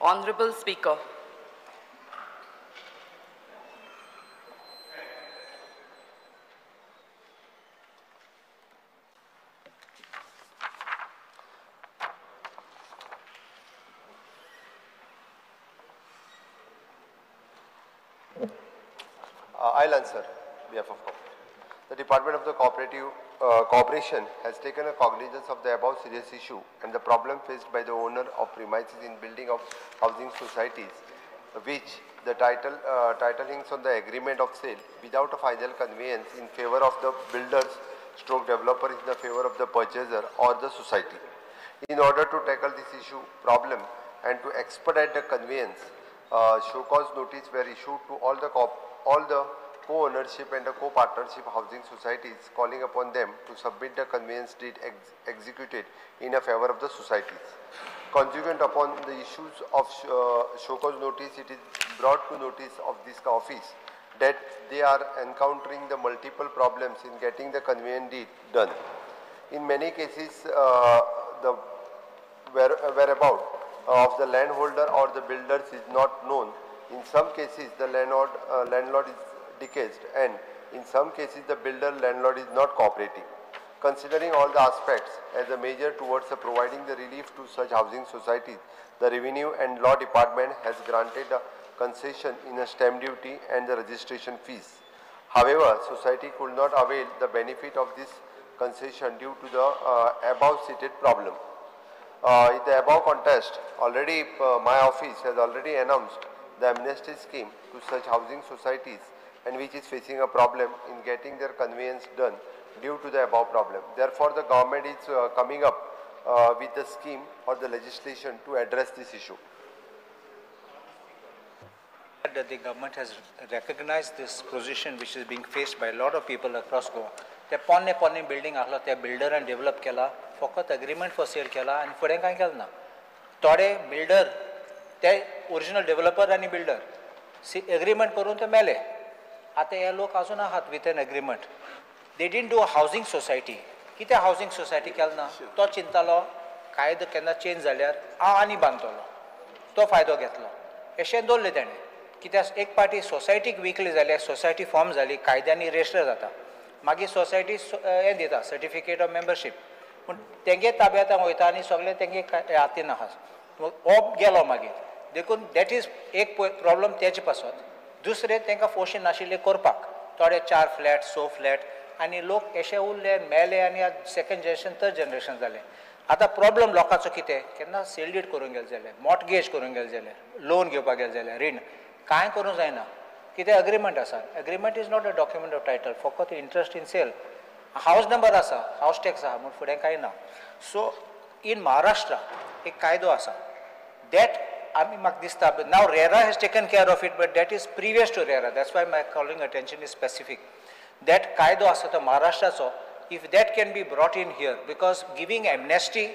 Honorable Speaker. I'll answer on behalf of the Department of the Cooperative Cooperation has taken a cognizance of the above serious issue and the problem faced by the owner of premises in building of housing societies, which the title titling on the agreement of sale without a final conveyance in favor of the builders stroke developer in the favor of the purchaser or the society. In order to tackle this issue problem and to expedite the conveyance, show cause notice were issued to all the co-ownership and the co-partnership housing societies, calling upon them to submit the conveyance deed executed in a favor of the societies. Consequent upon the issues of show cause notice, it is brought to notice of this office that they are encountering the multiple problems in getting the conveyance deed done. In many cases, the whereabout of the landholder or the builders is not known. In some cases, the landlord is deceased, and in some cases, the builder landlord is not cooperating. Considering all the aspects as a measure towards providing the relief to such housing societies, the Revenue and Law Department has granted a concession in a stamp duty and the registration fees. However, society could not avail the benefit of this concession due to the above cited problem. In the above context, already my office has already announced the amnesty scheme to such housing societies and which is facing a problem in getting their conveyance done due to the above problem. Therefore, the government is coming up with the scheme or the legislation to address this issue. That the government has recognized this position which is being faced by a lot of people across Goa. ते पोन्ने पोन्ने building आहलो ते बिल्डरान develop केला, फकत agreement for sale केला आनी फुडें कांय केलें ना. थोडे बिल्डर ते ओरिजिनल डेव्हलपर आनी बिल्डर एग्रीमेंट करून ते मेले. आतां हे लोक आजून आहात with an agreement. They didn't do a housing society. कितें हावजींग सोसायटी केलें ना, तो चिंतालो कायदो केन्ना चेंज जाल्यार हांव आनी बांदतलो, तो फायदो घेतलो. अशें दवरलें तेणें. कित्याक एक पार्टी सोसायटीक विकली जाल्यार सोसायटी फॉर्म जाली, कायद्यांनी रजिस्टर जाता, मागीर सोसायटी हें दिता सर्टिफिकेट ऑफ मेंबरशीप. पूण तेंगे ताब्यांत वयता आनी सगळें तेंगे हातीन आहा, हो गेलो मागीर. देखून that is एक प्रॉब्लम तेजे पासत. दुसरें तांकां फोर्शी नाशिल्लें करपाक, थोडे 4 फ्लॅट 6 फ्लॅट आनी लोक अशे उरले मेले आनी आतां सेकंड जनरेशन थर्ड जनरेशन जालें. आतां प्रॉब्लम लोकांचो कितें, केन्ना सेल डीड करूंक गेले जाल्यार, मॉर्टगेज करूंक गेले जाल्यार, लोन घेवपाक गेले जाल्यार, रीण कांय करूंक जायना. कितें अग्रीमेंट आसा, agreement is not a document of title, फकत interest in sale. House number आसा, हावस टॅक्स आसा, म्हूण फुडें कांय ना. सो इन महाराष्ट्र एक कायदो आसा that आमी म्हाका दिसता now RERA has taken care of it, but that is previous to RERA, that's why my calling attention is specific. That कायदो आसा तो महाराष्ट्राचो, if that can be brought in here, because giving amnesty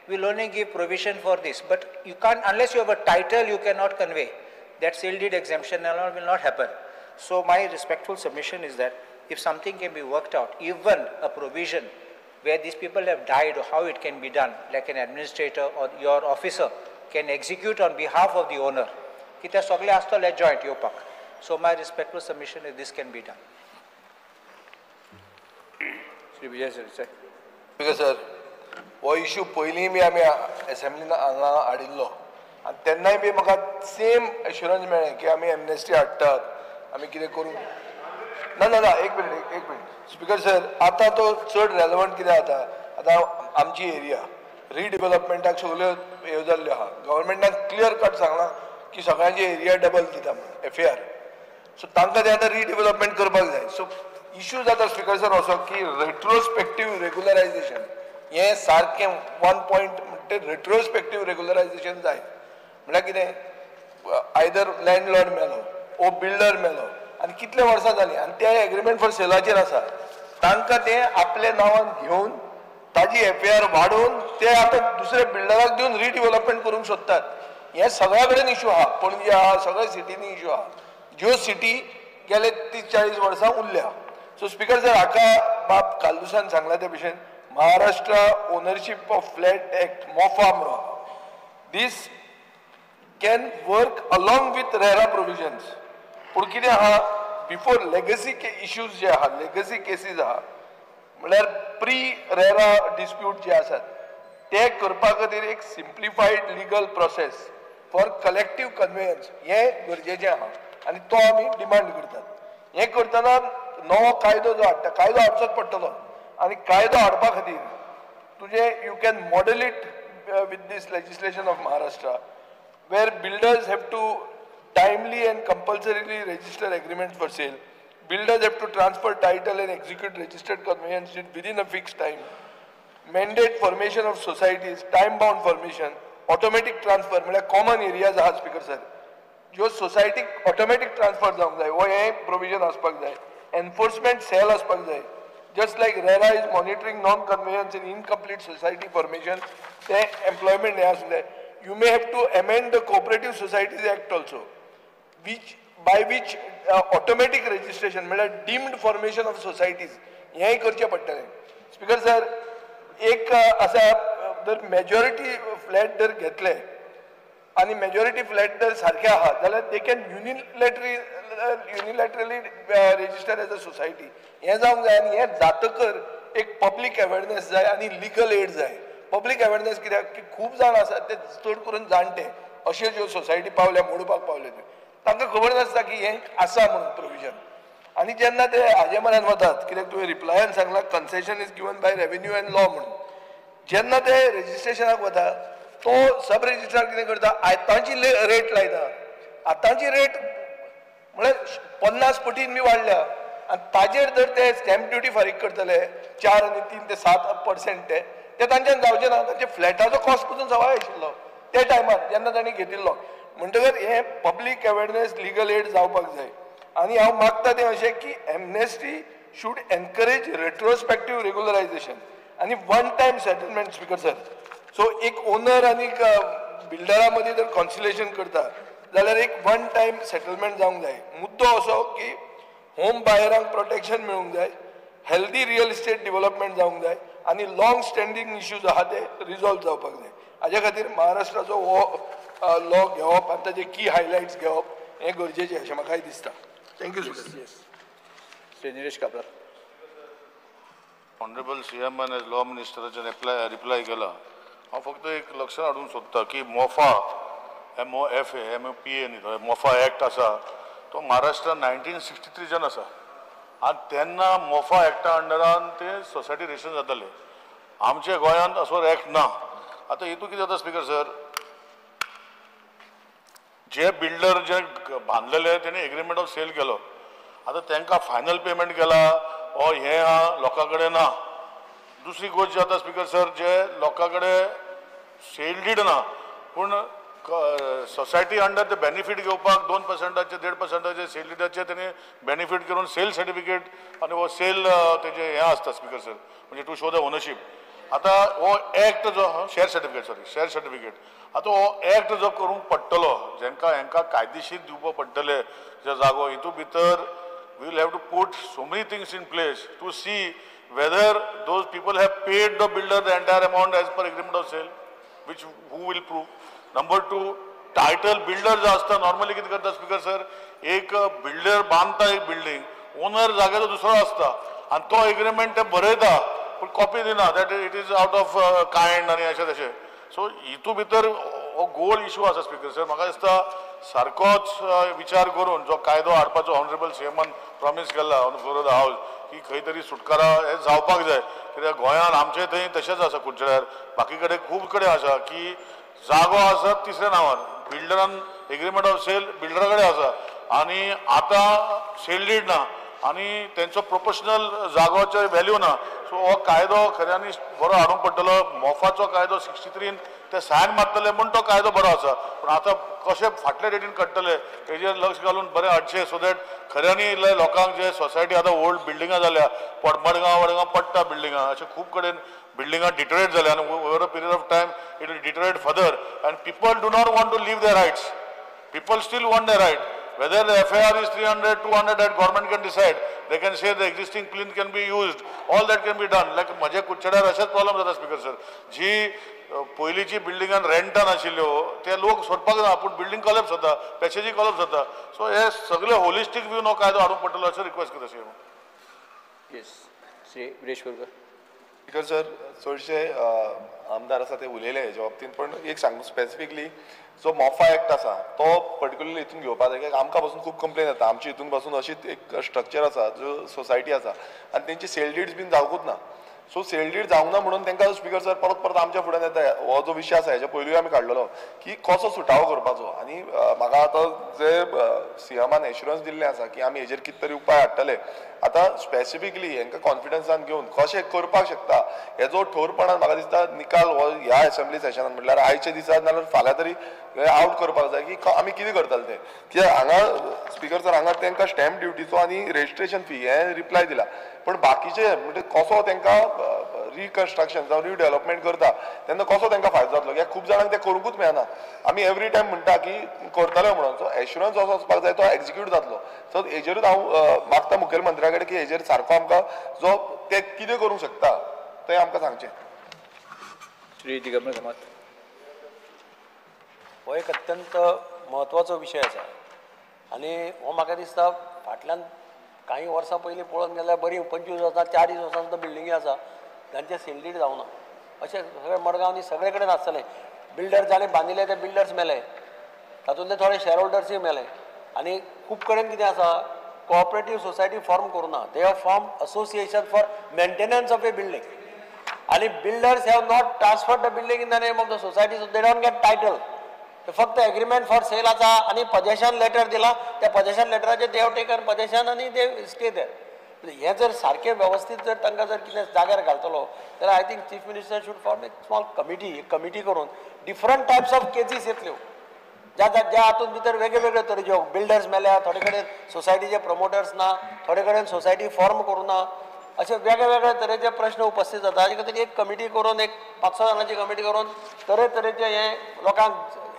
will only give provision for this, but you can't, unless you have a title you cannot convey. That sale deed exemption and all will not happen. So my respectful submission is that if something can be worked out, even a provision where these people have died or how it can be done, like an administrator or your officer can execute on behalf of the owner. कित्याक सगळे आसतले joint येवपाक. So my respectful submission is this can be done. Shri Vijay Sardesai. Speaker sir, हो issue पयलीं बी आमी एसेंब्लीन हांगा हाडिल्लो आनी तेन्नाय बी म्हाका सेम एश्युरन्स मेळ्ळें की आमी एमनेस्टी हाडटात, आमी कितें करूं ना ना ना. एक मिनट एक मिनट स्पीकर सर, आतां तो चड रेलेवंट कितें जाता, आतां आमची एरिया रिडिवेलपमेंटाक सगल्यो ह्यो जाल्ल्यो आहा. गव्हर्मेंटान क्लियर कट सांगलां की सगळ्यांची एरिया डबल दिता म्हणून एफ ए आर. सो तांकां तें आतां रिडिवेलपमेंट करपाक जाय. सो इशू जाता स्पीकर सर असो की रेट्रोस्पेक्टीव रेगुलरायजेशन हें सारकें वन पॉयंट म्हणटा, रेट्रोस्पेक्टीव रेगुलरायजेशन जाय. म्हळ्यार कितें, आयदर लँडलॉर्ड मेलो ओ बिल्डर मेलो आनी कितले वर्सां जालीं आनी ते एग्रीमेंट फॉर सेलाचेर आसा, तांकां ते आपल्या नांवान घेवन ताजी एफ ए आर वाडोवन ते आतां दुसऱ्या बिल्डराक दिवन रिडिवेलपमेंट करूंक सोदतात. हें सगळ्या कडेन इशू आहा, पणजे आहा, सगळ्या सिटींनी इशू आहा, ज्यो सिटी गेले 30-40 वर्सां उरल्या. सो स्पीकर सर, हाका बाब कालदुसान सांगला ते भशेन Maharashtra ownership of flat act MOFA म्हणून आहा. दीस can work along with RERA provisions. पूण कितें आहा, बिफोर लेगसी इश्यूज जे आहा, लेगसी केसीज आहा, म्हणल्यार प्री रेरा डिस्प्यूट जे आसात ते करपा खातीर एक simplified legal process for collective conveyance हें गरजेचें आहा आनी तो आमी डिमांड करतात. हें करतना नवो कायदो जो हाडटा, कायदो हाडचोच पडटलो आनी कायदो हाडपा खातीर तुजें you can model it with this legislation of Maharashtra where builders have to timely and compulsorily register agreements for sale. Builders have to transfer title and execute registered conveyance within a fixed time. Mandate formation of societies, time-bound formation, automatic transfer, म्हळ्यार common areas आहा speaker sir, ज्यो सोसायटीक automatic transfer जावंक जाय, हो हें provision आसपाक जाय. एनफोर्समेंट सेल आसपाक जाय, just like RERA is monitoring non conveyance in incomplete society formation, तें एम्प्लॉयमेंट हें आसूंक जाय. You may have to amend the Cooperative Societies Act also, which by which automatic registration म्हळ्यार डीम्ड फॉर्मेशन ऑफ सोसायटीज हेंय करचें पडटलें. Speaker sir, एक आसा, जर मेजॉरिटी फ्लॅट जर घेतले आनी मेजॉरिटी फ्लॅट जर सारके आहा जाल्यार they can unilaterally register as a society. हें जावंक जाय आनी हें जातकर एक पब्लीक अवेरनेस जाय आनी लिगल एड जाय. पब्लीक अवेरनेस कित्याक की खूब जाण आसात ते चड करून जाणटे अश्यो ज्यो सोसायटी पावल्या मोडपाक पावले त्यो तांकां खबर नासता की हें आसा म्हणून प्रोविजन. आनी जेन्ना ते हाजे म्हऱ्यान वतात, कित्याक तुवें रिप्लायान सांगलां concession is given by revenue and law म्हणून, जेन्ना ते रजिस्ट्रेशनाक वता तो सब रजिस्ट्रार कितें करता, आतांची रेट लायता. आतांची रेट म्हळ्यार 50 पटीन बी वाडल्या आनी ताजेर जर ते स्टॅम्प ड्युटी फारीक करतले 4 आनी 3 ते 7% ते तांच्यान जावचें ना. तांचे फ्लॅटाचो कॉस्ट पसून सवाय आशिल्लो त्या टायमार जेन्ना तांणी घेतिल्लो. म्हणटकर हें पब्लीक अवेरनेस लिगल एड जावपाक जाय. आनी हांव मागता तें अशें की amnesty should encourage retrospective regularisation आनी one time settlement. Speaker sir, so एक ओनर आनी बिल्डरा मदीं जर कॉन्सिलेशन करता जाल्यार एक वन टायम सेटलमेंट जावंक जाय. मुद्दो असो की होम बायरांक प्रोटेक्शन मेळूंक जाय, हेल्दी रियल इस्टेट डिवलपमेंट जावंक जाय आनी लाँग स्टँडींग इश्यूज आहा ते रिजॉल्व जावपाक जाय. हाजे खातीर महाराष्ट्राचो हो लॉ घेवप आनी ताजे की हायलायट्स घेवप हें गरजेचें अशें म्हाकाय दिसता. Thank you sir. Shri Nilesh Cabral. Honourable C एमान as law मिनिस्टराचेर रिप्लाय केला. हांव फक्त एक लक्षात हाडूंक सोदता की मोफा MOFA MOPA न्ही, मोफा एक्ट आसा तो महाराष्ट्रान 1963 आसा आनी तेन्ना मोफा एक्टा अंडरान ते सोसायटी रजिस्टर जाताले. आमच्या गोंयांत असो एक्ट ना. आतां हितून कितें जाता स्पीकर सर, जे बिल्डर जे बांदलेले तेणी एग्रीमेंट ऑफ सेल केलो, आतां तांकां फायनल पेमेंट केला ओ हें आहा लोकां कडेन ना. दुसरी गोश्ट जी जाता स्पीकर सर, जे लोकां कडेन सेल did ना पूण सोसायटी अंडर ते बेनिफीट घेवपाक 2%, 1.5% सेल डिडाचे तेणी बेनिफीट करून सेल सर्टिफिकेट आनी हो सेल तेजे हें आसता स्पीकर सर, म्हणजे टू शो the ownership. आतां हो एक्ट जो share certificate, sorry share certificate, आतां हो एक्ट जो करूंक पडटलो जेंकां हेंकां कायदेशीर दिवपा पडटले जे जागो, हितून भितर we will have to put so many things in place to see whether those people have paid the builder the entire amount as per agreement of sale, which who will prove. Number 2, title builder जो आसता normally कितें करता speaker sir, एक builder बांदता एक building, owner जाग्याचो दुसरो आसता आनी तो एग्रीमेंट ते बरयता पूण कॉपी दिना, that it is out of kind आनी अशें तशें. सो हितून भितर हो गोल इशू आसा स्पीकर सर. म्हाका दिसता सारकोच विचार करून जो कायदो हाडपाचो ऑनरेबल सी एमान प्रॉमीस केला on floor of the house की खंय तरी सुटकारा हें जावपाक जाय. कित्याक गोंयांत आमचे थंय तशेंच आसा, कुडचड्यार बाकी कडेन खूब कडेन आसा की जागो आसा तिसऱ्या नांवार, बिल्डरान एग्रीमेंट ऑफ सेल बिल्डरा कडेन आसा आनी आतां सेल did ना आनी तेंचो प्रोपोर्शनल जागोचो व्हॅल्यू ना. सो हो कायदो खऱ्यांनी बरो हाडूंक पडटलो. मोफाचो कायदो 63 ते सायन मारतले म्हूण तो कायदो बरो आसा, पूण आतां कशें फाटले डेटीन काडटले हेजेर लक्ष घालून बरें हाडचें सो that खऱ्यांनी लोकांक जे सोसायटी आतां ओल्ड बिल्डिंगां जाल्या, मडगांव वडगांव पडटा बिल्डिंगां, अशें खूब कडेन बिल्डिंगां डिटरेट जाल्या आनी over a period of time it will deteriorate further and people do not want to leave their rights. People still want their right. Whether the FIR is 300, 200, that government can decide. They can say the existing plinth can be used, all that can be done. Like म्हज्या कुडचड्यार अशेंच problem जाता speaker sir, जी पयलींची बिल्डिंगान रेंटान आशिल्ल्यो ते लोक सोडपाक ना, पूण बिल्डींग कॉलेप्स जाता, पॅसेजी कॉलेप्स जाता. सो हे सगळे होलिस्टीक व्यू हो कायदो हाडूंक पडटलो अशें रिक्वेस्ट करता sir. Yes, Shri Viresh Borkar. Speaker sir, चडशे आमदार आसा ते उलयले हेच्या बाबतींत, पण एक सांगू स्पेसिफिकली जो मोफा एक्ट आसा तो पर्टिक्युलरली हितून घेवपा जाय, कित्याक आमकां पासून खूब कंप्लेन येता. आमच्या हितून पासून अशीच एक स्ट्रक्चर आसा जो सोसायटी आसा आनी तेंची सेल डीड्स बीन जावंकूच ना. सो सेल did जावंक ना म्हणून तांकां स्पीकर सर परत परत आमच्या फुड्यान येता. हो जो विशय आसा हेच्या पयलूय आमी काडलेलो की कसो सुटावो करपाचो, आनी म्हाका आतां जे सीएमान एश्युरन्स दिल्लें आसा की आमी हेजेर कितें तरी उपाय हाडटले. आतां स्पेसिफिकली हेंकां कॉन्फिडन्सान घेवन कशें करपाक शकता हेजो ठोरपणान म्हाका दिसता निकाल हो ह्या एसेंब्ली सेशनान म्हटल्यार आयच्या दिसा नाल्यार फाल्यां तरी आवट करपाक जाय की आमी कितें करतले तें. कित्याक हांगा स्पीकर सर हांगा तांकां स्टॅम्प ड्युटीचो आनी रजिस्ट्रेशन फी हें रिप्लाय दिला, पण बाकीचे म्हणजे कसो तांकां रिकन्स्ट्रक्शन जावं रिडेवलपमेंट करता तेन्ना कसो तांकां फायदो जातलो, कित्याक खूब जाणांक तें करूंकूच मेळना. आमी एवरी टायम म्हणटा की करतले म्हणून, सो एश्युरन्स असो वचपाक जाय तो एक्जिक्यूट जातलो. सो हेजेरूच हांव मागता मुखेलमंत्र्या कडेन की हेजेर सारको आमकां जो ते कितें करूंक शकता तें आमकां सांगचें. श्री दिगंबर कामत. हो एक अत्यंत म्हत्वाचो विशय आसा आनी हो म्हाका दिसता फाटल्यान कांय वर्सां पयलीं पळोवन गेल्यार बरीं 25 वर्सां 40 वर्सां सुद्दां बिल्डिंगी आसा तांचे सेल did जावना. अशें सगळे मडगांवांनी सगळे कडेन आसतलें. बिल्डर जाणें बांदिल्ले ते बिल्डर्स मेले, तातूंतले थोडे शेअर होल्डर्सूय मेले. आनी खूब कडेन कितें आसा, कोऑपरेटीव सोसायटी फॉर्म करूना, they have form association for maintenance of a building आनी builders have not transferred the building in the name of the society, so they don't get title. फक्त एग्रीमेंट फॉर सेल आसा आनी possession letter दिला, त्या possession लेटराचेर they have taken possession आनी they stay there. हें जर सारकें वेवस्थीत जर तांकां जर कितें जाग्यार घालतलो जाल्यार I think chief minister should form एक स्मॉल कमिटी, एक कमिटी करून डिफरंट टायप्स ऑफ केसीस येतल्यो ज्या ज्या हातूंत भितर वेगळे वेगळे तरेच्यो बिल्डर्स मेल्या, थोडे कडेन सोसायटीचे प्रमोटर्स ना, थोडे कडेन सोसायटी फॉर्म करूं ना, अशे वेगळे वेगळे तरेचे प्रश्न उपस्थित जाता. हाजे खातीर एक कमिटी करून, एक 5-6 जाणांची कमिटी करून तरेतरेचे हे लोकांक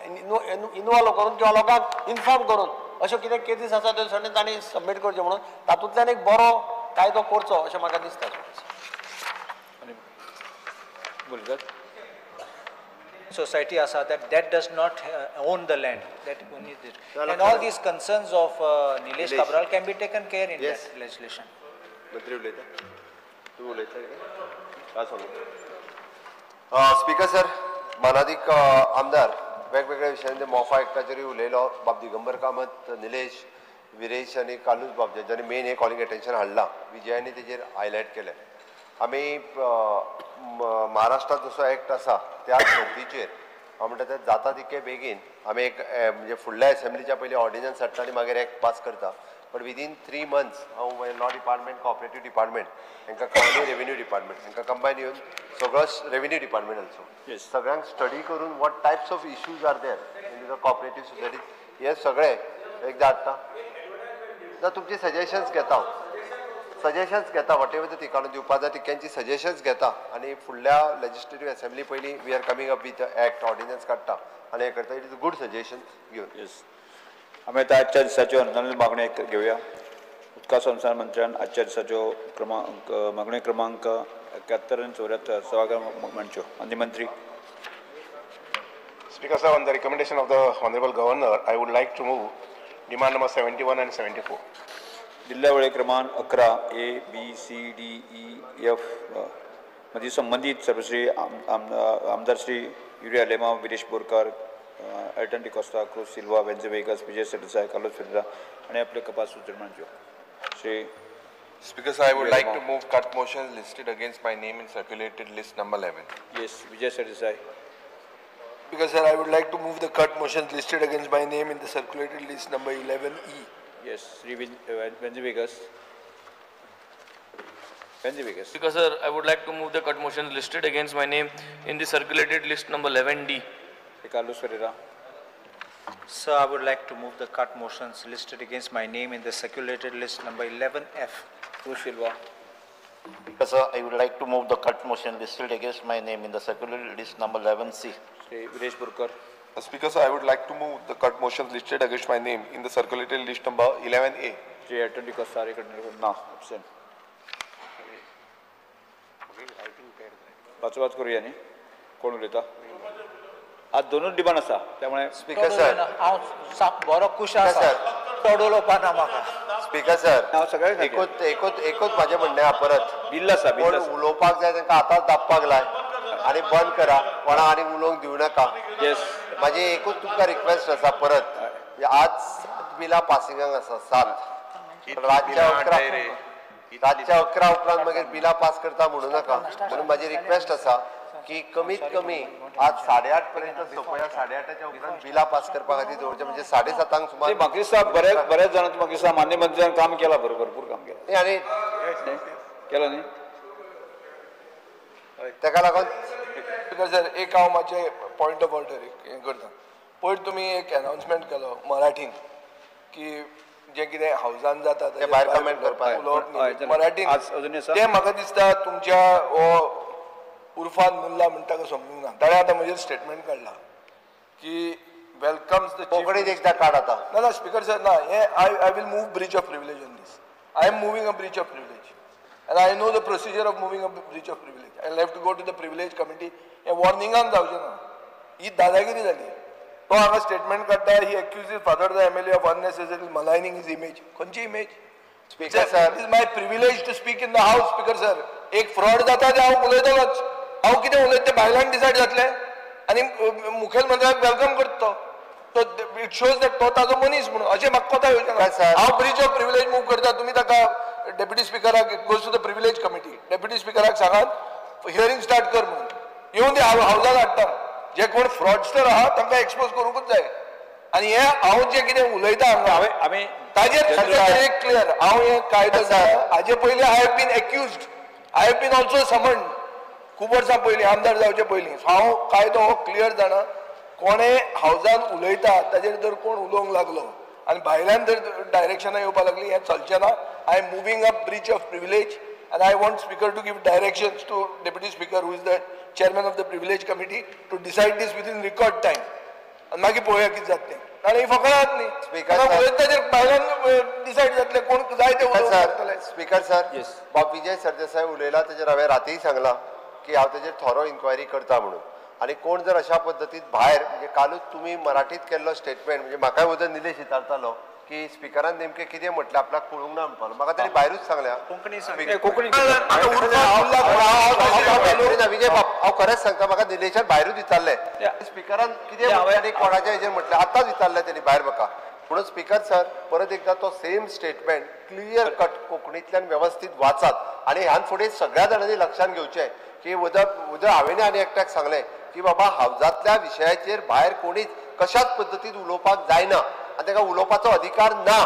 इनवॉल्व करून किंवा लोकांक इन्फॉर्म करून अश्यो कितें केसीस आसा त्यो सगळें तांणी सबमीट करच्यो म्हणून तातूंतल्यान एक बरो कायदो करचो अशें म्हाका दिसता. Society asa that does not own the land, that only this. And all these concerns of Nilesh Cabral can be taken care in that legislation. मंत्री उलयता, तूं उलयता कितें? स्पीकर सर, मानादीक आमदार वेगवेगळ्या विशयांचेर मोफा एक्टाचेरूय उलयलो. बाब दिगंबर कामत, निलेश, विरेश आनी कार्लूस बाब जेंच्यांनी मेन हें कॉलिंग एटेन्शन हाडलां, विजयांनी तेजेर हायलायट केलें. आमी महाराष्ट्रांत जसो एक्ट आसा त्या धर्तीचेर हांव म्हणटा तें जाता तितके बेगीन आमी एक म्हणजे फुडल्या एसेंब्लीच्या पयलीं ऑर्डिनन्स हाडटा आनी मागीर एक्ट पास करता. बट विदीन 3 मंथ्स हांव लॉ डिपार्टमेंट, कॉपरेटीव डिपार्टमेंट हांकां आनी रेवेन्यू डिपार्टमेंट हांकां कंबायन येवन सगळो रेवेन्यू डिपार्टमेंट ऑल्सो सगळ्यांक स्टडी करून what types of issues are there in the cooperative societies हे सगळे एकदां हाडटा. ना तुमची सजेशन्स घेता हांव, सजेशन्स घेता, what ever ती काडून दिवपा जाय तितक्यांची सजेशन्स घेता आनी फुडल्या लेजिस्लेटीव एसेंब्ली पयलीं we are coming up with act ordinance काडटा आनी हें करता. It is a good suggestion घेवन. येस, आमी आतां आजच्या दिसाच्यो अनुदान मागण्यो घेवया. उदका संसार मंत्र्यान आजच्या दिसाच्यो क्रमांक मागण्यो क्रमांक 71 आनी 74 सभागृहात मांडच्यो. आनी मंत्री. Speaker sir, on the recommendation of the Honorable Governor, I would like to move demand number 71 and 74. दिल्ल्या वेळे क्रमांक 11 A B C D E F मध्ये संबंधित सर्वश्री आमदार श्री युरी आलेमाव, विरेश बोरकार, एल्टन डिकोस्ता, क्रूज सिल्वा, वेंझे वेगस, विजय सरदेसाय, कार्लोस फेरेरा आनी आपले कपास सूचना मांडच्यो. Shri Speaker sir, I would like to move cut motions listed against my name in circulated list number 11. Yes, Vijay Sardesai. Speaker sir, I would like to move the cut motions listed against my name in the circulated list number 11E. Yes, Shri Venzy Viegas. Venzy Viegas. Speaker sir, I would like to move the cut motions listed against my name in the circulated list number 11D. Shri Carlos Ferreira. Sir, I would like to move the cut motions listed against my name in the circulated list number 11F. Cruz Silva. Speaker sir, I would like to move the cut motion listed against my name in the circulated list number 11C. Shri Viresh Borkar. Speaker sir, I would like to move the cut motions listed against my name in the circulated list number 11A. Shri Alton D'Costa ना absent. वाचवाच करूया न्ही. कोण उलयता? आज दोनूच demand आसा त्यामुळे speaker sir हांव बरो खूश आसा, चड उलोवपा ना म्हाका. स्पीकर सर हांव सगळें एकूच एकूच एकूच म्हाजें म्हणणें आहा, परत बिल आसा, कोण उलोवपाक जाय तांकां आतांच दाबपाक लाय आनी बंद करा, कोणा आनी उलोवंक दिवं नाका. येस, म्हाजी एकूच तुमकां रिक्वेस्ट आसा परत, आज 7 बिलां पासिंगाक आसा, 7. रातच्या 11 उपरांत मागीर बिलां पास करता म्हणू नाका. म्हणून म्हाजी रिक्वेस्ट आसा की कमीत कमी आज 8:30 पर्यंत सोंपया. 8:30च्या उपरांत बिलां पास करपा खातीर दवरचें, म्हणजे 7:30 सुमार. म्हाका दिसता बऱ्याच जाणांनी म्हाका दिसता मान्य मंत्र्यान काम केलां, बरोबर भरपूर काम केलां आनी केलां न्ही, ताका लागून स्पीकर सर एक हांव मातशें पॉयंट ऑफ ऑर्डर हें करता. पयर तुमी एक अनाउन्समेंट केलो मराठीन की जें कितें हावजान जाता तें भायर कमेंट करपाक उलोवप मराठीन, तें म्हाका दिसता तुमच्या हो उर्फान मुल्ला म्हणटा का समजूंक ना, ताणें आतां म्हजेर स्टेटमेंट काडला की वेलकम्स the कोंकणीत एकदां काड आतां. ना ना स्पीकर सर ना, हें I will move breach of privilege on this. I am moving a breach of privilege and I know the procedure of moving a breach of privilege. I have to go to the privilege committee. हें वॉर्निंगान जावचें ना, ही दादागिरी जाली. तो हांगा statement काडटा, he accuses father the MLA of unnecessary maligning his image. खंयची image? Speaker sir, it is my privilege to speak in the house. Speaker sir, एक फ्रॉड जाता तें हांव उलयतलोच. हांव कितें उलयता तें भायल्यान डिसायड जातलें आनी मुखेलमंत्र्याक welcome करता तो. It shows that तो ताजो मनीस म्हणून अशें म्हाका कोता येवचें ना. हांव ब्रीच ऑफ प्रिविलेज मूव करता, तुमी ताका डेप्युटी स्पिकराक, it goes to the privilege committee, deputy स्पिकराक सांगात हियरींग स्टार्ट कर म्हणून. येवन ते हावजान हाडटा. जे कोण फ्रॉडस्टर आहा तांकां एक्सपोज करूंकूच जाय. आनी हें हांव जें कितें उलयता हांगा ताजेर एक क्लियर, हांव हें कायदो हाजे पयलीं I have been accused, I have been also summoned खूब वर्सां पयलीं आमदार जावचे पयलीं. हांव कायदो हो क्लियर जाणा. कोणें हावजान उलयता ताजेर जर कोण उलोवंक लागलो आनी भायल्यान जर डायरेक्शनां येवपाक लागली, हें चलचें ना. I am moving up breach of privilege and I want speaker to give directions to deputy speaker who is the chairman of the privilege committee to decide this within record time. आनी मागीर पळोवया कितें जाता तें. नाजाल्यार ही फकत न्ही, उलयता ताजेर भायल्यान डिसायड जातलें, कोण जाय तें उलोवंक शकतले. स्पीकर सर, बाब विजय सरदेसाय उलयला ताजेर हांवें रातीय सांगलां की हांव ताजेर थोरो इन्क्वायरी करता म्हणून. आनी कोण जर अशा पद्दतीन भायर, म्हणजे कालूच तुमी मराठीत केल्लो स्टेटमेंट, म्हणजे म्हाकाय वचून निलेश विचारतालो की स्पिकरान नेमकें कितें म्हटलें आपल्याक कळूंक ना म्हणपाक. म्हाका ताणें भायरूच सांगल्या कोंकणी. विजय बाब, हांव खरेंच सांगता, म्हाका निलेशान भायरूच विचारलें स्पिकरान कितें म्हटलें आनी कोणाच्या हेजेर म्हटलें, आतांच विचारलें तेणी भायर म्हाका. म्हणून स्पीकर सर परत एकदां तो सेम स्टेटमेंट क्लियर कट कोंकणींतल्यान वेवस्थीत वाचात. आनी ह्यान फुडें सगळ्या जाणांनी लक्षांत घेवचें की उदक हांवें आनी एकट्याक सांगलें की बाबा हावजांतल्या विशयाचेर भायर कोणीच कशाच पद्दतीन उलोवपाक जायना आनी ताका उलोवपाचो अधिकार ना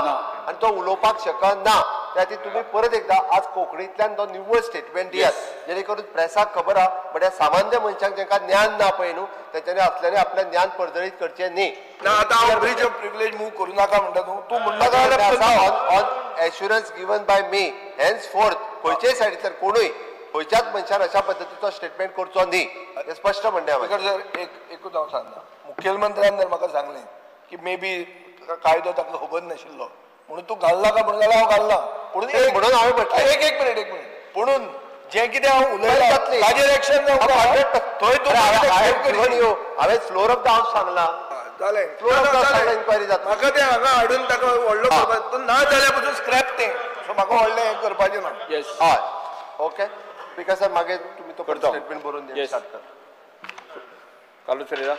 आनी तो उलोवपाक शकना. त्या खातीर तुमी परत एकदां आज कोंकणींतल्यान तो निव्वळ स्टेटमेंट दियात, जेणे करून प्रेसाक खबर आहा, बट ह्या सामान्य मनशांक जांकां ज्ञान ना पळय न्हू तेंच्यांनी असल्यांनी आपलें ज्ञान पर्जळीत करचें न्ही. ना आतां हांव ब्रीच ऑफ प्रिविलेज मूव करूं नाका म्हणटा तूं, तूं म्हणनाका. On assurance given by me, henceforth खंयचेय सायडींतल्यान कोणूय खंयच्याच मनशान अशा पद्दतीचो स्टेटमेंट करचो न्ही, हें स्पश्ट म्हणणें हांवें. सर एकूच हांव सांगता, मुखेलमंत्र्यान जर म्हाका सांगलें की मे बी कायदो ताका खबर नाशिल्लो म्हणून तूं घालना काय म्हणून जाल्यार हांव घालना. पूण म्हणून हांवें म्हटलें एक एक मिनीट, एक मिनीट, पुणून जें कितें हांव उलयलां ताजेर एक्शन जावंक थंय तूं हांवें फ्लोर ऑफ the house सांगलां. जालें, floor of the house enquiry जाता. म्हाका तें हांगा हाडून ताका व्हडलो करपाक तूं ना जाल्यार पसून स्क्रॅप तें, सो म्हाका व्हडलें हें करपाचें ना. हय, ओके स्पीकर सर, मागीर तुमी तो स्टेटमेंट बरोवन दियात. स्टार्ट कर कार्लूस फेरेरा.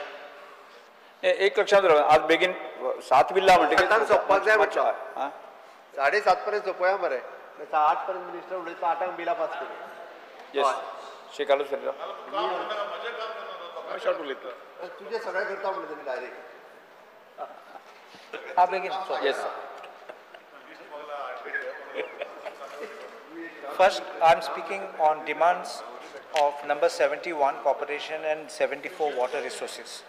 एक लक्षांत दवर, आज बेगीन 7 बिल्ला म्हणटकीर सोंपपाक जाय म्हटलं. 7:30 पर्यंत सोंपोया मरे, 8 पर्यंत मिनिस्टर उलयता, 8 बिलां पास करूं. येस, श्री कार्लूस फेरेरा. शॉर्ट उलयता तुजें सगळें करता म्हणलें तुमी डायरेक्ट. हा बेगीन. Yes. First, I am speaking on demands of number 71 Corporation and 74 Water Resources.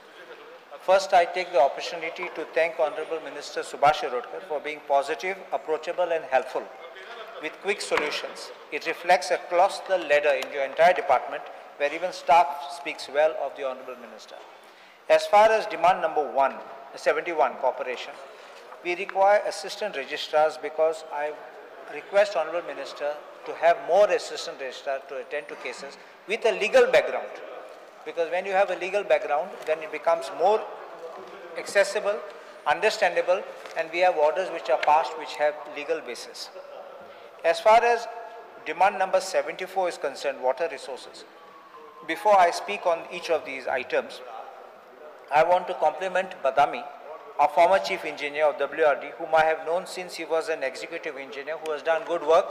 First, I take the opportunity to thank Honorable Minister Subhash Shirodkar for being positive, approachable and helpful with quick solutions. It reflects across the ladder in your entire department, where even staff speaks well of the Honorable Minister. As far as demand number 71 Corporation, We require assistant registrars because I request Honorable Minister to have more assistant registrars to attend to cases with a legal background. Because when you have a legal background, then it becomes more accessible, understandable, and we have orders which are passed which have legal basis. As far as demand number 74 is concerned, water resources. Before I speak on each of these items, I want to compliment Badami, our former chief engineer of WRD, whom I have known since he was an executive engineer who has done good work.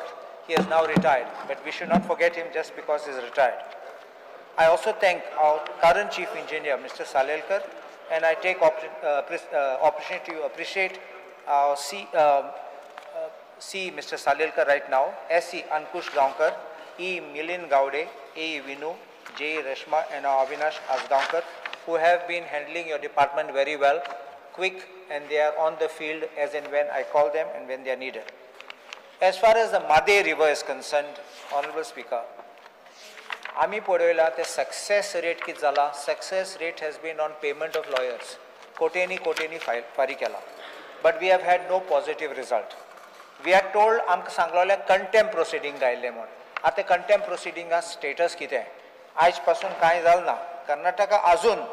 He has now retired, but we should not forget him just because he is retired. I also thank our current chief engineer, Mr. Salelkar, and I take opportunity to appreciate our C Mr. Salelkar right now, S.E. Ankush Gaonkar, E. Milin Gaude, A. Vinu, J. Reshma, and our Avinash Asgaonkar, who have been handling your department very well, quick, and they are on the field as and when I call them and when they are needed. As far as the Mhadei River is concerned, Honorable Speaker, आमी पळयला ते success rate कितें जाला, success rate has been on payment of lawyers, कोट्यांनी कोट्यांनी फारीक केला, but we have had no positive result. We are told, आमकां सांगलेलें कंटेम्प प्रोसिडींग घायल्लें म्हूण. आतां कंटेम्प प्रोसिडिंगा स्टेटस कितें आयज पासून कांय जालें ना. कर्नाटका आजून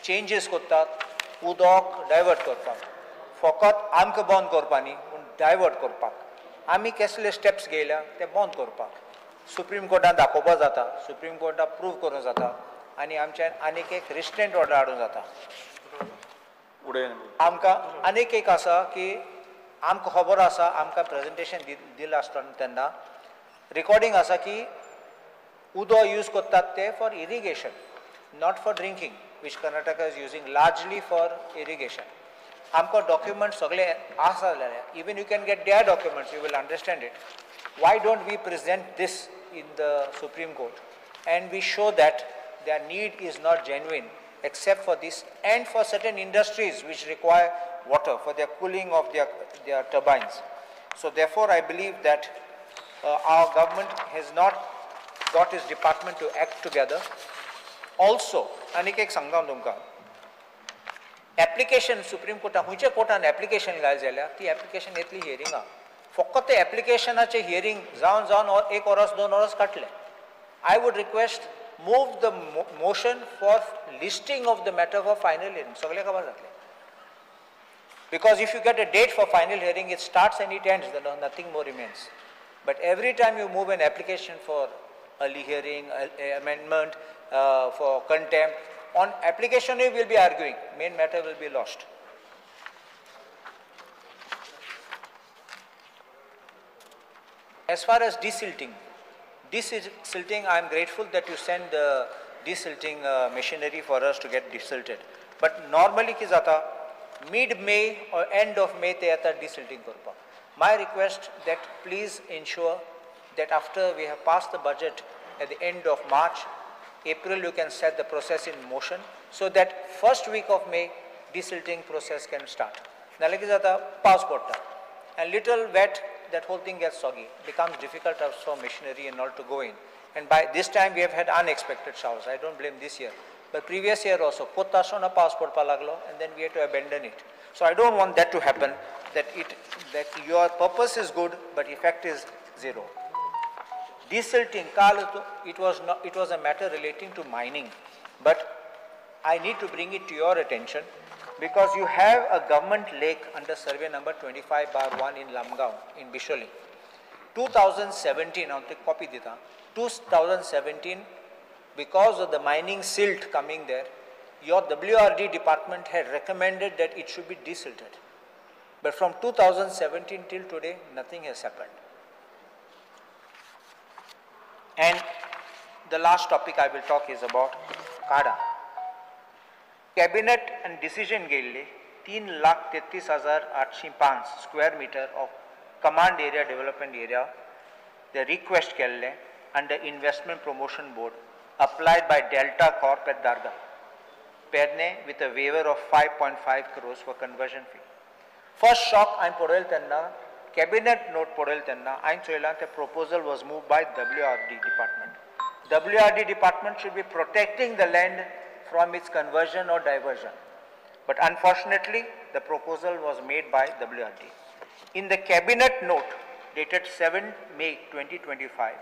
चेंजीस करतात, उदक डायवर्ट करपाक, फकत आमकां बंद करपा न्ही पूण डायवर्ट करपाक. आमी कसले स्टेप्स घेयल्या ते बंद करपाक सुप्रीम कोर्टान दाखोवपा जाता, सुप्रीम कोर्टान प्रूव करूंक जाता, आनी आमच्यान आनीक एक रिस्ट्रेंट ऑर्डर हाडूंक जाता. आमकां आनीक एक आसा की आमकां खबर आसा, आमकां प्रेजेंटेशन दिलां आसतना तेन्ना रिकॉर्डिंग आसा की उदक यूज करतात ते for irrigation, not for drinking, which Karnataka is using largely for irrigation. आमकां डॉक्युमेंट सगळे आसा जाल्यार even you can get their documents, you will understand it. Why don't we present this in the Supreme Court and we show that their need is not genuine except for this and for certain industries which require water for their cooling of their turbines. So therefore I believe that our government has not got its department to act together. Also, आनीक एक सांगता तुमकां, application supreme कोर्टान खंयच्या कोर्टान application घाल जाल्यार ती application येतली हियरिंगाक. फकत ते एप्लिकेशनाचें हियरींग जावन जावन एक वरस 2 वरस काडलें. I would request move the motion for listing of the matter for final hearing. सगळें खबर जातलें. Because if you get a date for final hearing, it starts and it ends, nothing more remains. But every time you move an application for early hearing, amendment, for contempt, on application you will be arguing, main matter will be lost. As far as desilting, I am grateful that you send the desilting machinery for us to get desilted. But normally कितें जाता, mid-May or end of May ते येता desilting करपाक. My request that please ensure that after we have passed the budget at the end of March, April you can set the process in motion so that first week of May desilting process can start. नाल्यार कितें जाता, पावस पडटा and little wet, that whole thing gets soggy, becomes difficult for machinery and all to go in. And by this time we have had unexpected showers. I don't blame this year, but previous year also, कोत्तासोना पावस पडपा लागलो and then we had to abandon it. So I don't want that to happen, that your purpose is good, but effect is zero. Desilting, it was a matter relating to mining, but I need to bring it to your attention because you have a government lake under survey number 25/1 in Lamgaon, in Bisholi. 2017, I'll take copy dita, 2017, because of the mining silt coming there, your WRD department had recommended that it should be desilted. But from 2017 till today, nothing has happened. And the last topic I will talk is about KADA. Cabinet and decision गेल्ली 3,33,805 square meter of command area development area, the request केल्ले under Investment Promotion Board applied by Delta Corp at Dargah, Perne with a waiver of 5.5 crores for conversion fee. First shock हांवें पळयलें तेन्ना, cabinet note पळयलें तेन्ना हांवें चोयलां the proposal was moved by WRD department. WRD department should be protecting the land from its conversion or diversion. But unfortunately, the proposal was made by WRD. In the cabinet note dated 7 May 2025,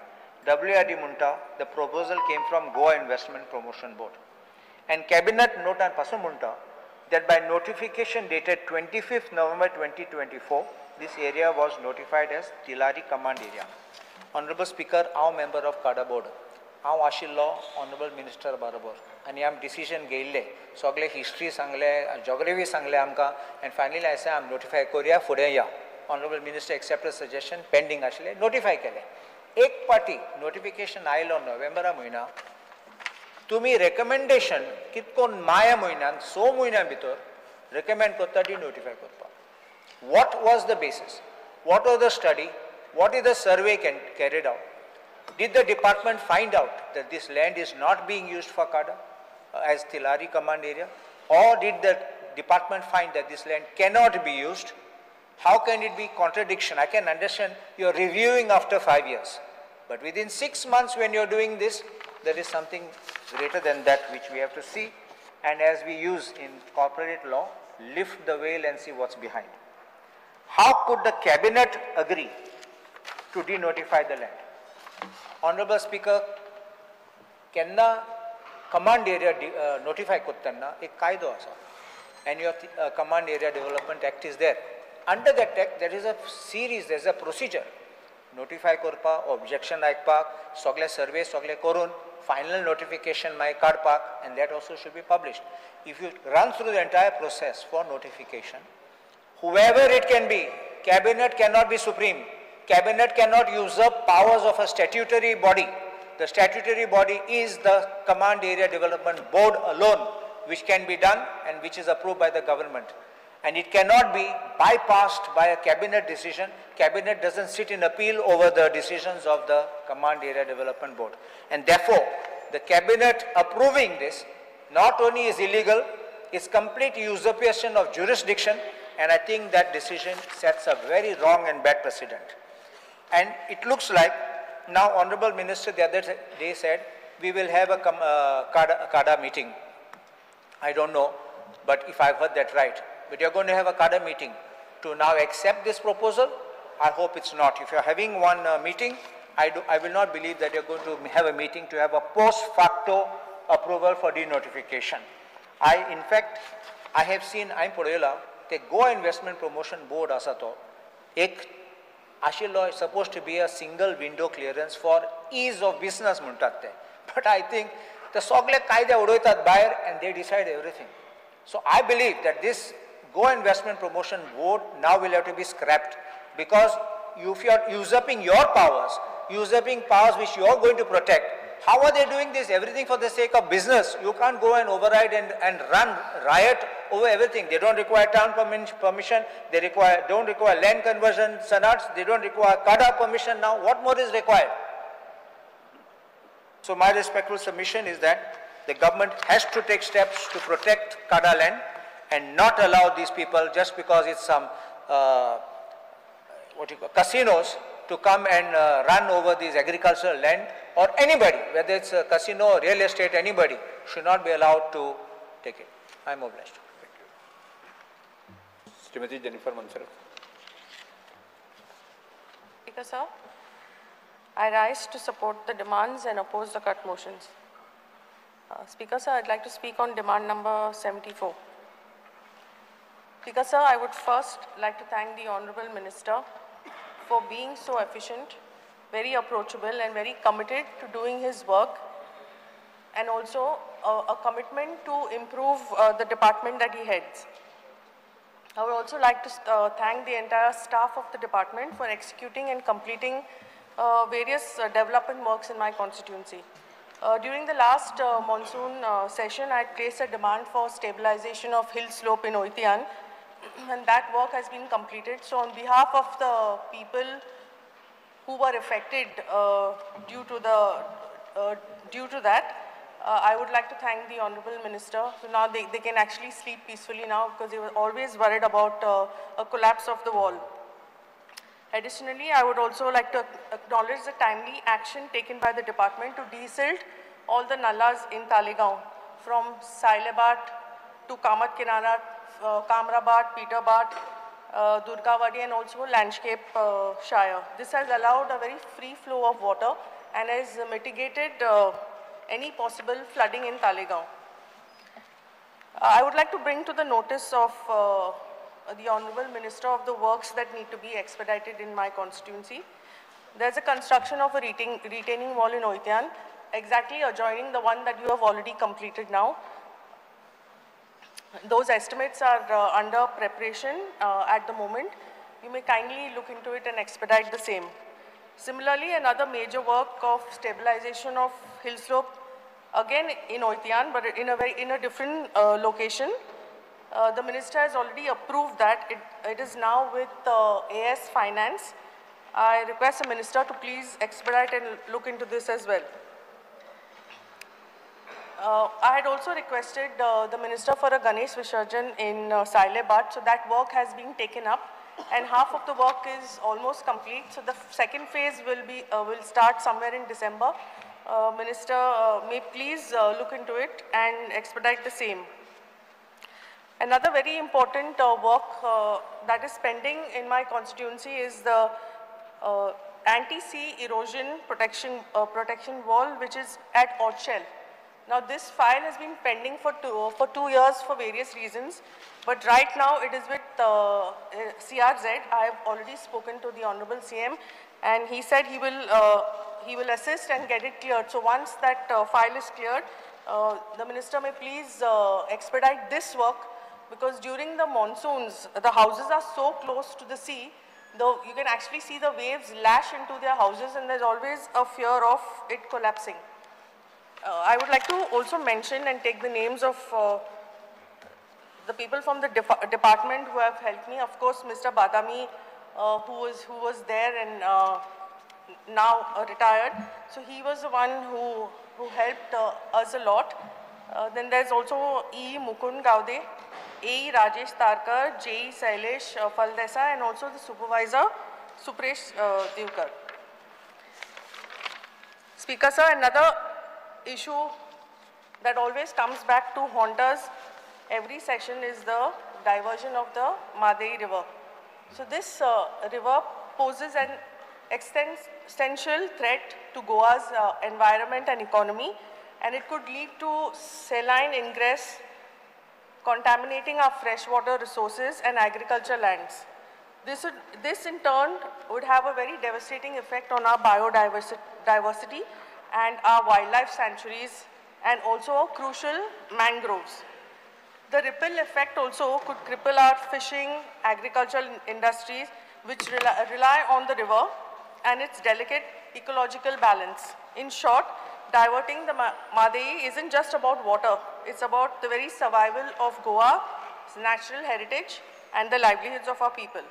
WRD म्हणटा the proposal came from Goa Investment Promotion Board. And cabinet note पासून म्हणटा that by notification dated 25th November 2024, this area was notified as Tillari Command Area. Honorable Speaker, हांव member of CADA board. हांव आशिल्लो honourable minister बरोबर आनी आमी decision घेयल्ले, सगळे history सांगले, जॉग्रफी सांगले आमकां, एंड फायनली आयसे आमी नोटिफाय करुया, फुडें या. Honourable minister accepted suggestion, pending आशिल्लें, नोटिफाय केलें. एक पाटी नोटिफिकेशन आयलो नोव्हेंबरा म्हयन्या, तुमी रेकमेंडेशन कितको माया म्हयन्यान 6 म्हयन्यां भितर रेकमेंड करता डी नोटिफाय करपाक. What was the basis? What was the study? What is the survey carried out? Did the department find out that this land is not being used for CADA as Tillari Command Area? Or did the department find that this land cannot be used? How can it be contradiction? I can understand you're reviewing after 5 years. But within 6 months when you're doing this, there is something greater than that which we have to see. And as we use in corporate law, lift the veil and see what's behind. How could the cabinet agree to denotify the land? Honorable Speaker, kenna command area notify करतना एक कायदो आसा, and your Command Area Development Act is there. Under that act, there is a series, there is a procedure. Notify करपाक, objection आयकपाक, सगळे survey सगळे करून final notification मागीर काडपाक, and that also should be published. If you run through the entire process for notification, whoever it can be, cabinet cannot be supreme. Cabinet cannot usurp powers of a statutory body. The statutory body is the Command Area Development Board alone, which can be done and which is approved by the government. And it cannot be bypassed by a cabinet decision. Cabinet doesn't sit in appeal over the decisions of the Command Area Development Board. And therefore, the cabinet approving this not only is illegal, it's complete usurpation of jurisdiction, and I think that decision sets a very wrong and bad precedent. And it looks like now Honorable Minister the other day said, we will have a CADA meeting. I don't know, but if I've heard that right. But you're going to have a CADA meeting to now accept this proposal? I hope it's not. If you're having one meeting, I will not believe that you're going to have a meeting to have a post facto approval for denotification. In fact, I have seen, I'm पळयला, ते Goa Investment Promotion Board आसा तो, एक आशिल्लो supposed to be a single window clearance for ease of business म्हणटात ते. But I think ते सगळे कायदे उडयतात भायर and they decide everything. So I believe that this Goa Investment Promotion Board now will have to be scrapped, because if you are usurping your powers, usurping powers which you are going to protect, how are they doing this? Everything for the sake of business. You can't go and override and run riot over everything. They don't require town permission. They don't require land conversion sanads. They don't require CADA permission now. What more is required? So my respectful submission is that the government has to take steps to protect CADA land and not allow these people, just because it's some what you call casinos, to come and run over these agricultural land, or anybody, whether it's a casino or real estate, anybody should not be allowed to take it. I am obliged. Thank you. Srimati Jennifer Monserrate. Speaker sir, I rise to support the demands and oppose the cut motions. Speaker sir, I'd like to speak on demand number 74. Speaker sir, I would first like to thank the Honorable Minister for being so efficient, very approachable and very committed to doing his work, and also a commitment to improve the department that he heads. I would also like to thank the entire staff of the department for executing and completing various development works in my constituency. During the last monsoon session, I had placed a demand for stabilization of hill slope in Oitian, and that work has been completed. So on behalf of the people who were affected due to that, I would like to thank the Honorable Minister. So now they can actually sleep peacefully now, because they were always worried about a collapse of the wall. Additionally, I would also like to acknowledge the timely action taken by the department to desilt all the nallas in Talegaon, from Sailebat to Kamat Kinara, Kamrabat, Peterbart, Durgawadi, and also Landscape Shire. This has allowed a very free flow of water and has mitigated any possible flooding in Taleigao. I would like to bring to the notice of the Honorable Minister of the works that need to be expedited in my constituency. There's a construction of a retaining wall in Oitian, exactly adjoining the one that you have already completed now. Those estimates are under preparation at the moment. You may kindly look into it and expedite the same. Similarly, another major work of stabilization of hill slope, again in Oitian, but in a different location. The minister has already approved that. It is now with AS Finance. I request the minister to please expedite and look into this as well. I had also requested the minister for a Ganesh Visarjan in Sailebart, so that work has been taken up, and half of the work is almost complete. So the second phase will start somewhere in December. Minister may please look into it and expedite the same. Another very important work that is pending in my constituency is the anti-sea erosion protection wall, which is at Orchel. Now this file has been pending for 2 years for various reasons, but right now it is with CRZ. I have already spoken to the Honorable CM, and he said he will assist and get it cleared. So once that file is cleared, the minister may please expedite this work, because during the monsoons, the houses are so close to the sea, though you can actually see the waves lash into their houses, and there's always a fear of it collapsing. I would like to also mention and take the names of the people from the department who have helped me. Of course, Mr. Badami, who was there and now retired. So he was the one who helped us a lot. Then there's also E. Mukund Gaude, A. Rajesh Tarkar, J. Sailesh Faldesa, and also the supervisor, Supresh Devkar. Speaker sir, another issue that always comes back to haunt us every session is the diversion of the Mhadei River. So this river poses an existential threat to Goa's environment and economy, and it could lead to saline ingress, contaminating our freshwater resources and agriculture lands. This in turn would have a very devastating effect on our biodiversity and our wildlife sanctuaries, and also our crucial mangroves. The ripple effect also could cripple our fishing, agricultural industries, which rely on the river and its delicate ecological balance. In short, diverting the Mhadei isn't just about water, it's about the very survival of Goa's natural heritage and the livelihoods of our people.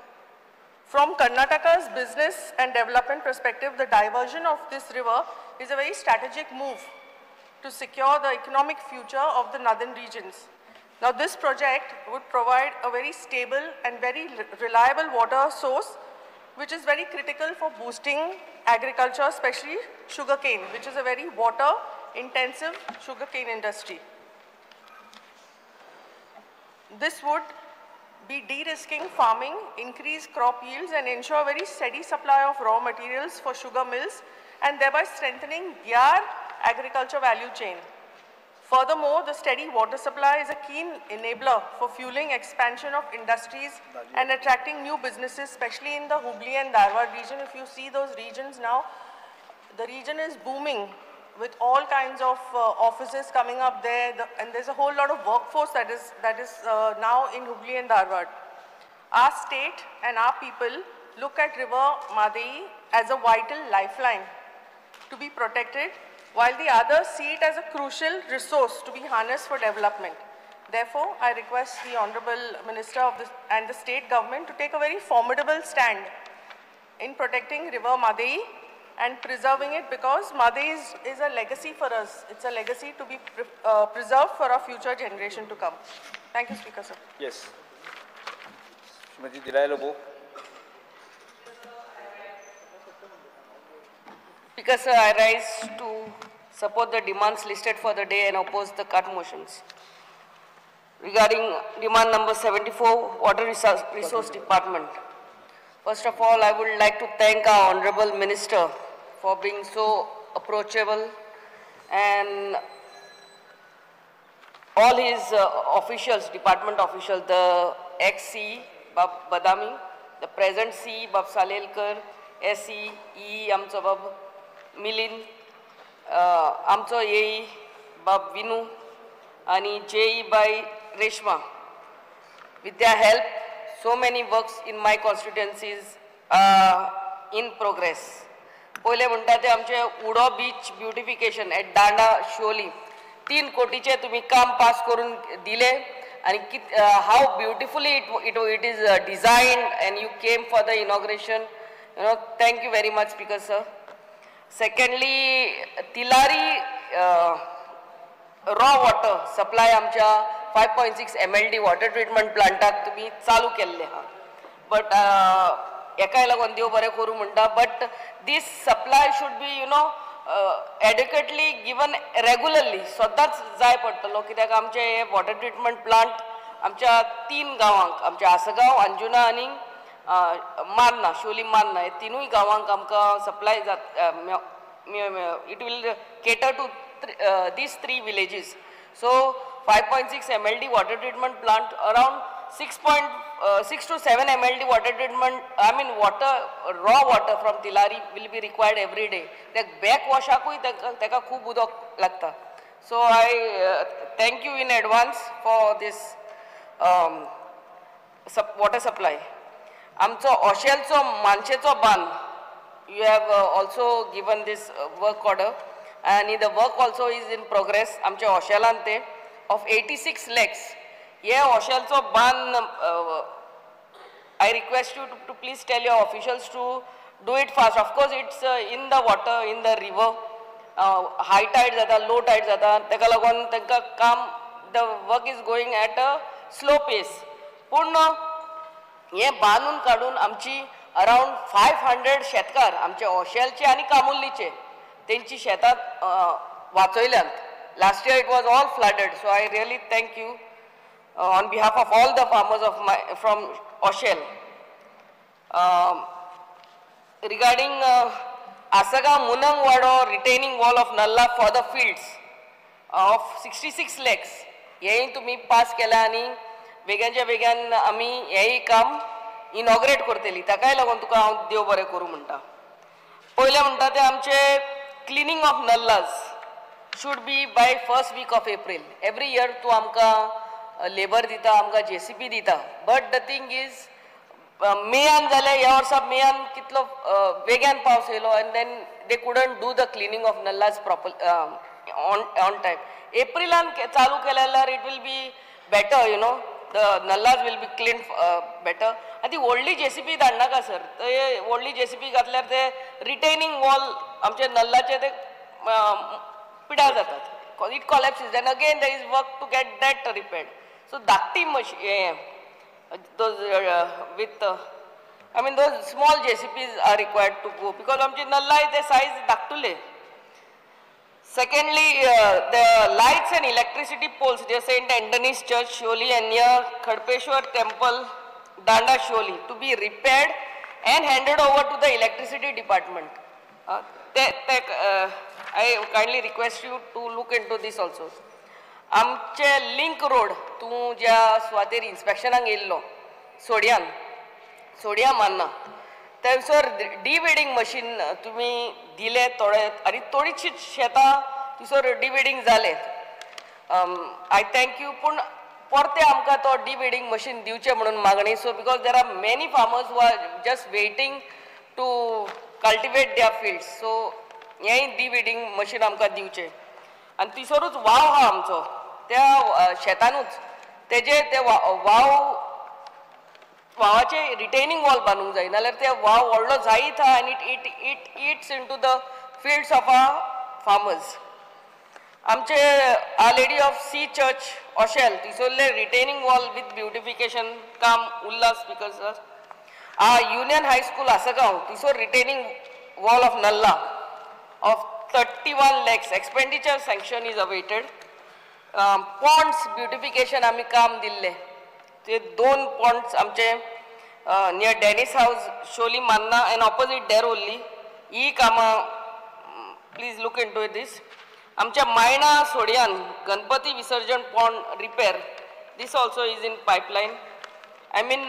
From Karnataka's business and development perspective, the diversion of this river is a very strategic move to secure the economic future of the northern regions. Now, this project would provide a very stable and very reliable water source, which is very critical for boosting agriculture, especially sugarcane, which is a very water-intensive sugarcane industry. This would be de-risking farming, increase crop yields, and ensure a very steady supply of raw materials for sugar mills, and thereby strengthening their agriculture value chain. Furthermore, the steady water supply is a key enabler for fueling expansion of industries and attracting new businesses, especially in the Hubli and Dharwad region. If you see those regions now, the region is booming with all kinds of offices coming up there, and there's a whole lot of workforce that is now in Hubli and Dharwad. Our state and our people look at River Mhadei as a vital lifeline to be protected, while the others see it as a crucial resource to be harnessed for development. Therefore, I request the Honorable Minister of the, and the state government to take a very formidable stand in protecting River Mhadei and preserving it, because Mhadei is a legacy for us. It's a legacy to be preserved for our future generation to come. Thank you, Speaker, sir. Yes. Srimati Delilah Lobo. Speaker, sir, I rise to support the demands listed for the day and oppose the cut motions. regarding demand number 74, Water Resource Department. First of all, I would like to thank our Honorable Minister for being so approachable and all his officials, department officials, the ex-CE, Bab Badami, the present CE, Bab Salelkar, SE, E, आमचो बाब मिलिंद, आमचो AE, Bab Vinu, आनी JE by Reshma. With their help, so many works in my constituencies are in progress. पयलें म्हणटा ते आमचे Uddo beach beautification at Danda Siolim, 3 कोटीचे तुम्ही काम पास करून दिले आनी how beautifully it is designed and you came for the inauguration. You know, thank you very much, Speaker sir. Secondly, Tillari raw water supply आमच्या 5.6 MLD water treatment प्लांटाक तुम्ही चालू केल्ले आहा, बट एकाय लागून देव बरें करूं म्हणटा, but this supply should be you know adequately given regularly, सदांच जाय पडटलो, कित्याक आमचे हे वॉटर ट्रिटमेंट प्लांट आमच्या 3 गांवांक, आमच्या आसगांव, अंजुना आनी मार्ना, शिवली मार्ना, हे 3 गांवांक आमकां सप्लाय जात. It will cater to these 3 villages. So 5.6 MLD water treatment plant, around 6.6 to 7 MLD water treatment, I mean water, raw water from Tillari will be required every day. The back washakuy teka khub udok lagta. So I thank you in advance for this water supply. आमचो ओशेलचो मानशेचो बांद, you have also given this work order and the work also is in progress. आमच्या ओशेलान ते of 86 lakhs. हे ओशेलचो बांद, I request you to please tell your officials to do it fast. Of course it's in the water, in the river, high tide जाता, लो tied जाता, ताका लागून तांकां काम, the work is going at a slow pace. पूण हे बांदून काडून आमची अरावंड 500 शेतकार आमचे ओशेलचे आनी कामुल्लीचे तेंची शेतां वाचयल्यांत. Last year it was all flooded, so I really thank you on behalf of all the farmers of my from Oshel. Regarding Assagao Munangwado retaining wall of nallah for the fields of 66 lakhs, हेंय तुमी pass केलां आनी वेग्याच्या वेग्यान आमी हेंय काम inaugurate करतली, ताकाय लागून तुका हांव देव बरें करूं म्हणटा. पयलें म्हणटा तें आमचें cleaning of nallahs should be by first week of April. Every year तूं आमकां लेबर दिता, आमकां JCB दिता, but the thing is मेयान जाल्यार ह्या वर्सा मेयान कितलो वेग्यान पावस येयलो and then they couldn't do the cleaning of nallahs proper on time. एप्रिलान चालू केलें जाल्यार it will be better, you know, the nallahs will be clean better. आनी ती व्हडली JCB धाडनाका सर, ते व्हडली JCB घातल्यार ते रिटेनिंग वॉल आमचे नल्लाचे ते पिडार जातात, it collapses and again there is work to get that repaired. So धाकटी machine those with I mean those small JCBs are required to go because आमचे नल्लाय ते size धाकटुले. Secondly, the lights and electricity poles near St. Anthony's Church, Sholi, and near Khadpeshwar Temple, Danda, Sholi, to be repaired and handed over to the electricity department. I kindly request you to look into this also. आमचे link road तूं ज्या सुवातेर इन्स्पेक्शनाक येयल्लो सोडयान, सोडया मान्ना, थंयसर डिवेडिंग machine तुमी दिले थोडे आनी थोडीशीं शेतां थंयसर डिवेडिंग जालें. I thank you, पूण परतें आमकां तो डिवेडिंग मशीन दिवचें म्हणून मागणी. So because there are many farmers who are just waiting to cultivate their fields, so हेंय डिवेडिंग मशीन आमकां दिवचें. आनी थंयसरूच वाव आहा आमचो त्या शेतानूच, तेजे ते वाव वावाचे रिटेनिंग वॉल बांदूंक जाय, नाल्यार ते वाव व्हडलो जायत आहा आनी it it eats into the fields of our farmers. आमचे Our Lady of Sea Church Oshel थंयसरले retaining wall with beautification काम उरलां Speaker sir. Our Union High School Assagao थंयसर retaining wall of nallah of 31 lakhs expenditure sanction is awaited. Ponds beautification आमी काम दिल्लें, ते 2 Pond's आमचे near Denis house Siolim Manna and opposite Derolli, ही कामां please look into this. आमच्या मायणा सोडयान गणपती विसर्जन pond repair, this also is in pipeline. I mean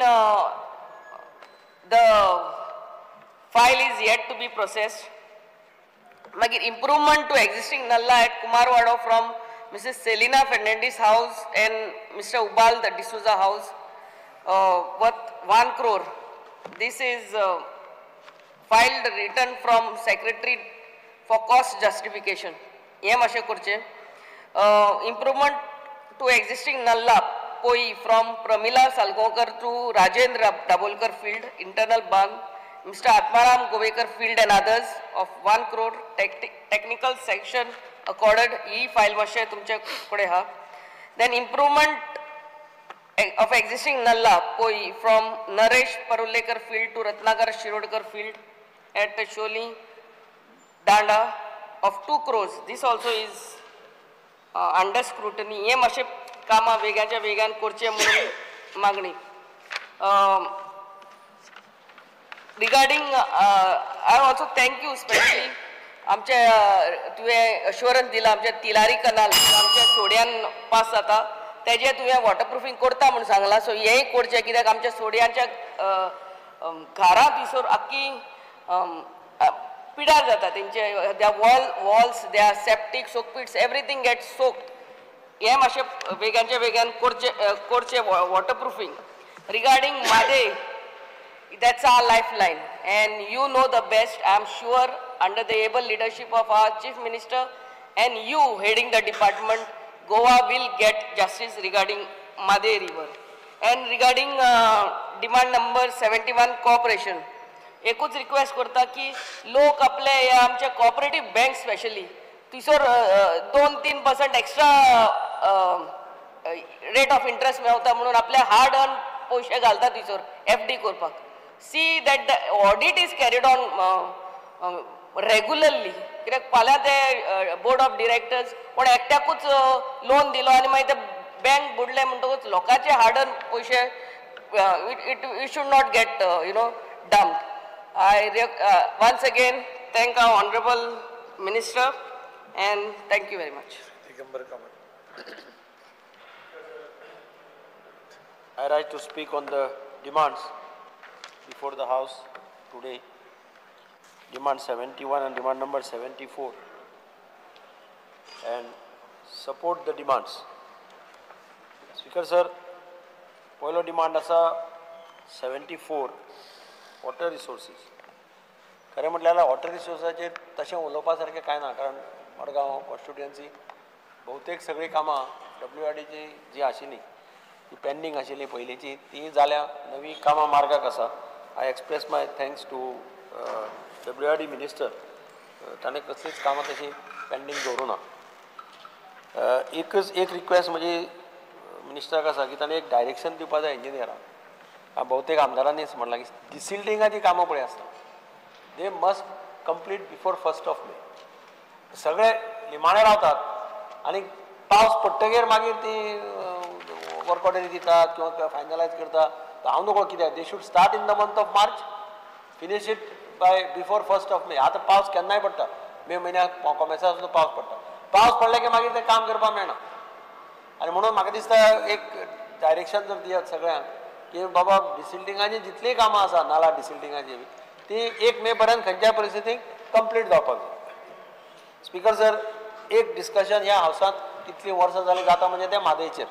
the file is yet to be processed. मागीर improvement to existing nallah at Kumarwado from Mrs Selina Fernandes house and Mr Ubal the D'Souza house worth 1 crore. This is filed written from secretary for cost justification. हें मातशें करचें. Improvement to existing nallah Poi from Pramila Salgaonkar to Rajendra Dabholkar field internal बांद, Mr Atmaram Govekar field and others of 1 crore technical sanction accorded. He file मातशें तुमचे कडेन आहा. Then improvement of existing nallah Poi from Naresh Parulekar field to Ratnakar Shirodkar field at Siolim Danda of 2 crores. This also is under scrutiny. हें मातशें कामां वेगाच्या वेगान करचें म्हणून मागणी. Regarding I also thank you specially आमचे तुवें अश्योरन्स दिलां आमच्या तिलारी कनाल आमच्या सोड्यान पास जाता तेजें तुवें वॉटरप्रुफींग करता म्हूण सांगलां. सो हेंय करचें कित्याक आमच्या सोड्यांच्या घरां थंयसर आख्खी पिडार जाता तेंचे, their walls, their septic soak pits, everything get soaked. हें मातशें वेगानच्या वेगान करचें waterproofing. Regarding Mhadei, that's our lifeline and you know the best. I am sure under the able leadership of our Chief Minister and you heading the department, Goa will get justice regarding Mhadei river. And regarding demand number 71 cooperation, एकूच request करता की लोक आपले ह्या आमच्या cooperative bank specially थंयसर 2-3% extra rate of interest मेवता म्हणून आपले हार्ड अर्न पयशे घालता थंयसर एफ डी करपाक. See that the audit is carried on regularly, कित्याक फाल्यां ते बोर्ड ऑफ डिरेक्टर्स कोण एकट्याकूच लोन दिलो आनी मागीर ते बँक बुडले म्हणटकूच लोकांचे हार्ड अर्न पयशे it should not get you know dumped. I once again thank our honourable minister and thank you very much. I rise to speak on the demands before the House today. Demand 71 and demand number 74, and support the demands. Speaker sir, पयलो demand आसा 74 water resources. खरें म्हटल्यार water रिसोर्साचेर तशें उलोवपा सारकें कांय ना, कारण मडगांव कॉन्स्टिट्युएन्सी बहुतेक सगळीं कामां डब्ल्यू आर डीची जी आशिल्ली ती पेंडींग आशिल्ली पयलींची ती जाल्या, नवी कामां मार्गाक आसा. I express my thanks to W R D minister, ताणें कसलीच कामां तशीं पेंडींग दवरूं ना. एकच एक रिक्वेस्ट म्हजी मिनिस्टराक आसा की ताणें एक डायरेक्शन दिवपा जाय इंजिनियराक. बहुतेक आमदारांनीच म्हणलां की डिसिल्टिंगाची कामां पळय आसता, they must complete before 1st of May. सगळे निमाणे रावतात आनी पावस पडटगीर मागीर ती वर्क ऑर्डरी दितात किंवा फायनलायज करता. हांव नको कित्याक, they should start in the month of March, finish it by before 1st of May. आतां पावस केन्नाय पडटा, मे म्हयन्याक कोमेसा सुद्दां पावस पडटा. पावस पडले की मागीर तें काम करपाक मेळना. आनी म्हणून म्हाका दिसता एक डायरेक्शन जर दियात सगळ्यांक की बाबा डिसिल्टिंगाची जितलीं कामां आसा नाला डिसिल्टिंगाची ती 1 मे पर्यंत खंयच्याय परिस्थितीक कंप्लीट जावपाक जाय. स्पीकर सर, एक डिस्कशन ह्या हावसांत कितलीं वर्सां जालीं जाता म्हणजे तें म्हादयचेर.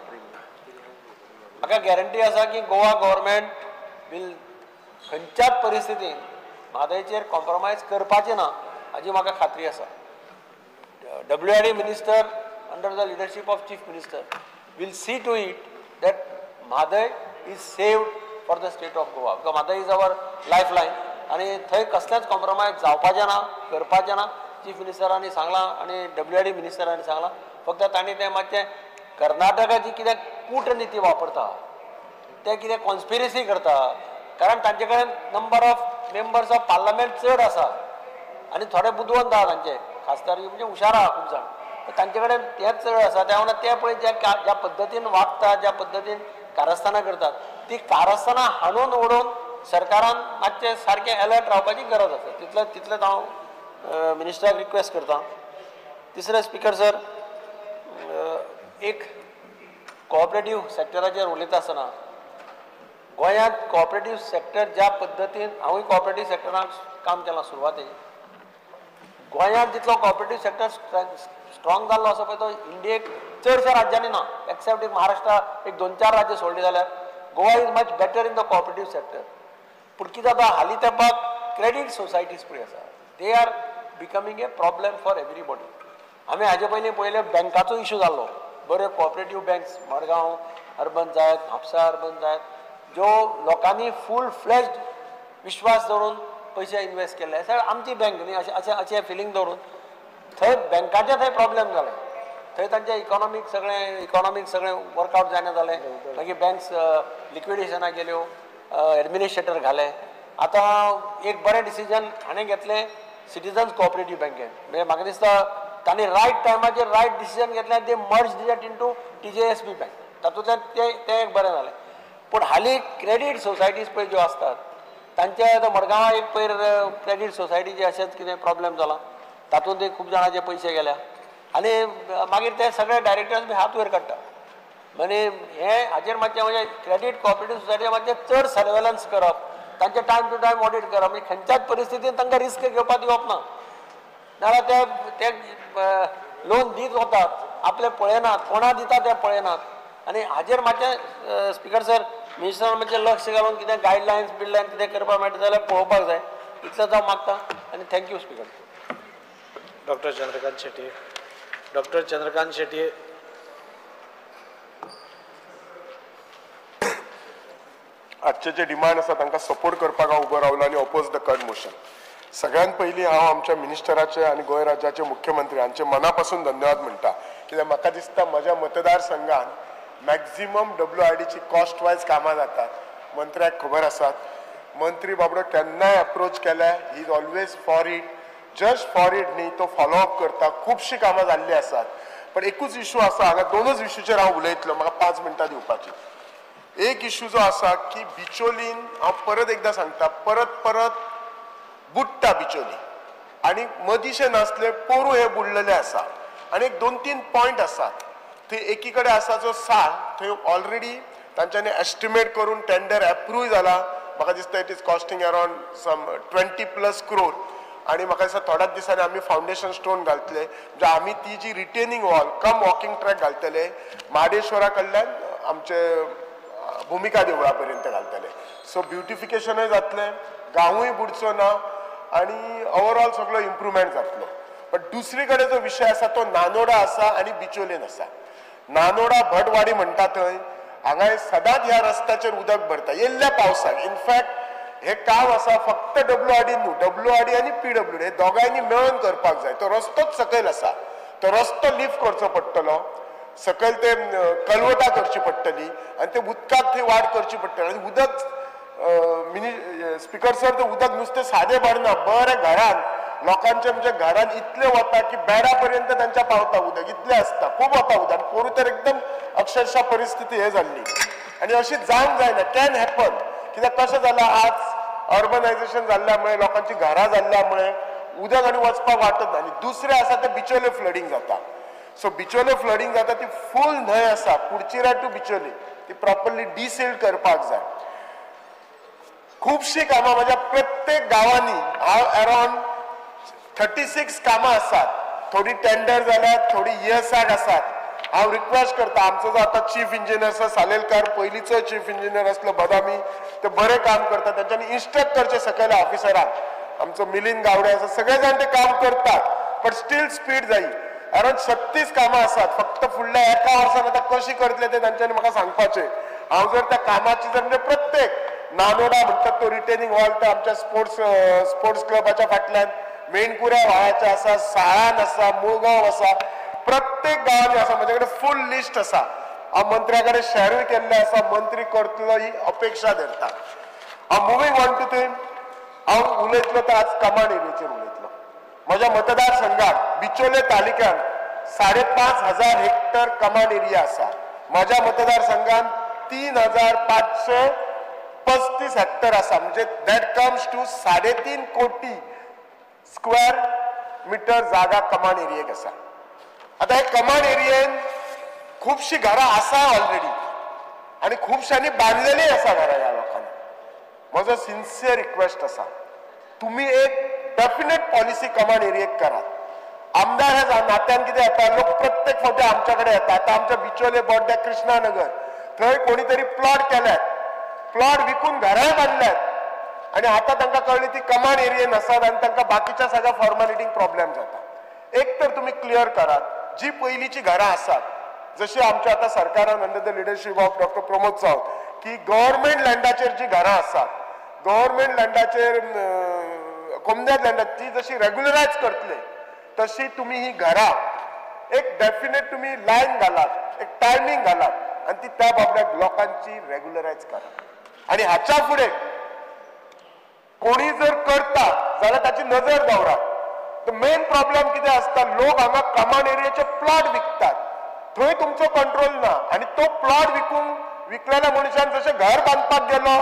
म्हाका गॅरंटी आसा की गोवा गव्हर्मेंट वील खंयच्याच परिस्थितीन म्हादयचेर कॉम्प्रोमायज करपाचें ना हाजी म्हाका खात्री आसा. W R D minister under the leadership of chief minister will see to it that Mhadei is saved for the state of Goa. Because Mhadei is our life line आनी थंय कसलेंच कॉम्प्रोमायज जावपाचें ना, करपाचें ना. चीफ मिनिस्टरांनी सांगलां आनी W R D मिनिस्टरांनी सांगलां. फक्त तांणी तें मातशें कर्नाटकाची कितें कूटनिती वापरता, ते कितें कॉन्स्पिरसी करता, कारण तांचे कडेन number of members of parliament चड आसा आनी थोडे बुदवंत आहा तांचे खासदार म्हणजे हुशार आहा खूब जाण. तांचे कडेन तेंच चड आसा. त्या वांगडा ते पळय ज्या ज्या पद्दतीन वागता, ज्या पद्दतीन कारस्थानां करतात, ती कारस्थानां हाडून उडोवन सरकारान मातशें सारकें अलर्ट रावपाची गरज आसा. तितलें तितलेंच हांव मिनिस्टराक रिक्वेस्ट करता. तिसरें स्पिकर सर, एक कोऑपरेटीव सेक्टराचेर उलयता आसतना गोंयांत कोऑपरेटीव सेक्टर ज्या पद्दतीन, हांवूय कोऑपरेटीव सेक्टरान काम केलां सुरवातेक, गोंयांत जितलो कोऑपरेटीव सेक्टर स्ट्रॉंग जाल्लो आसा पळय तो इंडियेक चडश्या राज्यांनी ना, एक्सेप्ट एक महाराष्ट्रा एक 2-4 राज्य सोडली जाल्यार Goa is much better in the cooperative sector. पूण कितें जाता, हालीं तेंपाक क्रेडीट सोसायटीज पळय आसा, they are becoming a problem for everybody. आमी हाजे पयलीं पयलें बँकाचो इशू जाल्लो, बऱ्यो कोऑपरेटीव बँक्स मडगांव अर्बन जायत, म्हापसा अर्बन जायत, ज्यो लोकांनी फूल फ्लॅज्ड विश्वास दवरून पयशे इन्वेस्ट केल्ले, सगळें आमची बँक न्ही अशें अशें अशें फिलींग दवरून थंय बँकाचे थंय प्रॉब्लेम जाले. थंय तांचे इकॉनॉमीक सगळें इकॉनॉमीक सगळें वर्कआवट जायना जालें, मागीर बँक्स लिक्विडेशनाक गेल्यो, एडमिनिस्ट्रेटर घाले. आतां एक बरें डिसिजन हाणें घेतलें सिटिजन्स कोऑपरेटीव बँकेन, म्हणजे म्हाका दिसता तांणी रायट टायमाचेर रायट डिसिजन घेतलें, ते merge that into TJSB bank, तातूंतल्यान तें एक बरें जालें. पूण हालीं क्रेडीट सोसायटीज पळय ज्यो आसतात तांचे आतां मडगांवां एक पयर क्रेडीट सोसायटीचे अशेंच कितें प्रॉब्लेम जाला, तातूंत खूब जाणांचे पयशे गेल्या आनी मागीर ते सगळे डायरेक्टर्स बी हात वयर काडटा. म्हणजे हें हाचेर मातशें म्हणजे क्रेडीट कोऑपरेटीव सोसायटी मातशें चड सर्वेलन्स करप, तांचें टायम टू टायम ऑडीट करप, म्हणजे खंयच्याच परिस्थितीन तांकां रिस्क घेवपाक दिवप ना, नाजाल्यार ते लोन दीत वतात, आपले पळयनात, कोणा दिता ते पळयनात. आनी हाजेर मातशें स्पिकर सर मिनिस्टरान मातशें लक्ष घालून कितें गायडलायन्स बिडलायन्स कितें करपाक मेळटा जाल्यार पळोवपाक जाय, इतलेंच हांव मागता आनी thank you speaker. Doctor Chandrakant Shetye. Doctor Chandrakant Shetye. आजचे जे डिमांड आसा तांकां सपोर्ट करपाक हांव उबो रावलो आनी ओपोज the cut motion. सगळ्यात पयलीं हांव आमच्या मिनिस्टराचे आनी गोंय राज्याचे मुख्यमंत्री हांचे मना पासून धन्यवाद म्हणटा, कित्याक म्हाका दिसता म्हज्या मतदारसंघान मॅक्झिमम WRDची कॉस्ट वायज कामां जातात. मंत्र्याक खबर आसात, मंत्री बाबडो केन्नाय अप्रोच केल्यार he is always for it, just for it न्ही, तो फॉलोअप करता. खुबशीं कामां जाल्लीं आसात, पण एकूच इशू आसा हांगा, दोनूच इशूचेर हांव उलयतलो, म्हाका 5 मिनटां दिवपाची. एक इशू जो आसा की बिचोलीन, हांव परत एकदां सांगता, परत परत बुडटा बिचोली आनी मदींशें नासलें पोरूं हें बुडलेलें आसा. आनी एक 2-3 पॉयंट आसात थंय. एकी कडेन आसा जो साळ, थंय ऑलरेडी तांच्यांनी एस्टिमेट करून टेंडर एप्रूव जाला, म्हाका दिसता it is costing around some 20+ crore. आनी म्हाका दिसता थोड्याच दिसांनी आमी फावंडेशन स्टोन घालतले, म्हणजे आमी ती जी retaining wall cum walking track घालतले महाडेश्वरा कडल्यान आमचे भुमिका देवळा पर्यंत घालतले. सो ब्युटिफिकेशनूय जातलें, गांवूय बुडचो ना आनी ओवरऑल सगळो इम्प्रुवमेंट जातलो. बट दुसरी कडेन जो विशय आसा तो नानोडा आसा आनी बिचोलेन आसा. नानोडा भटवाडी म्हणटा थंय हांगा सदांच ह्या रस्त्याचेर उदक भरता येल्ल्या पावसाक. इनफॅक्ट हे काम आसा फक्त WRD न्हू, WRD आनी PWD हे दोगांयनी मेळून करपाक जाय. तो रस्तोच सकयल आसा, तो रस्तो लिफ्ट करचो पडटलो, सकयल ते कलवटां करची पडटली आनी ते उदकाक थंय वाट करची पडटली. आनी उदक मिनी स्पिकर सर, ते उदक नुस्तें सादें भरना, बरें घरान लोकांच्या म्हणजे घरान इतलें वता की बेडा पर्यंत तांच्या पावता उदक, इतलें आसता, खूब वता उदक. आनी पोरूं तर एकदम अक्षरशः परिस्थिती हे जाल्ली आनी अशी जावंक जायना, can happen. कित्याक कशें जालां, आज अर्बनायजेशन जाल्ल्या मुळे, लोकांची घरां जाल्ल्या मुळे उदक आनी वचपाक वाटत ना. आनी दुसरें आसा तें बिचोले फ्लडींग जाता. सो बिचोले फ्लडींग जाता ती फूल न्हंय आसा, कुडचिरा टू बिचोले, ती प्रॉपरली डिसिल्ड करपाक जाय. खुबशीं कामां म्हज्या प्रत्येक गांवांनी, हांव अरावंड 36 कामां आसात, थोडी टेंडर जाल्यात, थोडी ESR आसात. हांव रिक्वेस्ट करता आमचो जो आतां चीफ इंजिनियर आसा सालेलकार, पयलींचो चीफ इंजिनियर आसलो बदामी, ते बरें काम करता, तांच्यांनी इन्स्ट्रक्ट करचें सकयल्या ऑफिसरांक. आमचो मिलिंद गावडे आसा, सगळे जाण ते काम करतात, बट स्टील स्पीड जायी. अरावंड 36 कामां आसात, फक्त फुडल्या एका वर्सान आतां कशी करतले ते तांच्यांनी म्हाका सांगपाचें. हांव जर त्या कामाची जर म्हणजे प्रत्येक नानोडा म्हणटात तो रिटेनिंग वॉल, तो आमच्या स्पोर्ट्स क्लबाच्या फाटल्यान मेणकुऱ्या व्हाळाचे आसा, साळान आसा, मुळगांव आसा, प्रत्येक गांवांनी आसा. म्हजे कडेन फूल लिस्ट आसा. हांव मंत्र्या कडेन शेरूय केल्लें आसा, मंत्री करतलो ही अपेक्षा धरता. हांव मुवींग ऑन टू थंय हांव उलयतलो तर आज कमांड एरियेचेर उलयतलो. म्हज्या मतदारसंघात बिचोले तालुक्यांत 5,500 हेक्टर कमांड एरिया आसा. माझ्या मतदारसंघात 3,535 हेक्टर आसा, म्हणजे that comes to 3.5 कोटी स्क्वेअर मिटर जागा कमांड एरियेक आसा. आतां हे कमांड एरियेन खुबशीं घरां आसा ऑलरेडी आनी खुबशांनी बांदलेली आसा घरां ह्या लोकांनी. म्हजो सिन्सियर रिक्वेस्ट आसा, तुमी एक डेफिनेट पॉलिसी कमांड एरियेक करात. आमदार ह्या नात्यान कितें जाता, लोक प्रत्येक फावटी आमच्या कडेन येता. आतां आमच्या बिचोले बोड्ड्या कृष्णानगर थंय कोणी तरी प्लॉट केल्यात, प्लॉट विकून घरांय बांदल्यात आनी आतां तांकां कळ्ळी ती कमांड एरियेन आसात आनी तांकां बाकीच्या सगळ्या फॉर्मेलिटींक प्रॉब्लेम जाता. एक तर तुमी क्लियर करात जी पयलींची घरां आसात, जशी आमच्या आतां सरकारान under the leadership of doctor Pramod Sawant की गव्हर्मेंट लँडाचेर जी घरां आसात, गव्हर्मेंट लँडाचेर कोमद्याद लँडार ती जशी रेग्युलरायज करतले तशी तुमी ही घरां एक डेफिनेट तुमी लायन घालात, एक टायमींग घालात आनी ती त्या बाबड्याक लोकांची रेग्युलरायज करात. आनी हाच्या फुडें कोणी जर करता जाल्यार ताची नजर दवरात. मेन प्रॉब्लेम कितें आसता, लोक हांगा कमांड एरियाचे प्लॉट विकतात, थंय तुमचो कंट्रोल ना आनी तो प्लॉट विकलेल्या मनशान जशें घर बांदपाक गेलो,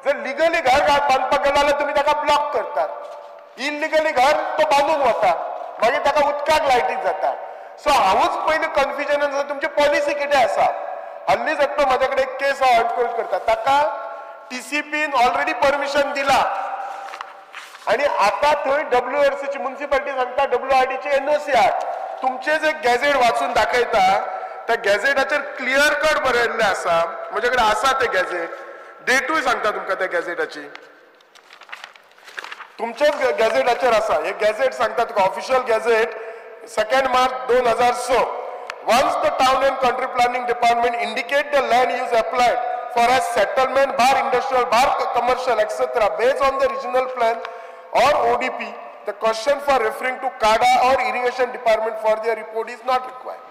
जर लिगली घर बांदपाक गेलो जाल्यार तुमी ताका ब्लॉक करतात, इलिगली घर तो बांदून वता, मागीर ताका उदकाक लायटीक जाता. सो हांवूच पयलीं कन्फ्युजनान आसा तुमची पॉलिसी कितें आसा. हल्लीच एकटो म्हाज्या कडेन एक केस हांव एनक्रोच करता, ताका टीसीपीन ऑलरेडी परमिशन दिला आनी आतां थंय डब्ल्यूआरसीची मुन्सिपालिटी सांगता डब्ल्यूआरडीची एनओसी हाड. तुमचे जे गॅझेट वाचून दाखयता त्या गॅझेटाचेर क्लियर कट बरयल्लें आसा, म्हजे कडेन आसा तें गॅझेट, डेटूय सांगता तुमकां त्या गॅझेटाची, तुमच्याच गॅझेटाचेर आसा. हे गॅझेट सांगता तुका official gazette 2 March 2006. Once the town and country planning department indicate the land use applied for a settlement bar industrial bar commercial etcetera based on the regional plan or ODP, the question for referring to CADA or irrigation department for their report is not required.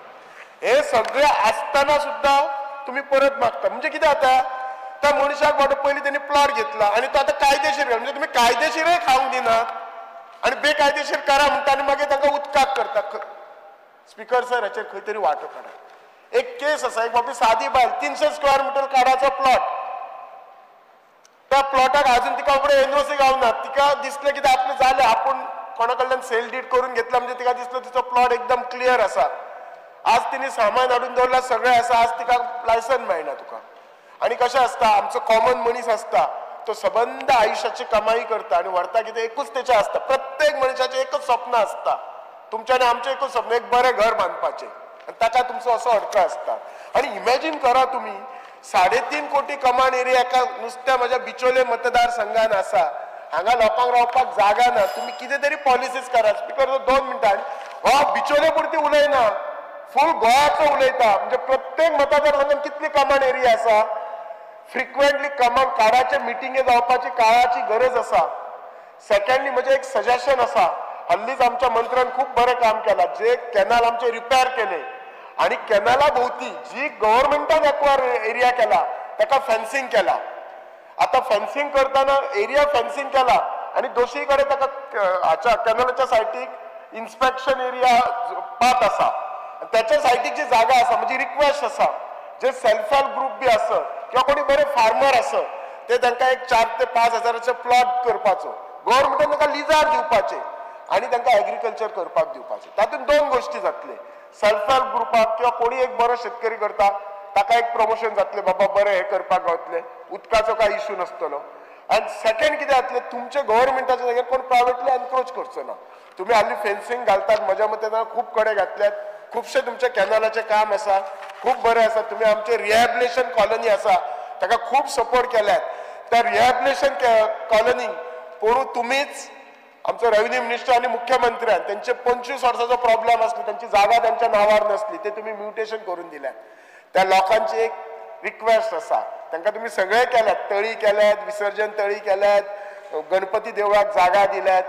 हे सगळे असताना सुद्धा तुम्ही परत मागता, म्हणजे कितें जाता, त्या मनशाक वाटो पयलीं तेणी प्लॉट घेतला आनी तो आतां कायदेशीर, म्हणजे तुमी कायदेशीरय खावंक दिनात आनी बेकायदेशीर करा म्हणटा आनी मागीर तांकां उदकाक करता. स्पीकर सर, हाचेर खंय तरी वाटो काडा. एक केस आसा, एक बाबी सादी बायल 300 स्क्वेअर मिटर काडाचो प्लॉट, त्या प्लॉटाक अजून तिका फुडें एनओसी गावना. तिका दिसलें कितें आपलें जालें, आपूण कोणा कडल्यान सेल did करून घेतला, म्हणजे तिका दिसलो तिचो प्लॉट एकदम क्लियर आसा. आज तिने सामान हाडून दवरलां, सगळें आसा, आज तिका लायसन मेळना तुका. आनी कशें आसता, आमचो कॉमन मनीस आसता तो सबंद आयुश्याची कमाई करता आनी व्हरता कितें एकूच तेचें आसता. प्रत्येक मनशाचें एकूच स्वप्न आसता, तुमचें आनी आमचें एकूच स्वप्न, एक बरें घर बांदपाचें, आनी ताका तुमचो असो अडखळ आसता. आनी इमॅजीन करा तुमी, 3.5 कोटी कमांड एरिया एका नुस्त्या म्हज्या बिचोले मतदारसंघान आसा, हांगा लोकांक रावपाक जागा ना. तुमी कितें तरी पॉलिसीज करा. स्पीकर 2 मिनटां, हो बिचोले पुरती उलयना, फूल गोवाचो उलयता. म्हणजे प्रत्येक मतदारसंघान कितली कमांड एरिया आसा, फ्रिक्वेंटली कमांड काडाचे मिटिंगे जावपाची काळाची गरज आसा. सेकंडली म्हजें एक सजेशन आसा, हल्लीच आमच्या मंत्र्यान खूब बरें काम केलां, जे कॅनल आमचे रिपेर केले आनी कॅनला भोवती जी गव्हर्मेंटान एक्वायर एरिया केला ताका फेन्सिंग केला. आतां फेन्सिंग करतना एरिया फेन्सिंग केला आनी दोशी कडेन ताका हाच्या कॅनलाच्या सायटीक इन्स्पेक्शन एरिया पात आसा, त्याच्या सायटीक जी जागा आसा, म्हणजे रिक्वेस्ट आसा जे सेल्फ हेल्प ग्रुप बी आसत किंवा कोणी बरे फार्मर आसत ते तांकां एक 4 ते 5 हजाराचे प्लॉट करपाचो, गव्हर्मेंटान तांकां लिजार दिवपाचे आनी तांकां एग्रीकल्चर करपाक दिवपाचें. तातूंत 2 गोश्टी जातले, सेल्फ हेल्प ग्रुपाक किंवा कोणी एक बरो शेतकरी करता ताका एक प्रमोशन जातलें, बाबा बरें हें करपाक गावतलें, उदकाचो कांय इश्यू नासतलो. आनी सेकंड कितें जातलें, तुमचे गव्हर्मेंटाच्या जाग्यार कोण प्रायवेटली एनक्रोच करचो ना. तुमी हालीं फेन्सिंग घालतात, म्हज्या मते खूब कडेन घातल्यात, खुबशे तुमच्या कॅनलाचें काम आसा, खूब बरें आसा. तुमी आमचे रिहॅबिलिटेशन कॉलनी आसा ताका खूब सपोर्ट केल्यात. त्या रिहॅबिलिटेशन कॉलनी पोरूं तुमीच आमचो रेव्हेन्यू मिनिस्टर आनी मुख्यमंत्र्यान तेंचे 25 वर्साचो प्रॉब्लेम आसलो, तेंची जागा तेंच्या नांवार नासली, ते तुमी म्युटेशन करून दिल्यात. त्या लोकांची एक रिक्वेस्ट आसा, तांकां तुमी सगळें केल्यात, तळी केल्यात, विसर्जन तळी केल्यात, गणपती देवळाक जागा दिल्यात,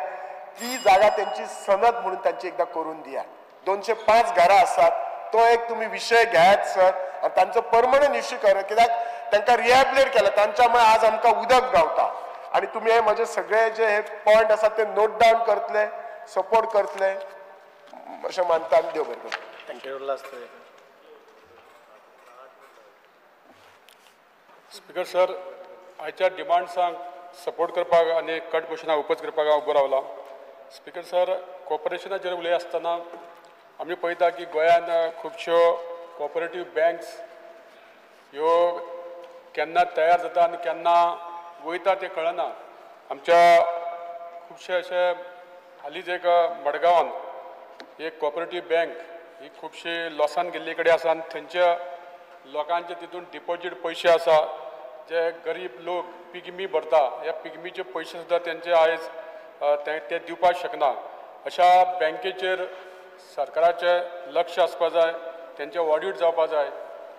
ती जागा तेंची सनद म्हणून तांची एकदां करून दियात. 205 घरां आसात, तो एक तुमी विशय घेयात सर, आनी तांचो परमनंट इश्यू करात, कित्याक तांकां रिहॅबिलिटेट केला, तांच्या मुळे आज आमकां उदक गावता. आनी तुमी हे म्हजे सगळे जे हे पॉयंट आसात ते नोट डावन करतले, सपोर्ट करतले अशें मानता. आनी देव बरें करूं. Thank you. Speaker sir, आयच्या डिमांड्सांक सपोर्ट करपाक आनी कट मोशनाक ओपोज करपाक हांव उबो रावला. स्पीकर सर, कॉर्पोरेशनाचेर उलय आसतना आमी पळयता की गोंयांत खुबश्यो कॉपरेटीव बँक्स ह्यो केन्ना तयार जाता आनी केन्ना वयता तें कळना. आमच्या खुबशे अशे हालींच एक मडगांवान एक कॉपरेटीव बँक ही खुबशी लॉसान गेल्ली कडेन आसा आनी थंयच्या लोकांचे तितून डिपॉजीट पयशे आसा, जे गरीब लोक पिगमी भरता, ह्या पिगमीचे पयशे सुद्दां तेंचे आयज ते दिवपाक शकना. अशा बँकेचेर सरकाराचें लक्ष आसपा जाय, तेंचें ऑडीट जावपा जाय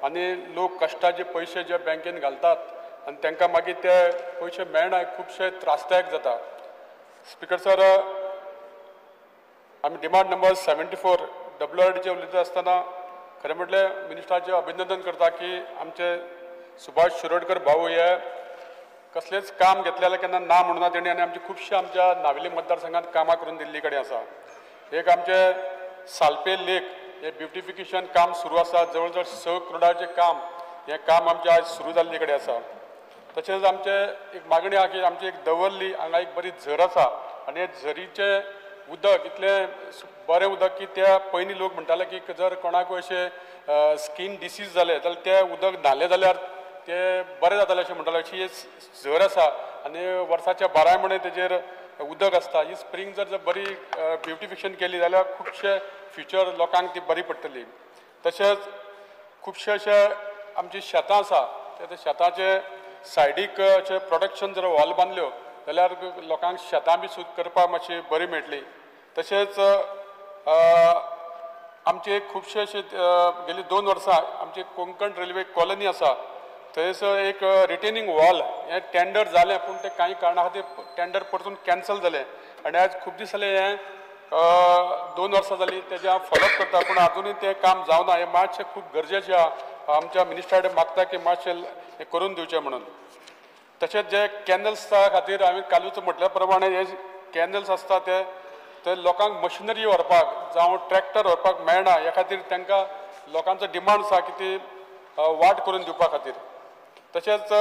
आनी लोक कश्टाचे पयशे जे बँकेन घालतात आनी तांकां मागीर ते पयशे मेळना, खुबशे त्रासदायक जाता. स्पीकर सर, आमी डिमांड नंबर 74 WRDचे उलयता आसतना खरें म्हटल्यार मिनिस्टराचें अभिनंदन करता की आमचे सुभाष शिरोडकर भाऊ हे कसलेंच काम घेतलें जाल्यार केन्ना ना म्हणूना तेणी आनी आमची खुबशे आमच्या नावेली मतदारसंघात कामां करून दिल्ली कडेन आसा. एक आमचे सालपे लेक हे ब्युटिफिकेशन काम सुरू आसा, जवळ जवळ 6 करोडाचें काम हें काम आमचें आयज सुरू जाल्ले कडेन आसा. तशेंच आमचें एक मागणी आहा की आमची एक दवर्ली हांगा एक बरी झर आसा आनी हे झरीचें उदक इतलें बरें उदक की त्या पयलीं लोक म्हणटाले की जर कोणाकूय अशें स्कीन डिसीज जालें जाल्यार तें उदक न्हालें जाल्यार तें बरें जातालें अशें म्हणटाले. अशी झर आसा आनी वर्साच्या 12 म्हयने तेजेर उदक आसता. ही स्प्रींग जर बरी ब्युटिफिकेशन केली जाल्यार खुबशे फ्युचर लोकांक ती बरी पडटली. तशेंच खुबशे अशे आमची शेतां आसा, त्या शेताचे सायडीक अशें प्रोटेक्शन जर वॉल बांदल्यो जाल्यार लोकांक शेतां बी सुद्दां करपाक मातशी बरी मेळटली. तशेंच आमचे खुबशे अशे गेली 2 वर्सां आमची कोंकण रेल्वे कॉलनी आसा, थंयसर एक रिटेनिंग वॉल हें टेंडर जालें, पूण तें कांय कारणा खातीर टेंडर परतून कॅन्सल जालें आनी आयज खूब दीस जाले हें 2 वर्सां जालीं तेजें हांव फॉलोअप करता, पूण आजुनूय तें काम जावना. हें मातशें खूब गरजेचें आहा, आमच्या मिनिस्टरा कडेन मागता की मातशें हें करून दिवचें म्हणून. तशेंच जे कॅनल्सा खातीर हांवें कालूच म्हटल्या प्रमाणे हे कॅनल्स आसता ते लोकांक मशिनरी व्हरपाक जावं ट्रॅक्टर व्हरपाक मेळना, ह्या खातीर तांकां लोकांचो डिमांड आसा की ती वाट करून दिवपा खातीर. तशेंच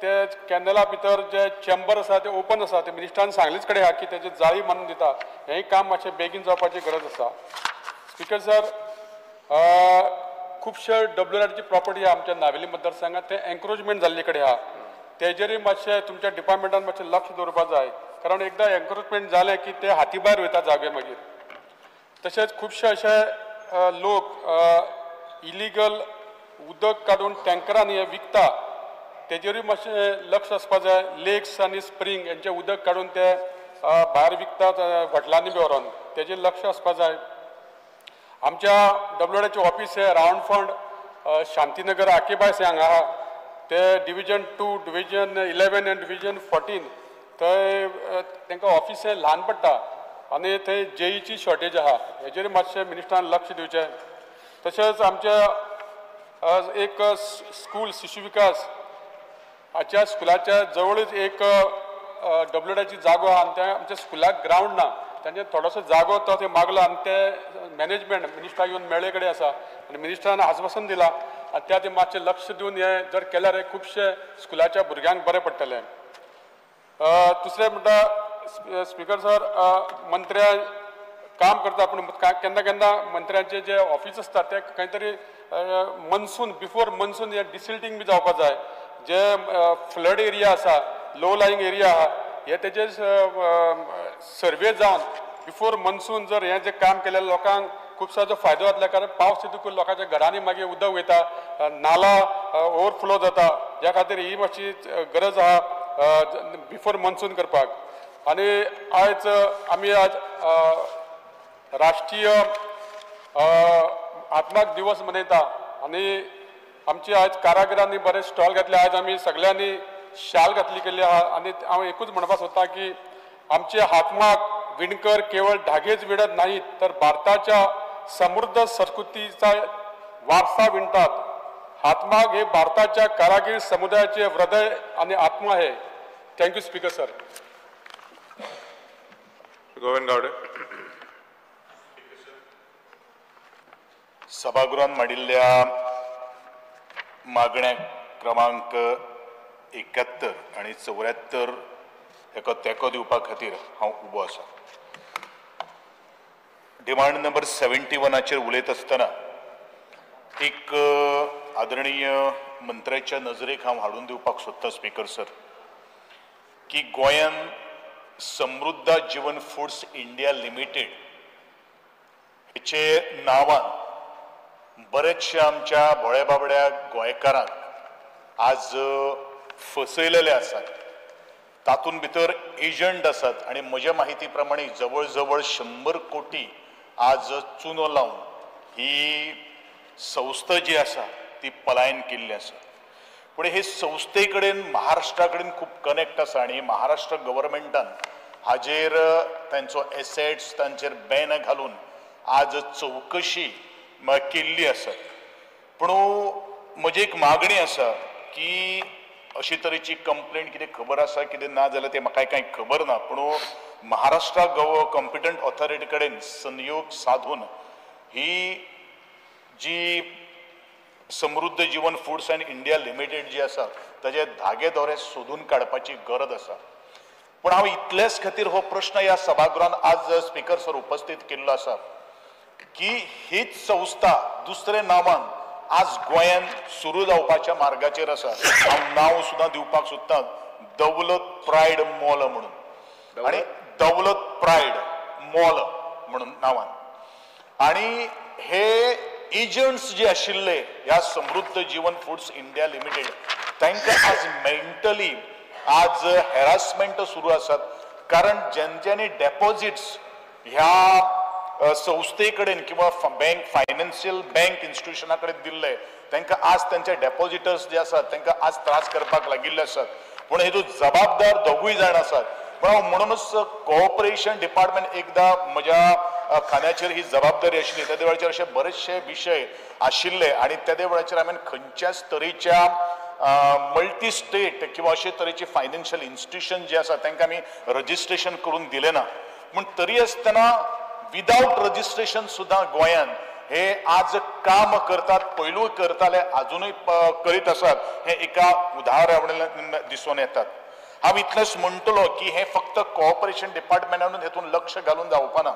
ते कॅनला भितर जे चेंबर आसा ते ओपन आसा, ते मिनिस्टरान सांगलीच कडेन आहा की तेजे जाळी मारून दिता, हेंय काम मातशें बेगीन जावपाची गरज आसा. स्पीकर सर, खुबशे WRDची प्रॉपर्टी आहा आमच्या नावेली मतदारसंघात, ते एन्क्रोचमेंट जाल्ले कडेन आहा, तेजेरूय मातशें तुमच्या डिपार्टमेंटान मातशें लक्ष दवरपाक जाय, कारण एकदां एन्क्रोचमेंट जालें की ते हाती भायर वयता जागे मागीर. तशेंच खुबशे अशे लोक इलिगल उदक काडून टँकरांनी हे विकता, तेजेरूय मातशें लक्ष आसपा जाय. लेक्स आनी स्प्रींग हेंचें उदक काडून ते भायर विकतात हॉटेलांनी बी व्हरोन, तेजेर लक्ष आसपा जाय. आमच्या WRDचें ऑफीस हें रावंड फंड शांतीनगर आकेबायस हांगा आहा, ते डिविजन 2, डिविजन 11 आनी डिविजन 14 थंय तांकां ऑफीस हें ल्हान पडटा आनी थंय जेईची शॉर्टेज आहा, हेजेर मातशें मिनिस्टरान लक्ष दिवचें. तशेंच आमच्या एक स्कूल शिशु विकास हाच्या स्कुलाच्या जवळच एक WRDची जागो आहा आनी त्या आमच्या स्कुलाक ग्रावंड ना, तांचे थोडोसो जागो तो थंय मागलो आनी ते मॅनेजमेंट मिनिस्टराक येवन मेळ्ळे कडेन आसा आनी मिनिस्टरान आश्वासन दिलां आनी त्या ते मातशें लक्ष दिवन हें जर केल्यार हें खुबशे स्कुलाच्या भुरग्यांक बरें पडटलें. दुसरें म्हणटा स्पीकर सर, मंत्र्या काम करता पूण केन्ना केन्ना मंत्र्यांचे जे ऑफीस आसता ते खंय तरी मनसून बिफोर मनसून हे डिसिल्टींग बी जावपा जाय. जे फ्लड एरिया आसा, लो लायिंग एरिया आहा, हे तेजे सर्वे जावन बिफोर मनसून जर हें जें काम केलें लोकांक खुबसो फायदो जातलो, कारण पावस येतकूच लोकांच्या घरांनी मागीर उदक वयता, नाला ओवरफ्लो जाता, ह्या खातीर ही मातशी गरज आहा बिफोर मनसून करपाक. आनी आयज आमी आज राष्ट्रीय आत्माक दिवस मनयता आनी आमची आयज कारागिरांनी बरे स्टॉल घातले, आयज आमी सगळ्यांनी शाल घातली केल्ली आहा. आनी हांव एकूच म्हणपाक सोदता की आमचे हातमाग विणकर केवळ धागेच विणत नाहीत तर भारताच्या समृद्ध संस्कृतीचा वारसा विणतात. हातमाग हे भारताच्या कारागीर समुदायाचे हृदय आणि आत्मा आहे. Thank you speaker sir. Govind Gawde. सभागृहात मांडिल्ल्या मागण्या क्रमांक 71 आनी 74 हेका तेंको दिवपा खातीर हांव उबो आसा. डिमांड नंबर 71 उलयत आसतना एक आदरणीय मंत्र्याच्या नजरेक हांव हाडून दिवपाक सोदता स्पीकर सर, की गोंयान समृद्धा जीवन फूड्स इंडिया लिमिटेड हेचे नांवान बरेचशे आमच्या भोळे बाबड्या गोंयकारांक आज फसयलेले आसात. तातूंत भितर एजंट आसात आनी म्हज्या माहिती प्रमाणे जवळ जवळ 100 कोटी आज चुनो लावन ही संस्था जी आसा ती पलायन केल्ली आसा. पूण हे संस्थे कडेन महाराष्ट्रा कडेन खूब कनेक्ट आसा आनी महाराष्ट्र गव्हर्मेंटान हाजेर तांचो एसेट्स तांचेर बॅन घालून आज चवकशी केल्ली आसा. पूण म्हजी एक मागणी आसा की अशी तरेची कंप्लेंट कितें खबर आसा कितें ना जाल्यार तें म्हाका कांय खबर ना, पूण महाराष्ट्र कॉम्पिटंट ऑथॉरिटी कडेन संयोग साधून ही जी Samruddh Jeevan foods and India limited जी आसा ताजे धागे दोरे सोदून काडपाची गरज आसा. पूण हांव इतलेच खातीर हो प्रश्न ह्या सभागृहान आज स्पीकर सर उपस्थित केल्लो आसा की हीच संस्था दुसरे नांवान आज गोंयान सुरू जावपाच्या मार्गाचेर आसा. हांव नांव सुद्दां दिवपाक सोदता, दौलत प्रायड मॉल म्हणून, आनी दौलत प्रायड मॉल म्हणून नांवान. आनी हे एजंट्स जे आशिल्ले ह्या समृद्ध जीवन फूड्स इंडिया लिमिटेड तांकां आज मेंटली आज हॅरासमेंट सुरू आसात, कारण जेंच्यांनी डेपॉझिट्स ह्या संस्थे कडेन किंवा बँक फायनान्शियल बँक इन्स्टिट्युशना कडेन दिल्ले तांकां आज तांचे डेपॉझिटर्स जे आसात तांकां आज त्रास करपाक लागिल्ले आसात. पूण हेतून जबाबदार दोगूय जाण आसात. पण हांव म्हणूनच कोऑपरेशन डिपार्टमेंट एकदां म्हज्या खांद्याचेर ही जबाबदारी आशिल्ली तेदे वेळाचेर अशे बरेचशे विशय आशिल्ले आनी तेदे वेळाचेर हांवें खंयच्याच तरेच्या मल्टी स्टेट किंवा अशे तरेचे फायनान्शियल इन्स्टिट्युशन जे आसा तांकां आमी रजिस्ट्रेशन करून दिलें ना. पूण तरी आसतना विदावट रजिस्ट्रेशन सुद्दां गोंयान हे आज काम करतात, पयलूय करताले, आजुनूय करीत आसात, हे एका उदाहरणा दिसून येतात. हांव इतलेंच म्हणटलो की हें फक्त कोऑपरेशन डिपार्टमेंटानूच हेतून लक्ष घालून जावपाना,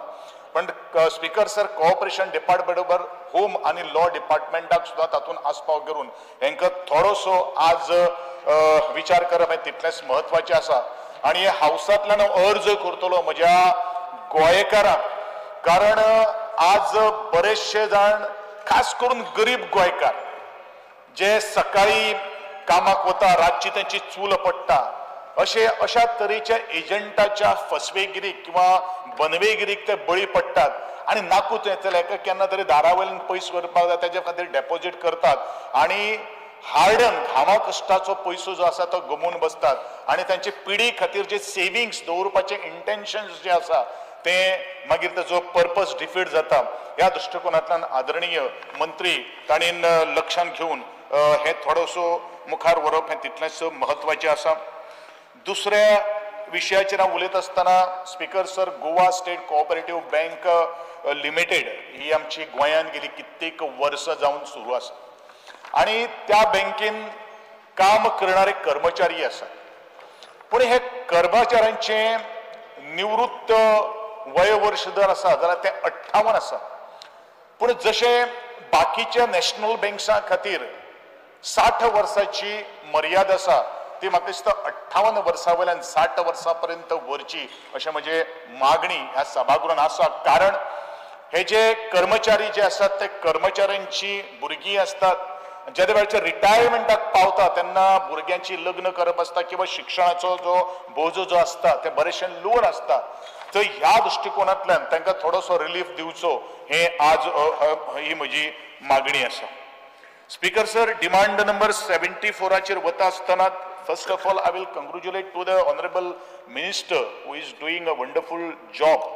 पण स्पीकर सर कोऑपरेशन डिपार्टमेंट बरोबर होम आनी लॉ डिपार्टमेंटाक सुद्दां तातूंत आस्पाव करून हेंकां थोडोसो आज विचार करप हें तितलेंच म्हत्वाचें आसा. आनी हावसांतल्यान हांव अर्ज करतलो म्हज्या गोंयकारांक, कारण आज बरेचशे जाण खास करून गरीब गोंयकार जे सकाळी कामाक वता, रातची तांची चूल पडटा, अशे अशा तरेच्या एजंटाच्या फसवेगिरीक किंवा बनवेगिरीक ते बळी पडटात आनी नाकूच येतले एका केन्ना तरी दारा वयल्यान पयस करपाक जाय तेजे खातीर डेपॉझीट करतात आनी हार्डन घामा कश्टाचो पयसो जो आसा तो गमोवन बसतात आनी तांचे पिढी खातीर जे सेविंग्स दवरपाचे इंटेन्शन्स जे आसा ते मागीर ताजो पर्पज डिफीट जाता. ह्या दृश्टिकोनांतल्यान आदरणीय मंत्री ताणें लक्षांत घेवन हें थोडोसो मुखार व्हरप हें तितलेंच म्हत्वाचें आसा. दुसऱ्या विशयाचेर हांव उलयत आसतना speaker sir, Goa state cooperative bank limited ही आमची गोंयांत गेली कित्येक वर्सां जावन सुरू आसा आनी त्या बँकेन काम करणारे कर्मचारी आसात. पूण हे कर्मचाऱ्यांचे निवृत्त वयवर्ष जर आसा जाल्यार तें 58 आसा. पूण जशें बाकीच्या नॅशनल बँक्सां खातीर 60 वर्साची मर्यादा आसा ती म्हाका दिसता 58 वर्सां वयल्यान 60 वर्सां पर्यंत व्हरची अशें म्हजें मागणी ह्या सभागृहान आसा. कारण हे जे कर्मचारी जे आसात ते कर्मचाऱ्यांची भुरगीं आसतात, जेन्ना वेळाचेर रिटायरमेंटाक पावता तेन्ना भुरग्यांची लग्न करप आसता किंवा शिक्षणाचो जो बोजो जो आसता ते बरेचशे लोन आसता. तर ह्या दृश्टिकोनांतल्यान तांकां थोडोसो रिलीफ दिवचो हे आज ही म्हजी मागणी आसा. स्पीकर सर, डिमांड नंबर 74 वता आसतना first of all I will congratulate to the honourable minister who is doing a wonderful job.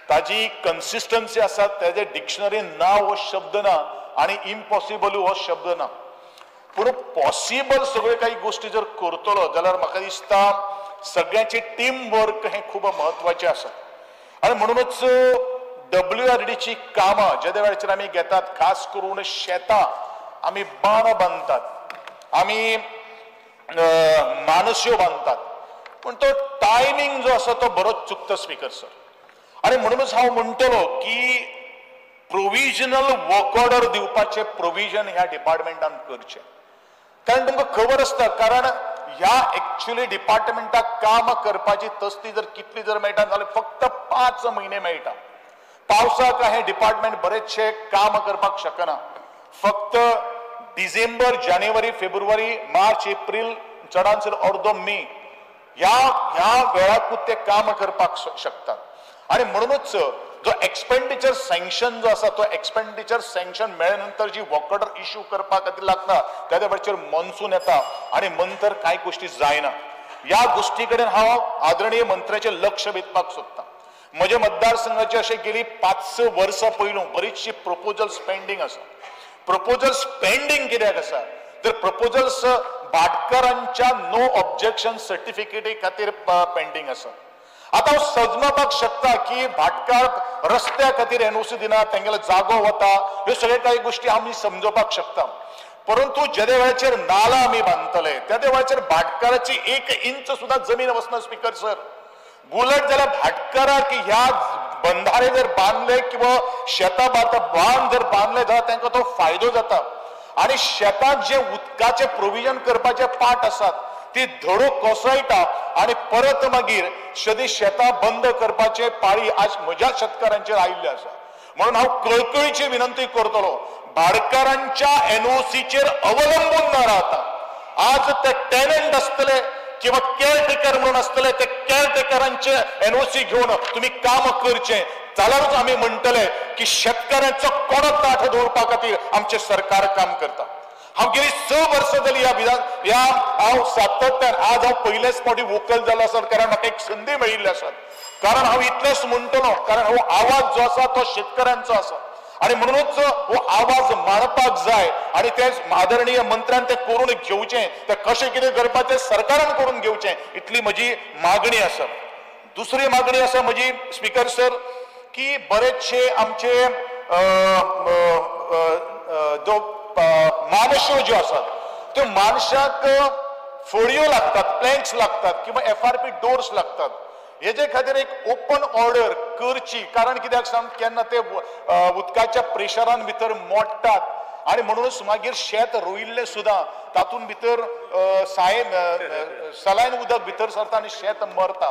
ताजी कन्सिस्टन्सी आसा, ताजे डिक्शनरीन ना हो शब्द ना आनी इम्पॉसिबल हो शब्द ना, पूण पॉसिबल सगळ्यो काही गोश्टी जर करतलो जाल्यार म्हाका दिसता सगळ्यांचे टीम वर्क हें खूब म्हत्वाचें आसा. आनी म्हणूनच WRDची कामां जेदे वेळाचेर आमी घेतात, खास करून शेतां आमी बाण बांदतात, आमी मानस्यो बांदतात, पूण तो टायमींग जो आसा तो बरोच चुकता स्पीकर सर. आनी म्हणूनच हांव म्हणटलो की प्रोविजनल वर्क ऑर्डर दिवपाचें प्रोविजन ह्या डिपार्टमेंटान करचें, कारण तुमकां खबर आसता, कारण ह्या एक्चुअली डिपार्टमेंटाक काम करपाची तसली जर कितली जर मेळटा जाल्यार फक्त 5 म्हयने मेळटा. पावसाक हें डिपार्टमेंट बरेचशें काम करपाक शकना, फक्त डिसेंबर, जानेवारी, फेब्रुवारी, मार्च, एप्रील, चडान चड अर्दो मे ह्या ह्या वेळाकूच ते काम करपाक शकतात. आनी म्हणूनच जो एक्सपेंडिचर सँक्शन जो आसा तो एक्सपेंडिचर सँक्शन मेळ्ळे नंतर जी वर्क ऑर्डर इश्यू करपा खातीर लागता त्या वेळाचेर मॉन्सून येता आनी नंतर कांय गोश्टी जायना. ह्या गोश्टी कडेन हांव आदरणीय मंत्र्याचें लक्ष वेधपाक सोदतां. म्हज्या मतदारसंघाचे अशें गेली 5-6 वर्सां पयलू बरीचशी प्रपोजल्स पेंडींग आसा. प्रपोजल्स पेंडींग कित्याक आसा तर प्रपोजल्स भाटकारांच्या नो ऑब्जेक्शन सर्टिफिकेटी खातीर पेंडींग आसा. आतां हांव सजमापाक शकता की भाटकार रस्त्या खातीर एनओसी दिना, तेंगेलो जागो वता, ह्यो सगळे कांय गोश्टी आमी समजोवपाक शकता. परंतु जेदे वेळाचेर नाला आमी बांदतले त्या वेळाचेर भाटकाराची 1 इंच सुद्दां जमीन वचना स्पीकर सर. उलट जाल्यार भाटकाराक ह्या बंधारे जर बांदले किंवा शेतां बांद जर बांदले जाल्यार तांकां तो फायदो जाता आनी शेतांत जे उदकाचें प्रोविजन करपाचे पाट आसात ती धडो कोसळटा आनी परत मागीर सदी शेतां बंद करपाचे पाळी आज म्हज्या शेतकारांचेर आयिल्ले आसा. म्हणून हांव कळकळीची विनंती करतलो, भाटकारांच्या एनओसीचेर अवलंबून न राहता आज ते टेनंट आसतले किंवा केअरटेकर म्हणून आसतले ते केअरटेकरांचे एनओसी घेवन तुमी काम करचें जाल्यारूच आमी म्हणटले की शेतकऱ्यांचो कोणो ताठ दवरपा खातीर आमचें सरकार काम करता. हांव गेली 6 वर्सां जाली ह्या विधान ह्या हांव सातत्यान आज हांव पयलेच फावटी वोकल जालो आसा, कारण म्हाका एक संदी मेळिल्ली आसा. कारण हांव इतलेंच म्हणटलो, कारण हो आवाज जो आसा तो शेतकऱ्यांचो आसा आनी म्हणूनच हो आवाज मांडपाक जाय आनी ते आदरणीय मंत्र्यान ते करून घेवचें, ते कशें कितें करपाचें सरकारान करून घेवचें, इतली म्हजी मागणी आसा. दुसरी मागणी आसा म्हजी स्पीकर सर की बरेचशे आमचे जो मानश्यो ज्यो आसात त्यो मानशाक फोडयो लागतात, प्लँक्स लागतात किंवा FRP doors लागतात, हेजे खातीर एक ओपन ऑर्डर करची. कारण कित्याक सांग, केन्ना ते उदकाच्या प्रेशरान भितर मोडटात आनी म्हणूनच मागीर शेत रोयिल्लें सुद्दां तातूंत भितर सायन सलायन उदक भितर सरता आनी शेत मरता.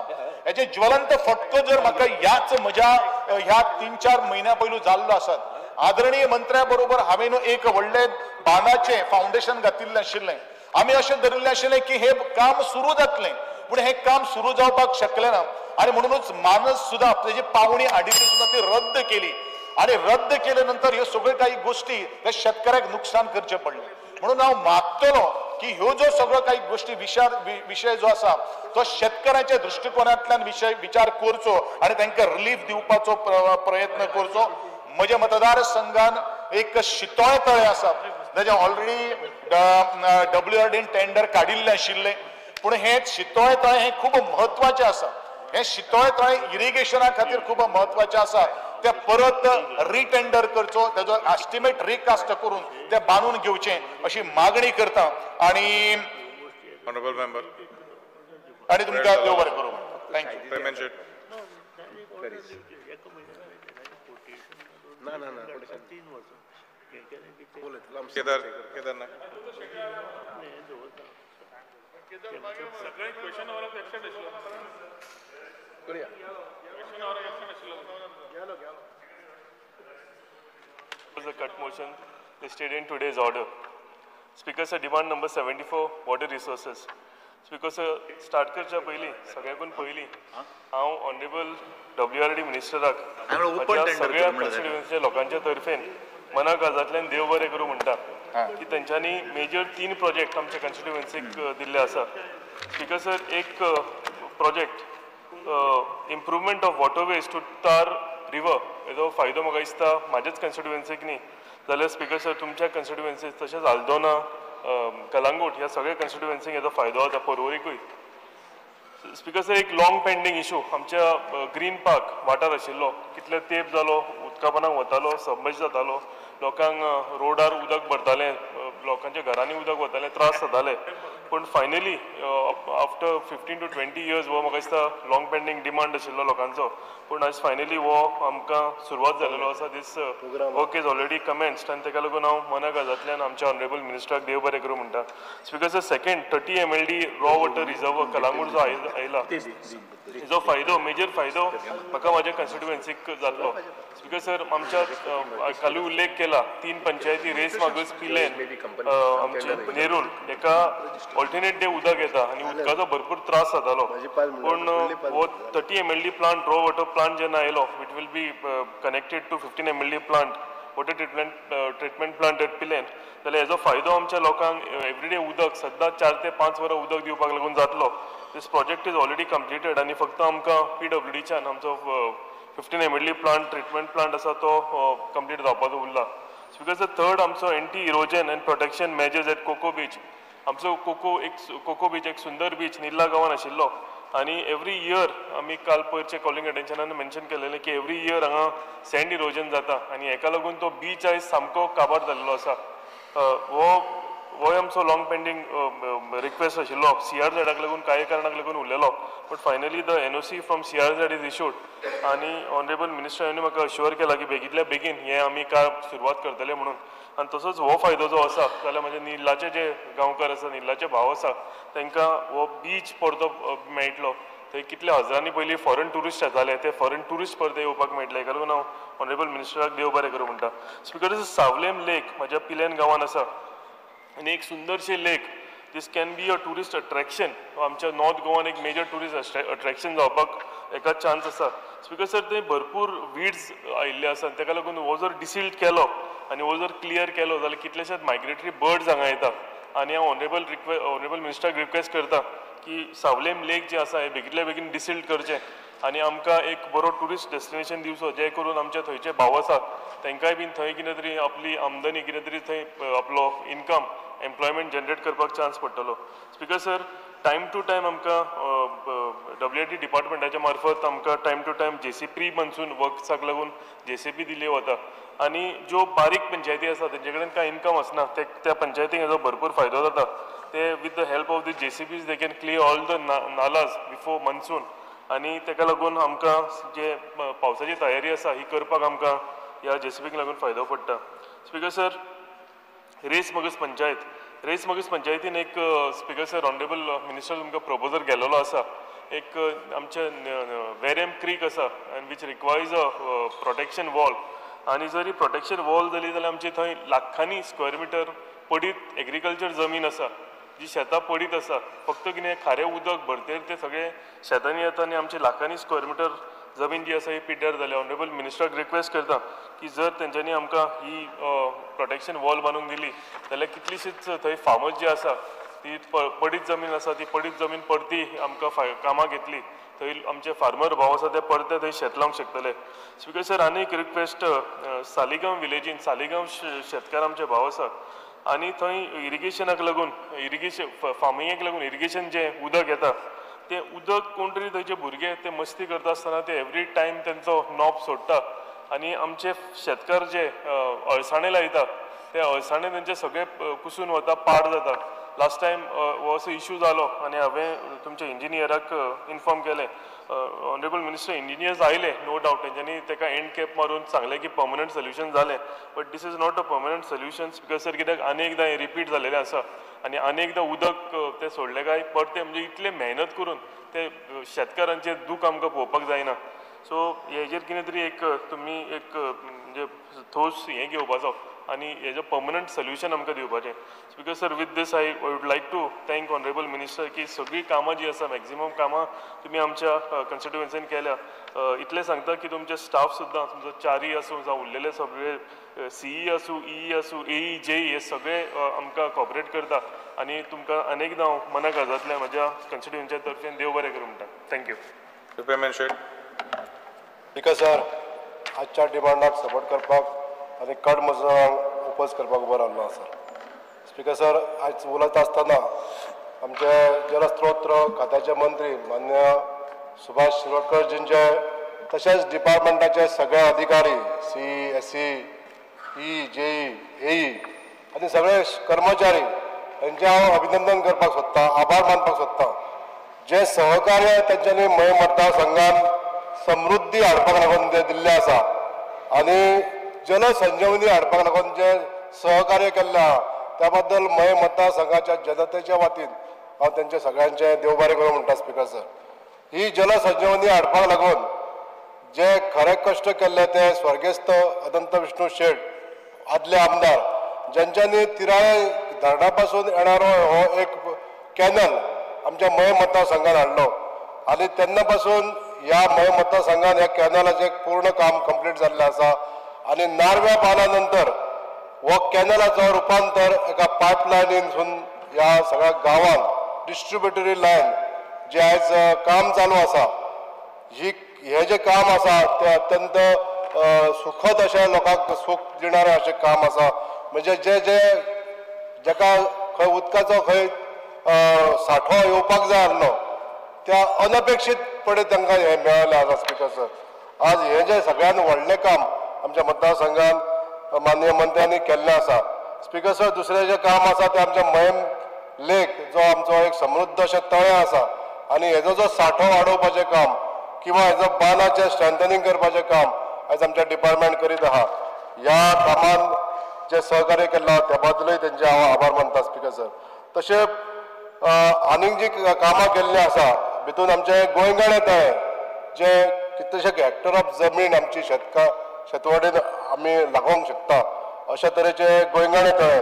हेजे ज्वलंत फटको जर म्हाका ह्याच म्हज्या ह्या 3-4 म्हयन्या पयलू जाल्लो आसात. आदरणीय मंत्र्या बरोबर हांवें एक व्हडलें बांदाचें फावंडेशन घातिल्लें आशिल्लें. आमी अशें धरिल्लें आशिल्लें की हें काम सुरू जातलें, पूण हें काम सुरू जावपाक शकलें ना आनी म्हणूनच मानस सुद्दां तेजी पावणी हाडिल्ली सुद्दां ती रद्द केली आनी रद्द केले नंतर ह्यो सगळ्यो काही गोश्टी त्या शेतकऱ्याक नुकसान करचें पडलें. म्हणून हांव मागतलो की ह्यो ज्यो सगळ्यो काही गोश्टी विशय जो आसा तो शेतकऱ्याच्या दृश्टिकोनांतल्यान विचार करचो आनी तांकां रिलीफ दिवपाचो प्रयत्न करचो. म्हज्या मतदारसंघान एक शितोळे तळें आसा ताजें ऑलरेडी WRDन टेंडर काडिल्लें आशिल्लें, पूण हें शितोळे तळें हें खूब म्हत्वाचें आसा. हें शितोळे तळें इरिगेशना खातीर खूब म्हत्वाचें आसा. ते परत रिटेंडर करचो, ताजो एस्टिमेट रिकास्ट करून ते बांदून घेवचें अशी मागणी करता आनी ऑनरेबल मेंबर आनी तुमकां देव बरें करूं. Thank you. ना ना ना Kedar Kedar Naik. Was the cut motion listed in today's order. Speaker sir, demand number 74, water resources. Speaker sir, start करच्या पयलीं सगळ्याकून पयलीं हांव ऑनरेबल WRD मिनिस्टराक सगळ्या कॉन्स्टिट्युएन्सीच्या लोकांच्या तर्फेन मना काळजांतल्यान देव बरें करूं म्हणटा की तेंच्यांनी मेजर 3 प्रोजेक्ट आमच्या कॉन्स्टिट्युएन्सीक दिल्ले आसा. स्पीकर सर, एक project improvement of waterways to Tar river हेजो फायदो म्हाका दिसता म्हाज्याच कॉन्स्टिट्युएन्सीक न्ही जाल्यार स्पीकर सर तुमच्या कॉन्स्टिट्युएन्सीक तशेंच आल्दोना, कलांगूट ह्या सगळ्या कॉन्स्टिट्युएन्सीक हेजो फायदो जाता, पर्वरीकूय. स्पीकर सर, एक लॉंग पेंडींग इशू आमच्या ग्रीन पार्क वाठार आशिल्लो, कितले तेंप जालो उदकापणाक वतालो, सबमर्ज जातालो, लोकांक रोडार उदक भरतालें, लोकांच्या घरांनी उदक वतालें, त्रास जाताले. पूण फायनली आफ्टर 15 to 20 years हो म्हाका दिसता लॉंग पेंडींग डिमांड आशिल्लो लोकांचो, पूण आयज फायनली हो आमकां सुरवात जालेलो आसा. This work is already commenced आनी ताका लागून हांव मना काळजांतल्यान आमच्या ऑनरेबल मिनिस्टराक देव बरें करूं म्हणटा. Speaker sir, second 30 MLD raw water reserve Calangute जो आयला हेजो फायदो, मेजर फायदो म्हाका म्हाज्या कॉन्स्टिट्युएन्सीक जातलो. स्पीकर सर, आमच्या कालूय उल्लेख केला 3 पंचायती रेस मागस पिलेन आमचे नेरूल एका ऑल्टरनेट डे उदक येता आनी उदकाचो भरपूर त्रास जातालो. पूण हो 30 MLD plant raw water plant जेन्ना आयलो, it will be connected to 15 MLD plant water treatment plant at Pilerne, जाल्यार हेजो फायदो आमच्या लोकांक एवरीडे उदक सद्दां 4 ते 5 वरां उदक दिवपाक लागून जातलो. This project is already completed आनी फक्त आमकां PWDच्यान आमचो 15 MLD plant treatment plant आसा तो कंप्लीट जावपाचो उरला. स्पीकर सर, थर्ड आमचो anti erosion and protection measures at Coco beach. आमचो कोको बीच एक सुंदर बीच निर्ला गांवान आशिल्लो आनी एवरी इयर आमी काल पयरचे कॉलिंग अटेन्शनान मेन्शन केलेलें की एवरी इयर हांगा सँड इरोजन जाता आनी हेका लागून तो बीच आयज सामको काबार जाल्लो आसा. हो आमचो लॉंग पेंडींग रिक्वेस्ट आशिल्लो, CRZाक लागून कांय कारणाक लागून उरलेलो, but finally the NOC from CRZ is issued आनी ऑनरेबल मिनिस्टरांनी म्हाका अश्युअर केला की बेगींतल्या बेगीन हें आमी काम सुरवात करतले म्हणून. आनी तसोच हो फायदो जो आसा जाल्यार म्हजे निर्लाचे जे गांवकार आसा, निर्लाचे भाव आसा, तांकां हो बीच परतो मेळटलो. थंय कितले हजारांनी पयलीं फॉरेन ट्युरिस्ट येताले, ते फॉरेन ट्युरिस्ट परते येवपाक मेळटले. हेका लागून हांव ऑनरेबल मिनिस्टराक देव बरें करूं म्हणटा. स्पीकर, सावलेम लेक म्हज्या पिलेन गांवान आसा आनी एक सुंदरशें lake, this can be a tourist attraction. आमच्या नॉर्थ गोवान एक मेजर ट्युरिस्ट अट्रॅक्शन जावपाक एका चान्स आसा. स्पीकर सर, थंय भरपूर वीड्स आयिल्ले आसा, ताका लागून हो जर डिसिल्ट केलो आनी हो जर क्लियर केलो जाल्यार कितलेशेच मायग्रेटरी बर्ड्स हांगा येता. आनी हांव ऑनरेबल मिनिस्टराक रिक्वेस्ट करता की सावलेम लेक जे आसा हे बेगींतल्या बेगीन डिसिल्ट करचें आनी आमकां एक बरो ट्युरिस्ट डेस्टिनेशन दिवचो, जे करून आमचे थंयचे भाव आसा तांकांय बीन थंय कितें तरी आपली आमदनी, कितें तरी थंय आपलो इनकम, एम्प्लॉयमेंट जनरेट करपाक चान्स पडटलो. Speaker sir, time to time आमकां WID डिपार्टमेंटाच्या मार्फत आमकां time to time JCB pre monsoon वर्क्साक लागून JCB दिली वता आनी ज्यो बारीक पंचायती आसा तेंचे कडेन कांय इनकम आसना, त्या पंचायतींक हेजो भरपूर फायदो जाता. ते with the help of the JCBs they can clear all the nalas before monsoon आनी ताका लागून आमकां जे पावसाची तयारी आसा ही करपाक आमकां ह्या JCBक लागून फायदो पडटा. स्पीकर सर, रेस मगज पंचायत, रेस मगज पंचायतीन एक स्पीकर सर ऑनरेबल मिनिस्टर तुमकां प्रपोजल गेलेलो आसा. एक आमच्या वेरेम क्रीक आसा and which requires a protection wall आनी जर ही प्रोटेक्शन वॉल जाली जाल्यार आमची थंय लाखांनी स्क्वेअर मिटर पडीत एग्रीकल्चर जमीन आसा, जी शेतां पडीत आसा, फक्त कितें खारें उदक भरतेर ते सगळे शेतांनी येता आनी आमचे लाखांनी स्क्वेअर मिटर जमीन जी आसा ही पिड्ड्यार जाल्या. ऑनरेबल मिनिस्टराक रिक्वेस्ट करता की जर तेंच्यांनी आमकां ही प्रोटेक्शन वॉल बांदून दिली जाल्यार कितलीशीच थंय फार्मर्स जी आसा ती पडीत जमीन आसा ती पडीत जमीन परती आमकां कामाक येतली, थंय आमचे फार्मर भाव आसा ते परते थंय शेत लावंक शकतले. स्पीकर सर, आनी एक रिक्वेस्ट, सालिगांव विलेजीन सालिगांव शेतकार आमचे भाव आसा आनी थंय इरिगेशनाक लागून, इरिगेशन फार्मिंगेक लागून इरिगेशन जें उदक येता तें उदक कोण तरी थंयचे भुरगे ते मस्ती करता आसतना ते एवरी टायम तेंचो नॉब सोडटा आनी आमचे शेतकार जे अळसाणे लायता ते अळसाणे तेंचे सगळे कुसून वता, पाड जाता. लास्ट टायम हो असो इशू जालो आनी हांवें तुमच्या इंजिनियराक इन्फॉर्म केलें. ऑनरेबल मिनिस्टर, इंजिनियर्स आयले नो डावट, तेंच्यांनी ताका एंड कॅप मारून सांगलें की पर्मनंट सोल्युशन जालें, but this is not a permanent solution. Speaker sir, कित्याक आनी एकदां हें रिपीट जालेलें आसा आनी आनी एकदां उदक तें सोडलें काय परतें, म्हणजे इतलें मेहनत करून ते शेतकारांचें दूख आमकां पळोवपाक जायना. सो हेजेर कितें तरी एक तुमी एक म्हणजे ठोस हें घेवपाचो आनी हेजो पर्मनंट सोल्युशन आमकां दिवपाचें. Speaker sir, with this I would like to thank honourable minister की सगळीं कामां जीं आसा, मॅक्झिमम कामां तुमी आमच्या कॉन्स्टिट्युएन्सीन केल्या. इतलें सांगता की तुमचे स्टाफ सुद्दां, तुमचो चारी आसूं जावं उरलेले सगळे सीई आसूं, ई आसूं, एई, जेई हे सगळे आमकां कॉपरेट करता आनी तुमकां अनेकदां हांव मना काळजांतल्यान म्हज्या कॉन्स्टिट्युएन्सीच्या तर्फेन देव बरें करूं म्हणटा. Thank you. Speaker sir, आजच्या डिमांडाक सपोर्ट करपाक आनी कट मोशनाक ओपोज करपाक उबो रावलो आसा. स्पीकर सर, आयज उलयता आसतना आमचे जलस्त्रोत्र खात्याचे मंत्री मान्य सुभाष शिरोडकर जींचे, तशेंच डिपार्टमेंटाचे सगळे अधिकारी C S C E J E A आनी सगळे कर्मचारी हेंचें हांव अभिनंदन करपाक सोदतां, आभार मानपाक सोदतां. जे सहकार्य तेंच्यांनी मये मतदारसंघान समृद्धी हाडपाक लागून जें दिल्लें आसा आनी जलसंजीवनी हाडपाक लागून जें सहकार्य केल्लें आहा त्या बद्दल मये मतदारसंघाच्या जनतेच्या वतीन हांव तेंचे सगळ्यांचें देव बरें करूं म्हणटा. स्पिकर सर, ही जलसंजीवनी हाडपाक लागून जे खरे कश्ट केल्ले ते स्वर्गेस्त अनंत विष्णू शेट आदले आमदार, ज्यांच्यांनी तिराळे धरणा पासून येणारो हो एक कॅनल आमच्या मये मतदारसंघान हाडलो आनी तेन्ना पासून ह्या मये मतदारसंघान ह्या कॅनलाचें पूर्ण काम कंप्लीट जाल्लें आसा. आनी नार्व्या बांदा नंतर हो कॅनलाचो रुपांतर एका पायपलायनीनसून ह्या सगळ्या गांवांत डिस्ट्रिब्युटरी लायन जे आयज काम चालू आसा, ही हें जें काम आसा तें अत्यंत सुखद अशें लोकांक सूख दिणारें अशें काम आसा. म्हणजे जे जे जाका खंय उदकाचो खंय सांठो येवपाक जाय आसलो त्या अनपेक्षीतपणे तांकां हें मेळ्ळें आसा. स्पिकर सर, आज हें जें सगळ्यान व्हडलें काम आमच्या मतदारसंघान माननीय मंत्र्यांनी केल्लें आसा. स्पिकर सर, दुसरें जें काम आसा तें आमच्या मयेम लेक जो आमचो एक समृद्ध अशें तळें आसा आनी हेजो जो सांठो वाडोवपाचें काम किंवा हेजो बांदाचें स्ट्रेंथनिंग करपाचें काम आयज आमच्या डिपार्टमेंट करीत आहा. ह्या कामान जे सहकार्य केलां त्या बद्दलूय तेंचे हांव आभार मानता. स्पिकर सर, तशें आनीक जी कामां केल्लीं आसा भितून आमचें गोंयगाणें तळें जें कितलेशे हेक्टर ऑफ जमीन आमची शेतवडीन आमी लागोवंक शकता अशा तरेचें गोंयगाणें तळें,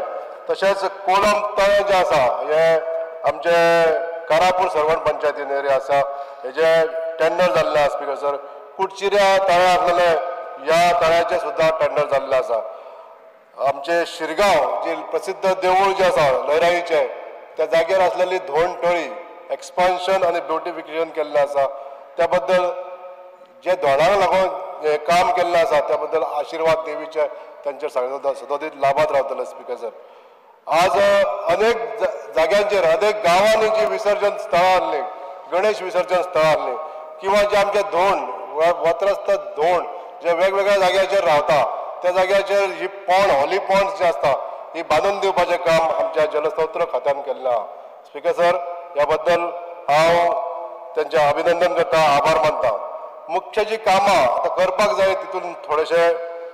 तशेंच कोलम तळें जें आसा हें आमचें कारापूर सर्वण पंचायतीन एरिया आसा हेजें टेंडर जाल्लें आसा. स्पिकर सर, कुडचिऱ्या तळें आसलेलें ह्या तळ्याचें सुद्दां टेंडर जाल्लें आसा. आमचें शिरगांव जी प्रसिद्ध देवूळ जें आसा लयराईचें त्या जाग्यार आसलेली धोंड तळी एक्सपान्शन आनी ब्युटिफिकेशन केल्लें आसा. त्या बद्दल जे धोंडाक लागून हें काम केल्लें आसा त्या बद्दल आशिर्वाद देवीचे तांचेर सगळे सदोदीत लाभात रावतले. स्पिकर सर, आज अनेक जाग्यांचेर अनेक गांवांनी जी विसर्जन स्थळां आहलीं, गणेश विसर्जन स्थळां आहलीं किंवा जे आमचे धोंड वत्रस्थ धोंड जे वेगवेगळ्या जाग्याचेर रावता त्या जाग्याचेर ही पॉन्ड हॉली पॉन्ड्स जे आसता ही बांदून दिवपाचें काम आमच्या जलस्त्रोत्र खात्यान केल्लें आहा. स्पिकर सर, ह्या बद्दल हांव तेंचें अभिनंदन करता, आभार मानता. मुख्य जी कामां आतां करपाक जाय तितून थोडेशे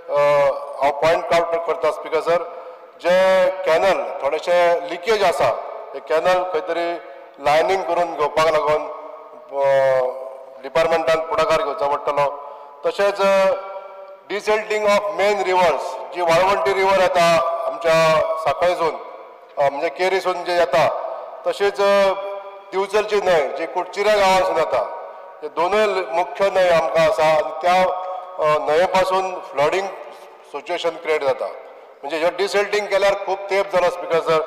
हांव पॉयंट आउट करता. स्पिकर सर, जे कॅनल थोडेशे लिकेज आसा हे कॅनल खंय तरी लायनींग करून घेवपाक लागून डिपार्टमेंटान फुडाकार घेवचो पडटलो. तशेंच डिसेल्टिंग ऑफ मेन रिवर्स जी वाळवंटी रिवर येता आमच्या साखळेसून म्हणजे केरीसून जे येता, तशेंच दिवचलची न्हंय जी कुडचिऱ्या गांवांसून येता, हे दोनूय मुख्य न्हंय आमकां आसा आनी त्या न्हंये पासून फ्लडिंग सिच्युएशन क्रिएट जाता. म्हणजे हे डिसेल्टिंग केल्यार खूब तेंप जालो. स्पिकर सर,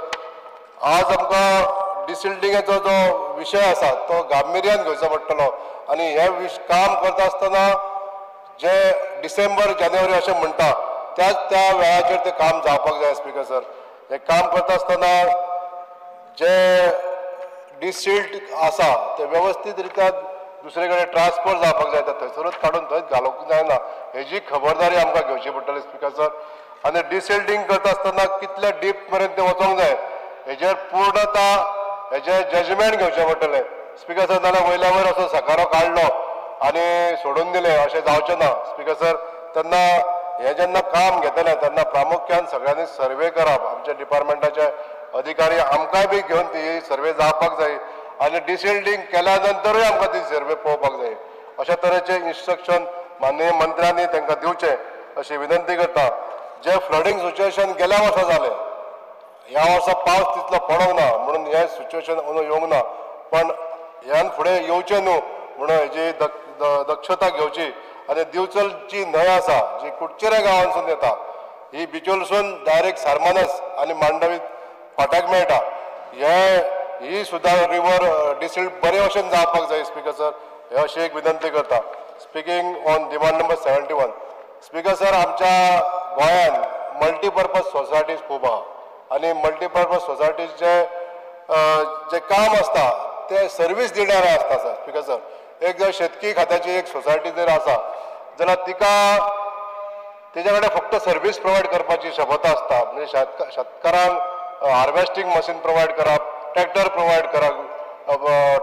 आज आमकां डिसिल्टिंगाचो जो विशय आसा तो गांभिर्यान घेवचो पडटलो आनी हें काम करता आसतना जे डिसेंबर जानेवारी अशें म्हणटा त्याच त्या वेळाचेर तें काम जावपाक जाय. स्पिकर सर, हें काम करता आसतना जे डिसिल्ट आसा ते वेवस्थीत रित्या दुसरे कडेन ट्रान्सफर जावपाक जाय, थंयसरूच काडून थंयच घालूंक जायना हेजी खबरदारी आमकां घेवची पडटली. स्पिकर सर, आनी डिसिल्टींग करता आसतना कितले डीप मेरेन तें वचोंक जाय हेजेर पूर्णता हेजें जजमेंट घेवचें पडटलें. स्पिकर सर, नाल्यार वयल्या वयर असो सकारो काडलो आनी सोडून दिलें अशें जावचें ना. स्पिकर सर, तेन्ना हें जेन्ना काम घेतलें तेन्ना प्रामुख्यान सगळ्यांनी सर्वे करप, आमच्या डिपार्टमेंटाचे अधिकारी आमकांय बी घेवन ती सर्वे जावपाक जाय आनी डिसिल्टींग केल्या नंतरूय आमकां ती सर्वे पळोवपाक जाय. अशा तरेचें इन्स्ट्रक्शन माननीय मंत्र्यांनी तांकां दिवचें अशी विनंती करता. जे फ्लडींग सिच्युएशन गेल्या वर्सा जालें, ह्या वर्सा पावस तितलो पडोंक ना म्हणून हें सिच्युएशन अंदू येवंक ना, पण ह्यान फुडें येवचें न्हू म्हणून हेजी दक्षता घेवची. आनी दिवचलची न्हंय आसा जी कुडचिऱ्या गांवांसून येता ही बिचोलसून डायरेक्ट सारमानस आनी मांडवी फाट्याक मेळटा, हे ही सुद्दां रिवर डिसिल्ट बरे भशेन जावपाक जाय. स्पिकर सर, हे अशी एक विनंती करता. Speaking on demand number 71. Speaker sir, आमच्या गोंयांत मल्टीपर्पज सोसायटीज खूब आहा आनी मल्टीपर्पज सोसायटीज जे जे काम आसता ते सर्वीस दिणारे आसता सर. स्पीकर सर, एक जर शेतकी खात्याची एक सोसायटी जर आसा जाल्यार तिका तेज्या कडेन फक्त सर्वीस प्रोवायड करपाची क्षमता आसता. म्हणजे शेतकारांक हार्वेस्टींग मशीन प्रोवायड करप, ट्रॅक्टर प्रोवायड करप,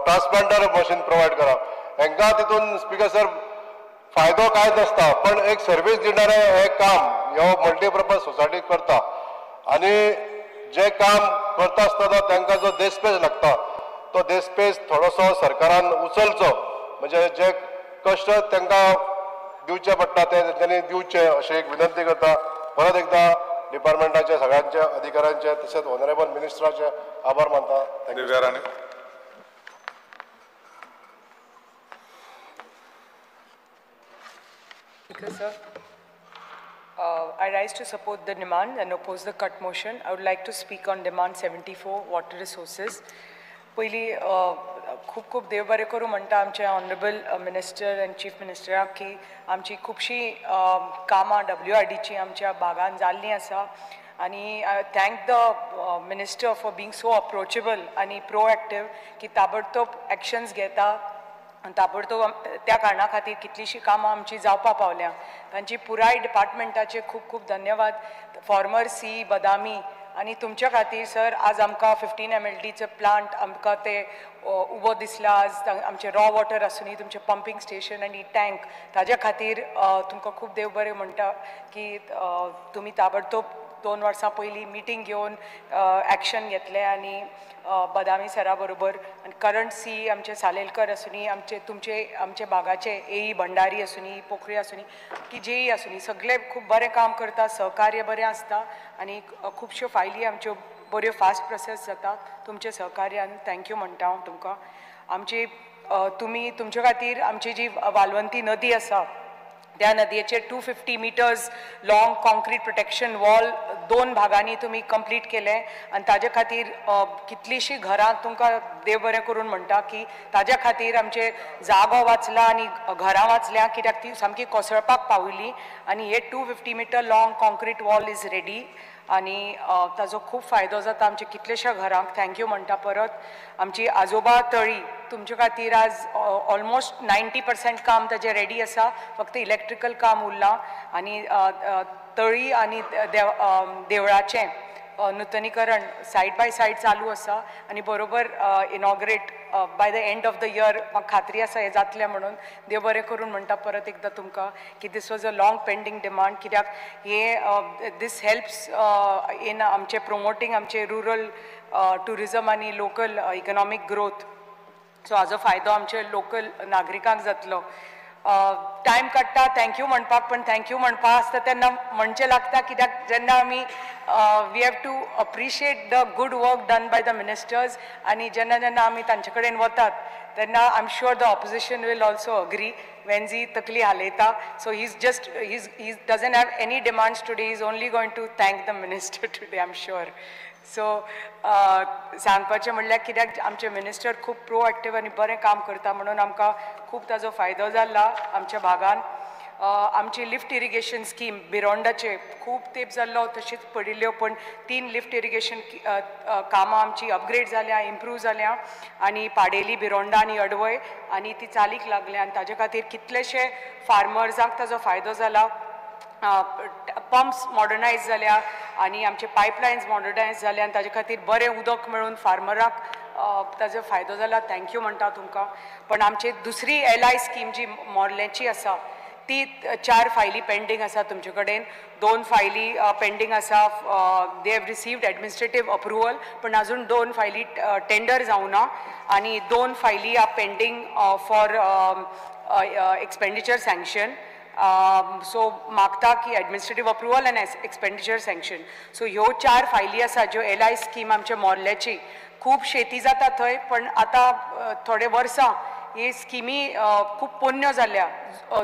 ट्रान्सप्लांटर मशीन प्रोवायड करप, हेंकां तितून स्पीकर सर फायदो कांयच नासता, पण एक सर्वीस दिणारें हें काम ह्यो मल्टीपर्पज सोसायटी करता. आनी जे काम करता आसतना तांकां जो देशपेज लागता तो देशपेज थोडोसो सरकारान उचलचो, म्हणजे जे कश्ट तांकां दिवचे पडटा ते तेंच्यांनी दिवचे अशें एक विनंती करता. परत एकदा डिपार्टमेंटाचे सगळ्यांचे अधिकाऱ्यांचे तशेंच ऑनरेबल मिनिस्टराचे आभार मानता. Thank you. Speaker, sir, I rise to support the demand and oppose the cut motion. I would like to speak on demand 74, water resources. पयली खूब खूब देव बरें करूं म्हणटा आमचे ऑनरेबल मिनिस्टर आनी चीफ मिनिस्टराक की आमची खुबशीं कामां WRDची आमच्या भागान जाल्लीं आसा. आनी I thank the minister for being so approachable आनी प्रोएक्टीव की ताबडतोब एक्शन्स घेता आनी ताबडतोब त्या कारणा खातीर कितलींशीं कामां आमची जावपा पावल्या. तांची पुराय डिपार्टमेंटाचे खूब खूब धन्यवाद. फॉर्मर सी बदामी आनी तुमच्या खातीर सर आज आमकां 15 MLDचो प्लांट आमकां ते उबो दिसला. आज आमचें रॉ वॉटर आसूनी, तुमचें पंपींग स्टेशन आनी टँक, ताज्या खातीर तुमकां खूब देव बरें म्हणटा की तुमी ताबडतोब 2 वर्सां पयलीं मिटींग घेवन एक्शन घेतलें आनी बदामी सरा बरोबर आनी करंट सी आमचे सालेलकर आसूनी, आमचे तुमचे आमचे भागाचे एई भंडारी आसूनी, पोखरी आसूनी की जेई आसूनी, सगळे खूब बरें काम करता, सहकार्य बरें आसता आनी खुबश्यो फायली आमच्यो बऱ्यो फास्ट प्रोसेस जाता तुमचे सहकार्यान. Thank you म्हणटा हांव तुमकां. आमची तुमी तुमचे खातीर आमची जी वालवंती नदी आसा त्या नदयेचेर 250 meters long concrete protection wall 2 भागांनी तुमी कंप्लीट केलें आनी ताजे खातीर कितलींशीं घरां तुमकां देव बरें करून म्हणटा की ताज्या खातीर आमचे जागो वाचला आनी घरां वाचल्या, कित्याक ती सामकी कोसळपाक पाविल्ली. आनी हे 250 meter long concrete wall is ready आनी ताजो खूब फायदो जाता आमच्या कितलेश्या घरांक. Thank you म्हणटा परत. आमची आजोबा तळी तुमचे खातीर आज ऑलमोस्ट 90% काम ताजें रेडी आसा, फक्त इलेक्ट्रिकल काम उरलां आनी तळी आनी देवळाचें नुतनीकरण सायड बाय सायड चालू आसा आनी बरोबर inaugurate by the end of the year म्हाका खात्री आसा हें जातलें म्हणून. देव बरें करून म्हणटा परत एकदां तुमकां की this was a long pending demand, कित्याक हे दीस हेल्प्स इन आमचें प्रोमोटींग आमचें रुरल ट्युरिजम आनी लोकल इकनॉमीक ग्रोथ. सो हाजो फायदो आमचे लोकल नागरिकांक जातलो. टायम काडटा thank you म्हणपाक, पण thank you म्हणपा आसता तेन्ना म्हणचें लागता, कित्याक जेन्ना आमी we have to appreciate the good work done by the ministers आनी जेन्ना जेन्ना आमी तांचे कडेन वतात तेन्ना I am sure the opposition will also agree. Venzy तकली हालयता, so he is just he doesn't have any demands today, is only going to thank the minister today I am sure. So सांगपाचें म्हणल्यार कित्याक आमचे minister खूब प्रोएक्टीव आनी बरें काम करता म्हणून आमकां खूब ताजो फायदो जाला आमच्या भागान. आमची लिफ्ट इरिगेशन स्कीम बिरोंडाचे खूब तेंप जाल्लो तशीच पडिल्ल्यो, पण 3 लिफ्ट इरिगेशन कामां आमची अपग्रेड जाल्या, इम्प्रूव जाल्या आनी पाडेली, बिरोंडा आनी अडवय आनी ती चालीक लागल्या आनी ताजे खातीर कितलेशे फार्मर्सांक ताजो फायदो जाला. पंप्स मॉडर्नायज जाल्या आनी आमचे पायपलायन्स मॉडर्नायज जाल्या आनी ताजे खातीर बरें उदक मेळून फार्मराक ताजो फायदो जाला. Thank you म्हणटा तुमकां. पण आमची दुसरी LI scheme जी मोर्लेची आसा ती 4 फायली पेंडींग आसा तुमचे कडेन, 2 फायली पेंडींग आसा, they have received administrative approval, पण अजून 2 फायली टेंडर जावना आनी 2 फायली are pending for expenditure sanction. So मागता की administrative approval and expenditure sanction. So ह्यो 4 फायली आसा ज्यो LI scheme आमच्या मोर्ल्याची. खूब शेती जाता थंय, पण आतां थोडे वर्सां ही स्किमी खूब पोन्न्यो जाल्या,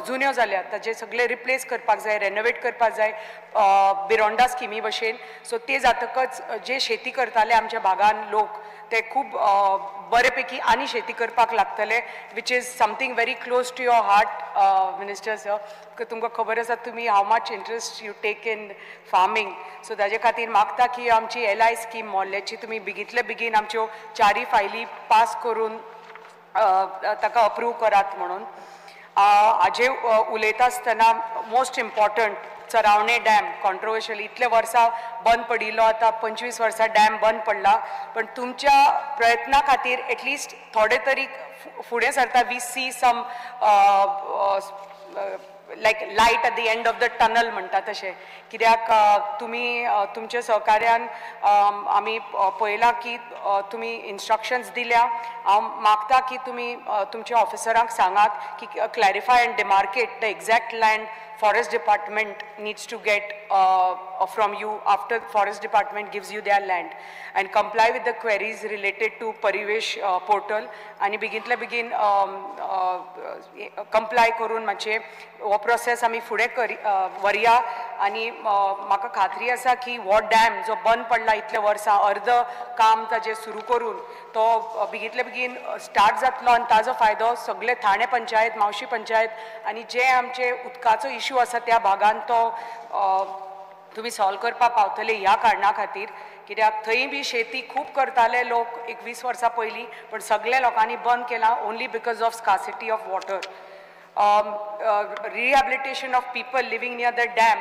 जुन्यो जाल्या, ताजे सगळे रिप्लेस करपाक जाय, रेनोवेट करपाक जाय बिरोंडा स्किमी भशेन. सो ते जातकच जे शेती करताले आमच्या भागान लोक ते खूब बरेपैकी आनी शेती करपाक लागतले, which is something very close to your heart, minister sir. तुमकां खबर आसा तुमी how much interest you take in farming. So ताजे खातीर मागता की आमची LI scheme मोल्ल्याची तुमी बेगींतले बेगीन आमच्यो चारी फायली पास करून ताका अप्रूव करात म्हणून. हाजे उलयता आसतना most important Charaune dam controversial, इतले वर्सां बंद पडिल्लो, आतां 25 वर्सां डॅम बंद पडला, पण तुमच्या प्रयत्ना खातीर एटलिस्ट थोडे तरी फुडें सरता. We see some like light at the end of the tunnel म्हणटा तशें, कित्याक तुमी तुमच्या सहकार्यान आमी पळयलां की तुमी इन्स्ट्रक्शन्स दिल्या. हांव मागता की तुमी तुमच्या ऑफिसरांक सांगात की clarify and demarcate the exact land forest department needs to get from you after forest department gives you their land, and comply with the queries related to Parivesh portal आनी बेगींतले बेगीन कंप्लाय करून मातशें हो प्रोसेस आमी फुडें व्हरया. आनी म्हाका खात्री आसा की हो डॅम जो बंद पडला इतले वर्सां, अर्द काम ताजें सुरू करून तो बेगींतले बेगीन स्टार्ट जातलो आनी ताजो फायदो सगळे ठाणे पंचायत, म्हावशी पंचायत आनी जे आमचे उदकाचो इशू आसा त्या भागान तो तुमी सॉल्व करपाक पावतले. ह्या कारणा खातीर, कित्याक थंय बी शेती खूब करताले लोक 21 वर्सां पयलीं, पण सगळे लोकांनी बंद केलां only because of scarcity of water. Rehabilitation of people living near the dam,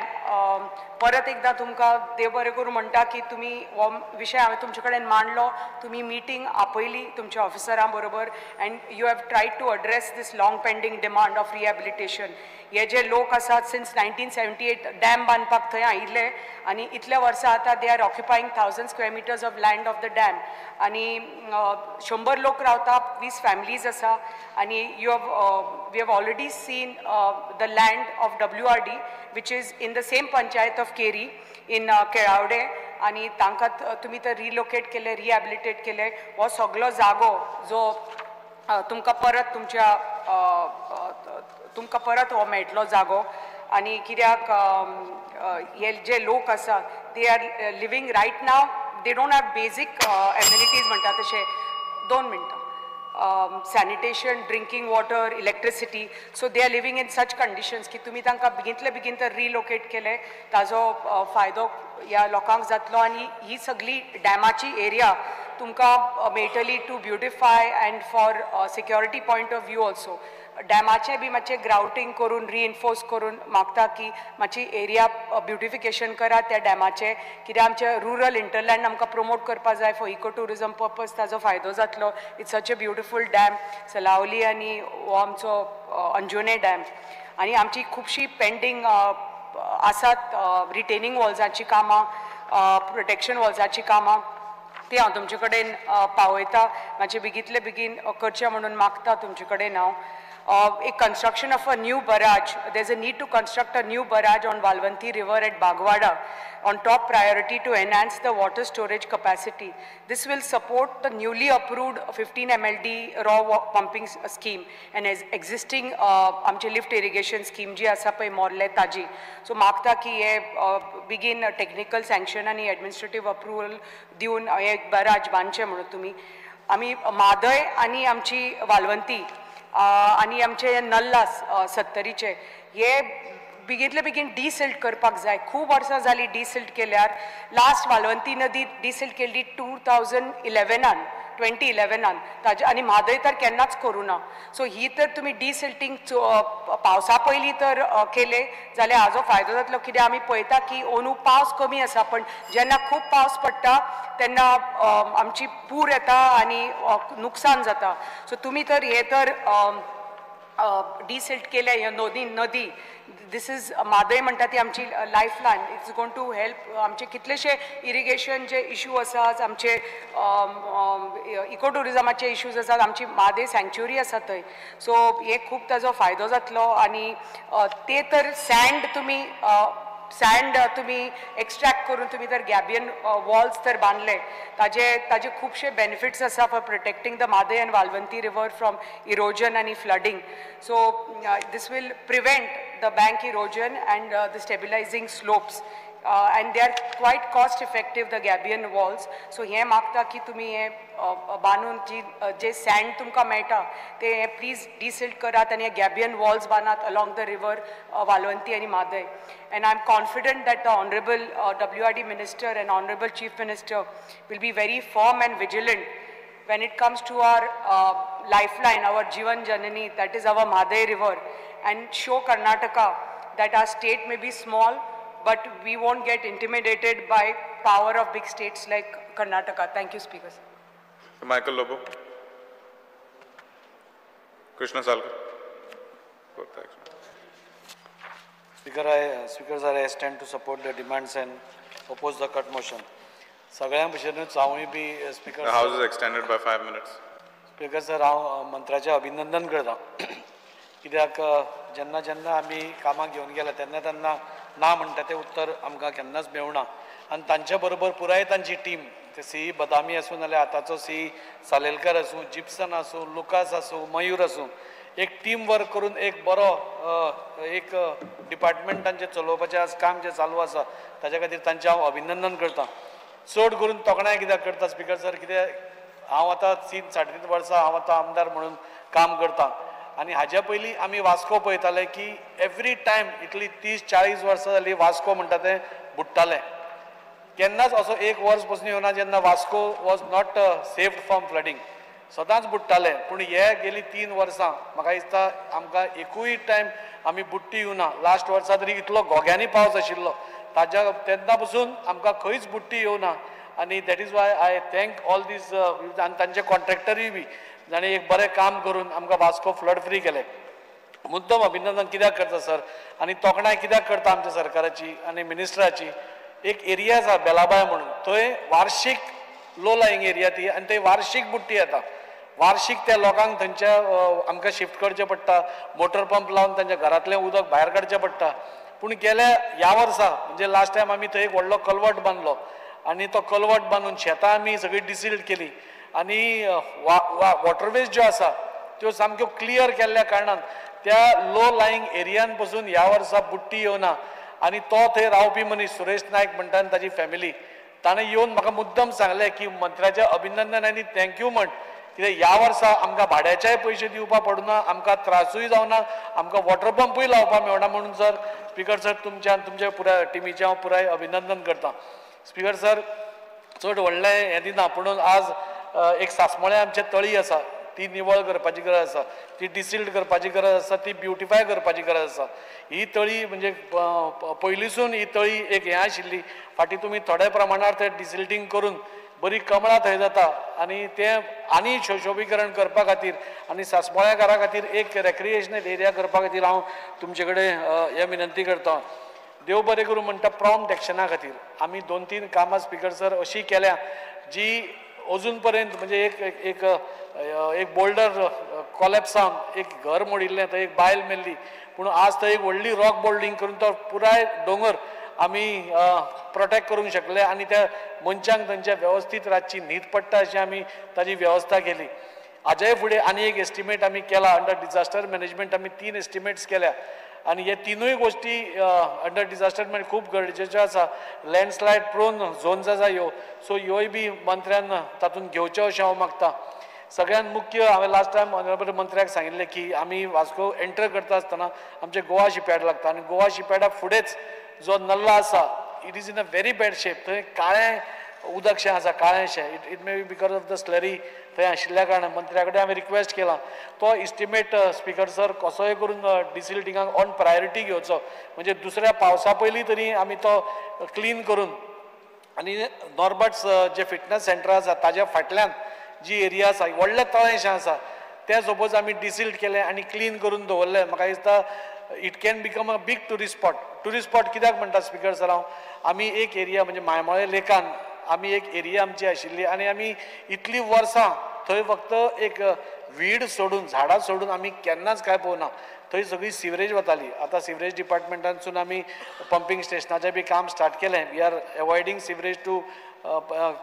परत एकदां तुमकां देव बरें करूं म्हणटा की तुमी हो विशय हांवें तुमचे कडेन मांडलो, तुमी मिटींग आपयली तुमच्या ऑफिसरां बरोबर, and you have tried to address this long pending demand of rehabilitation. हे जे लोक आसात सिन्स 1978 डॅम बांदपाक थंय आयिल्ले आनी इतल्या वर्सां आतां they are occupying 1000 square meters of land of the dam, आनी 100 लोक रावता, 20 फॅमिलीज आसा. आनी you have we have already seen the land of WRD which is in the same panchayat of Keri in Kelavade, आनी तांकां तुमी तर relocate केले, रिहॅबिलिटेट केले. हो सगलो जागो जो तुमकां परत तुमच्या तुमकां परत हो मेळटलो जागो. आनी कित्याक हे जे लोक आसा they are living right now, they don't have basic amenities म्हणटा तशें. 2 मिनटां, sanitation, drinking water, electricity, so they are living in such conditions की तुमी तांकां बेगींतले बेगीन तर रिलोकेट केले ताजो फायदो ह्या लोकांक जातलो. आनी ही सगळी डॅमाची एरिया तुमकां मेळटली to beautify and for security point of view also. डॅमाचें बी मातशें ग्रावटींग करून रिइन्फोर्स करून मागता की मातशी एरिया ब्युटिफिकेशन करा त्या डॅमाचें, कित्याक आमचें रुरल इंटरलँड आमकां प्रमोट करपा जाय फॉर इको ट्युरिजम पर्पज, ताजो फायदो जातलो. It's such a beautiful dam Salaulim आनी हो आमचो अंजुने डॅम. आनी आमची खुबशी पेंडींग आसात रिटेनींग वॉल्साची कामां, प्रोटेक्शन वॉल्साची कामां, ती हांव तुमचे कडेन पावयता. मातशें बेगींतले बेगीन करचें म्हणून मागता तुमचे कडेन हांव. A construction of a new barrage. There's a need to construct a new barrage on Valvanti River at Bagwada on top priority to enhance the water storage capacity. This will support the newly approved 15 MLD raw pumping scheme and existing आमचे lift irrigation scheme जी आसा पळय Morley ताजी. So मागता की हे बेगीन technical sanction आनी एडमिनिस्ट्रेटीव अप्रुवल दिवन हे बराज बांदचें म्हणून तुमी. आमी म्हादय आनी आमची वालवंती आनी आमचे नल्ला सत्तरीचे हे बेगींतले बेगीन डिसिल्ट करपाक जाय. खूब वर्सां जालीं डिसिल्ट केल्यार. लास्ट वालवंती नदी डिसिल्ट केल्ली 2011 ताजे, आनी म्हादय तर केन्नाच करूं ना. सो ही तर तुमी डिसिल्टींग पावसा पयलीं तर केले जाल्यार हाजो फायदो जातलो. कित्याक आमी पळयता की अंदू पावस कमी आसा, पण जेन्ना खूब पावस पडटा तेन्ना आमची पूर येता आनी नुकसान जाता. सो तुमी तर हे तर डिसिल्ट केले ह्यो नदी, this is Mhadei म्हणटा ती आमची life line. It's going to help आमचे कितलेशे इरिगेशन जे इशू आसात, आमचे इको ट्युरिजमाचे इश्यूज आसात, आमची म्हादय सँक्च्युरी आसा थंय. सो हे खूब ताजो फायदो जातलो. आनी ते तर सँड तुमी सँड तुमी एक्स्ट्रॅक्ट करून तुमी तर गॅबियन वॉल्स तर बांदले ताजे खुबशे बेनिफिट्स आसा for protecting the Mhadei and Valvanti river from erosion आनी flooding. So this will prevent the bank erosion and the stabilizing slopes. And they are quite cost effective, the gabion walls. So हे मागता की तुमी हे बांदून जी जे send तुमकां मेळटा ते हे प्लीज डिसिल्ट करात आनी हे गॅबियन वॉल्स बांदात along the river Valvanti आनी Mhadei. And I am confident that the honourable WRD minister and honourable chief minister will be very firm and vigilant when it comes to our lifeline, our Jivan Janani, that is our Mhadei river, and show Karnataka that our state may be small, but we won't get intimidated by power of big states like Karnataka. Thank you, Speaker. Michael Lobo. Krishna Salkar. Good, thanks. Speaker sir, I stand to support the demands and oppose the cut motion. सगळ्यां भशेनूच हांवूय बी speaker. The house is extended by 5 minutes. Speaker sir, हांव मंत्र्याचें अभिनंदन करता, कित्याक जेन्ना जेन्ना आमी कामाक घेवन गेले तेन्ना तेन्ना ना म्हणटा तें उत्तर आमकां केन्नाच मेळना आनी तांचे बरोबर पुराय तांची टीम, ते सी बदामी आसूं नाल्यार आतांचो सी सालेलकर आसूं, जिप्सन आसूं, लुकास आसूं, मयूर आसूं, एक टीम वर्क करून एक बरो एक डिपार्टमेंट तांचें चलोवपाचें आज काम जें चालू आसा ताच्या खातीर तांचें हांव अभिनंदन करता. चड करून तोखणाय कित्याक करता स्पीकर सर, कित्याक हांव आतां 3 साडे 3 वर्सां हांव आतां आमदार म्हणून काम करता आनी हाज्या पयलीं आमी वास्को पळयताले की एवरी टायम इतली 30-40 वर्सां जालीं वास्को म्हणटा तें बुडटालें. केन्नाच असो एक वर्स पसून येवना जेन्ना Vasco was not saved from flooding, सदांच बुडटालें. पूण हे गेली 3 वर्सां म्हाका दिसता आमकां एकूय टायम आमी बुडटी येवना. लास्ट वर्सा तरी इतलो घोग्यांनी पावस आशिल्लो ताज्या तेन्ना पसून आमकां खंयच बुडटी येवना आनी that is why I thank all these आनी तांचे कॉन्ट्रॅक्टरूय बी जाणें एक बरें काम करून आमकां वास्को फ्लड फ्री केलें. मुद्दम अभिनंदन कित्याक करता सर आनी तोखणाय कित्याक करता आमच्या सरकाराची आनी मिनिस्टराची. एक एरिया आसा बेलाबाय म्हणून, थंय वार्षीक लो लायिंग एरिया ती आनी थंय वार्षीक बुडटी येता. वार्षीक त्या लोकांक थंयच्या आमकां शिफ्ट करचें पडटा, मोटर पंप लावन तांच्या घरांतलें उदक भायर काडचें पडटा. पूण गेल्या ह्या वर्सा म्हणजे लास्ट टायम आमी थंय एक व्हडलो कलवट बांदलो आनी तो कलवट बांदून शेतां आमी सगळीं डिसिल्ट केली आनी वॉटरवेज ज्यो आसा त्यो सामक्यो क्लियर केल्ल्या कारणान त्या लो लायिंग एरियान पसून ह्या वर्सा बुडटी येवना. आनी तो थंय रावपी मनीस सुरेश नायक म्हणटा आनी ताजी फॅमिली, ताणें येवन म्हाका मुद्दम सांगलें की मंत्र्याचें अभिनंदन आनी thank you म्हण, कित्याक ह्या वर्सा आमकां भाड्याचेय पयशे दिवपा पडना, आमकां त्रासूय जावना, आमकां वॉटर पंपूय लावपा मेळना. म्हणून सर स्पीकर सर तुमच्या आनी तुमच्या पुराय टिमीचें हांव पुराय अभिनंदन करता. स्पीकर सर चड व्हडलें हें दिना, पुणून आज एक सासमोळें आमचें तळी आसा ती निवळ करपाची गरज आसा, ती डिसिल्ट करपाची गरज आसा, ती ब्युटिफाय करपाची गरज आसा. ही तळी म्हणजे पयलींसून ही तळी एक हें आशिल्ली, फाटीं तुमी थोड्या प्रमाणार ते डिसिल्टींग करून बरी कमळां थंय जाता आनी तें आनी शोशोबीकरण करपा खातीर आनी सासमोळ्याकारा खातीर एक रेक्रिएशनल एरिया करपा खातीर हांव तुमचे कडेन हें विनंती करता. देव बरें करूं म्हणटा प्रॉम्प्ट एक्शना खातीर आमी 2-3 कामां स्पीकर सर अशीं केल्या जी अजून पर्यंत म्हणजे एक एक एक बोल्डर कॉलेप्स जावन एक घर मोडिल्लें, थंय एक बायल मेल्ली, पूण आज थंय एक व्हडली रॉक बोल्डींग करून तो पुराय दोंगर आमी प्रोटेक्ट करूंक शकले आनी त्या मनशांक थंयच्या वेवस्थीत रातची न्हीद पडटा अशी आमी ताजी वेवस्था केली. हाज्याय फुडें आनी एक एस्टिमेट आमी केला अंडर डिजास्टर मॅनेजमेंट, आमी 3 एस्टिमेट्स केल्या आनी हे 3 गोश्टी अंडर डिजास्टर मॅनेजमेंट खूब गरजेच्यो आसा. लँडस्लायड प्रोन झोन्स आसा ह्यो, सो ह्योय बी मंत्र्यान तातूंत घेवच्यो अशें हांव मागता. सगळ्यात मुख्य हांवें लास्ट टायम ऑनरेबल मंत्र्याक सांगिल्लें की आमी वास्को एंटर करता आसतना आमचें गोवा शिपयार्ड लागता आनी गोवा शिपयार्डा फुडेंच जो नल्ला आसा it is in a very bad shape. थंय काळें उदकशें आसा, काळेंशें, it may be because of the slurry थंय आशिल्ल्या कारणान मंत्र्या कडेन हांवें रिक्वेस्ट केला तो इस्टिमेट स्पीकर सर कसोय करून डिसिल्टिंगाक ऑन प्रायोरिटी घेवचो, म्हणजे दुसऱ्या पावसा पयलीं तरी आमी तो क्लीन करून आनी नॉर्बर्ट्स जे फिटनस सेंटर आसा ताज्या फाटल्यान जी एरिया आसा व्हडलें तळेंशें आसा तें सपोज आमी डिसिल्ट केलें आनी क्लीन करून दवरलें, म्हाका दिसता it can become a big tourist spot. Tourist spot कित्याक म्हणटा स्पीकर सर हांव, आमी एक एरिया म्हणजे मायमोळे लेकान आमी एक एरिया आमची आशिल्ली आनी आमी इतलीं वर्सां थंय फक्त एक वीड सोडून झाडां सोडून आमी केन्नाच कांय पळोवना, थंय सगळी सिवरेज वताली. आतां सिवरेज डिपार्टमेंटानसून आमी पंपींग स्टेशनाचें बी काम स्टार्ट केलें, we are avoiding sewerage to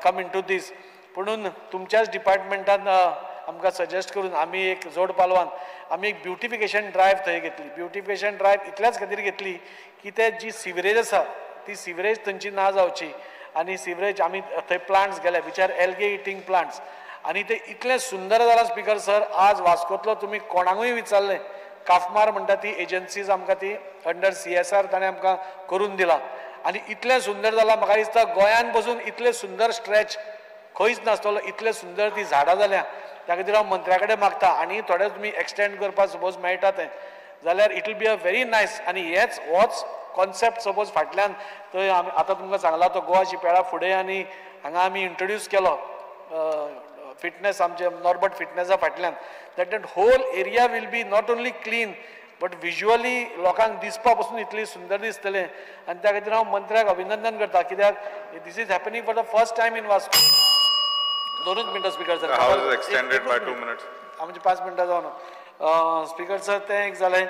come into this. पुणून तुमच्याच डिपार्टमेंटान आमकां सजेस्ट करून आमी एक जोड पालवान आमी एक ब्युटिफिकेशन ड्रायव्ह थंय घेतली. ब्युटिफिकेशन ड्रायव्ह इतल्याच खातीर घेतली की ते जी सिवरेज आसा ती सिवरेज थंयची ना जावची आनी सिवरेज आमी थंय प्लांट्स गेले which are algae eating plants आनी ते इतलें सुंदर जालां स्पीकर सर. आज वास्कोतलो तुमी कोणाकूय विचारलें, काफमार म्हणटा ती एजन्सीज आमकां ती अंडर CSR ताणें आमकां करून दिला आनी इतलें सुंदर जालां. म्हाका दिसता गोंयान बसून इतलें सुंदर स्ट्रेच खंयच नासतलो, इतलें सुंदर ती झाडां जाल्या. त्या खातीर हांव मंत्र्या कडेन मागता आनी थोडे तुमी एक्सटेंड करपाक सपोज मेळटा तें जाल्यार it will be a very nice. आनी हेच होच कॉन्सेप्ट सपोज फाटल्यान थंय आमी आतां तुमकां सांगला तो गोवा शिपयार्डा फुडें आनी हांगा आमी इंट्रोड्यूस केलो फिटनेस आमचे नॉर्बर्ट फिटनेसा फाटल्यान, that that whole area will be not only clean but visually लोकांक दिसपा पसून इतली सुंदर दिसतलें. आनी त्या खातीर हांव मंत्र्याक अभिनंदन करता कित्याक this is happening for the first time in Vasco. 2 मिनटां स्पीकर सर, आमचे 5 मिनटां जावन स्पीकर सर. तें एक जालें.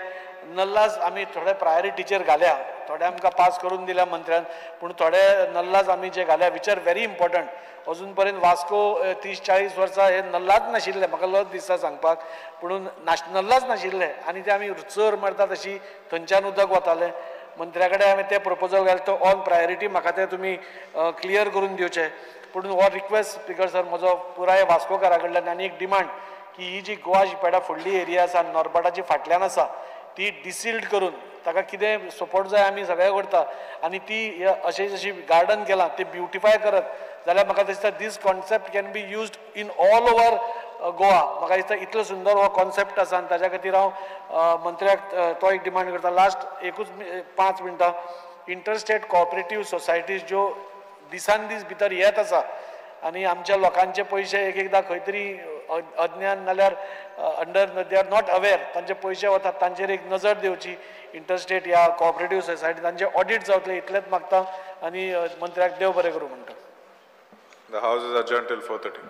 नल्लाज आमी थोडे प्रायोरिटीचेर घाल्या, थोडे आमकां पास करून दिल्या मंत्र्यान, पूण थोडे नल्लाज आमी जे घाल्या which are very important. अजून पर्यंत वास्को 30-40 वर्सां हे नल्लाच नाशिल्ले, म्हाका लज दिसता सांगपाक, पूण नल्लाच नाशिल्ले आनी ते आमी चर मारता तशी थंयच्यान उदक वतालें. मंत्र्या कडेन हांवें तें प्रपोजल घालें, तो ऑन प्रायोरिटी म्हाका तें तुमी क्लियर करून दिवचें. पूण हो रिक्वेस्ट स्पीकर सर म्हजो पुराय वास्कोकारा कडल्यान आनी एक डिमांड की ही जी गोवा शिपयार्डा फुडली एरिया आसा नॉर्बर्टाची फाटल्यान आसा ती डिसिल्ड करून ताका कितें सपोर्ट जाय आमी सगळें करता आनी ती अशें जशी गार्डन केलां तें ब्युटिफाय करत जाल्यार म्हाका दिसता this concept can be used in all over Goa. म्हाका दिसता इतलो सुंदर हो कॉन्सेप्ट आसा आनी ताज्या खातीर हांव मंत्र्याक तो एक डिमांड करता. लास्ट एकूच 5 मिनटां, इंटरस्टेट कॉपरेटीव सोसायटीज ज्यो दिसान दीस भितर येत आसा आनी आमच्या लोकांचे पयशे एक एकदां खंय तरी अज्ञान नाल्यार under they are not aware तांचे पयशे वतात, तांचेर एक नजर दिवची. इंटरस्टेट ह्या कॉपरेटीव सोसायटी तांचे ऑडिट जावतले इतलेंच मागता आनी मंत्र्याक देव बरें करूं म्हणटा. The house is adjourned till 4:30.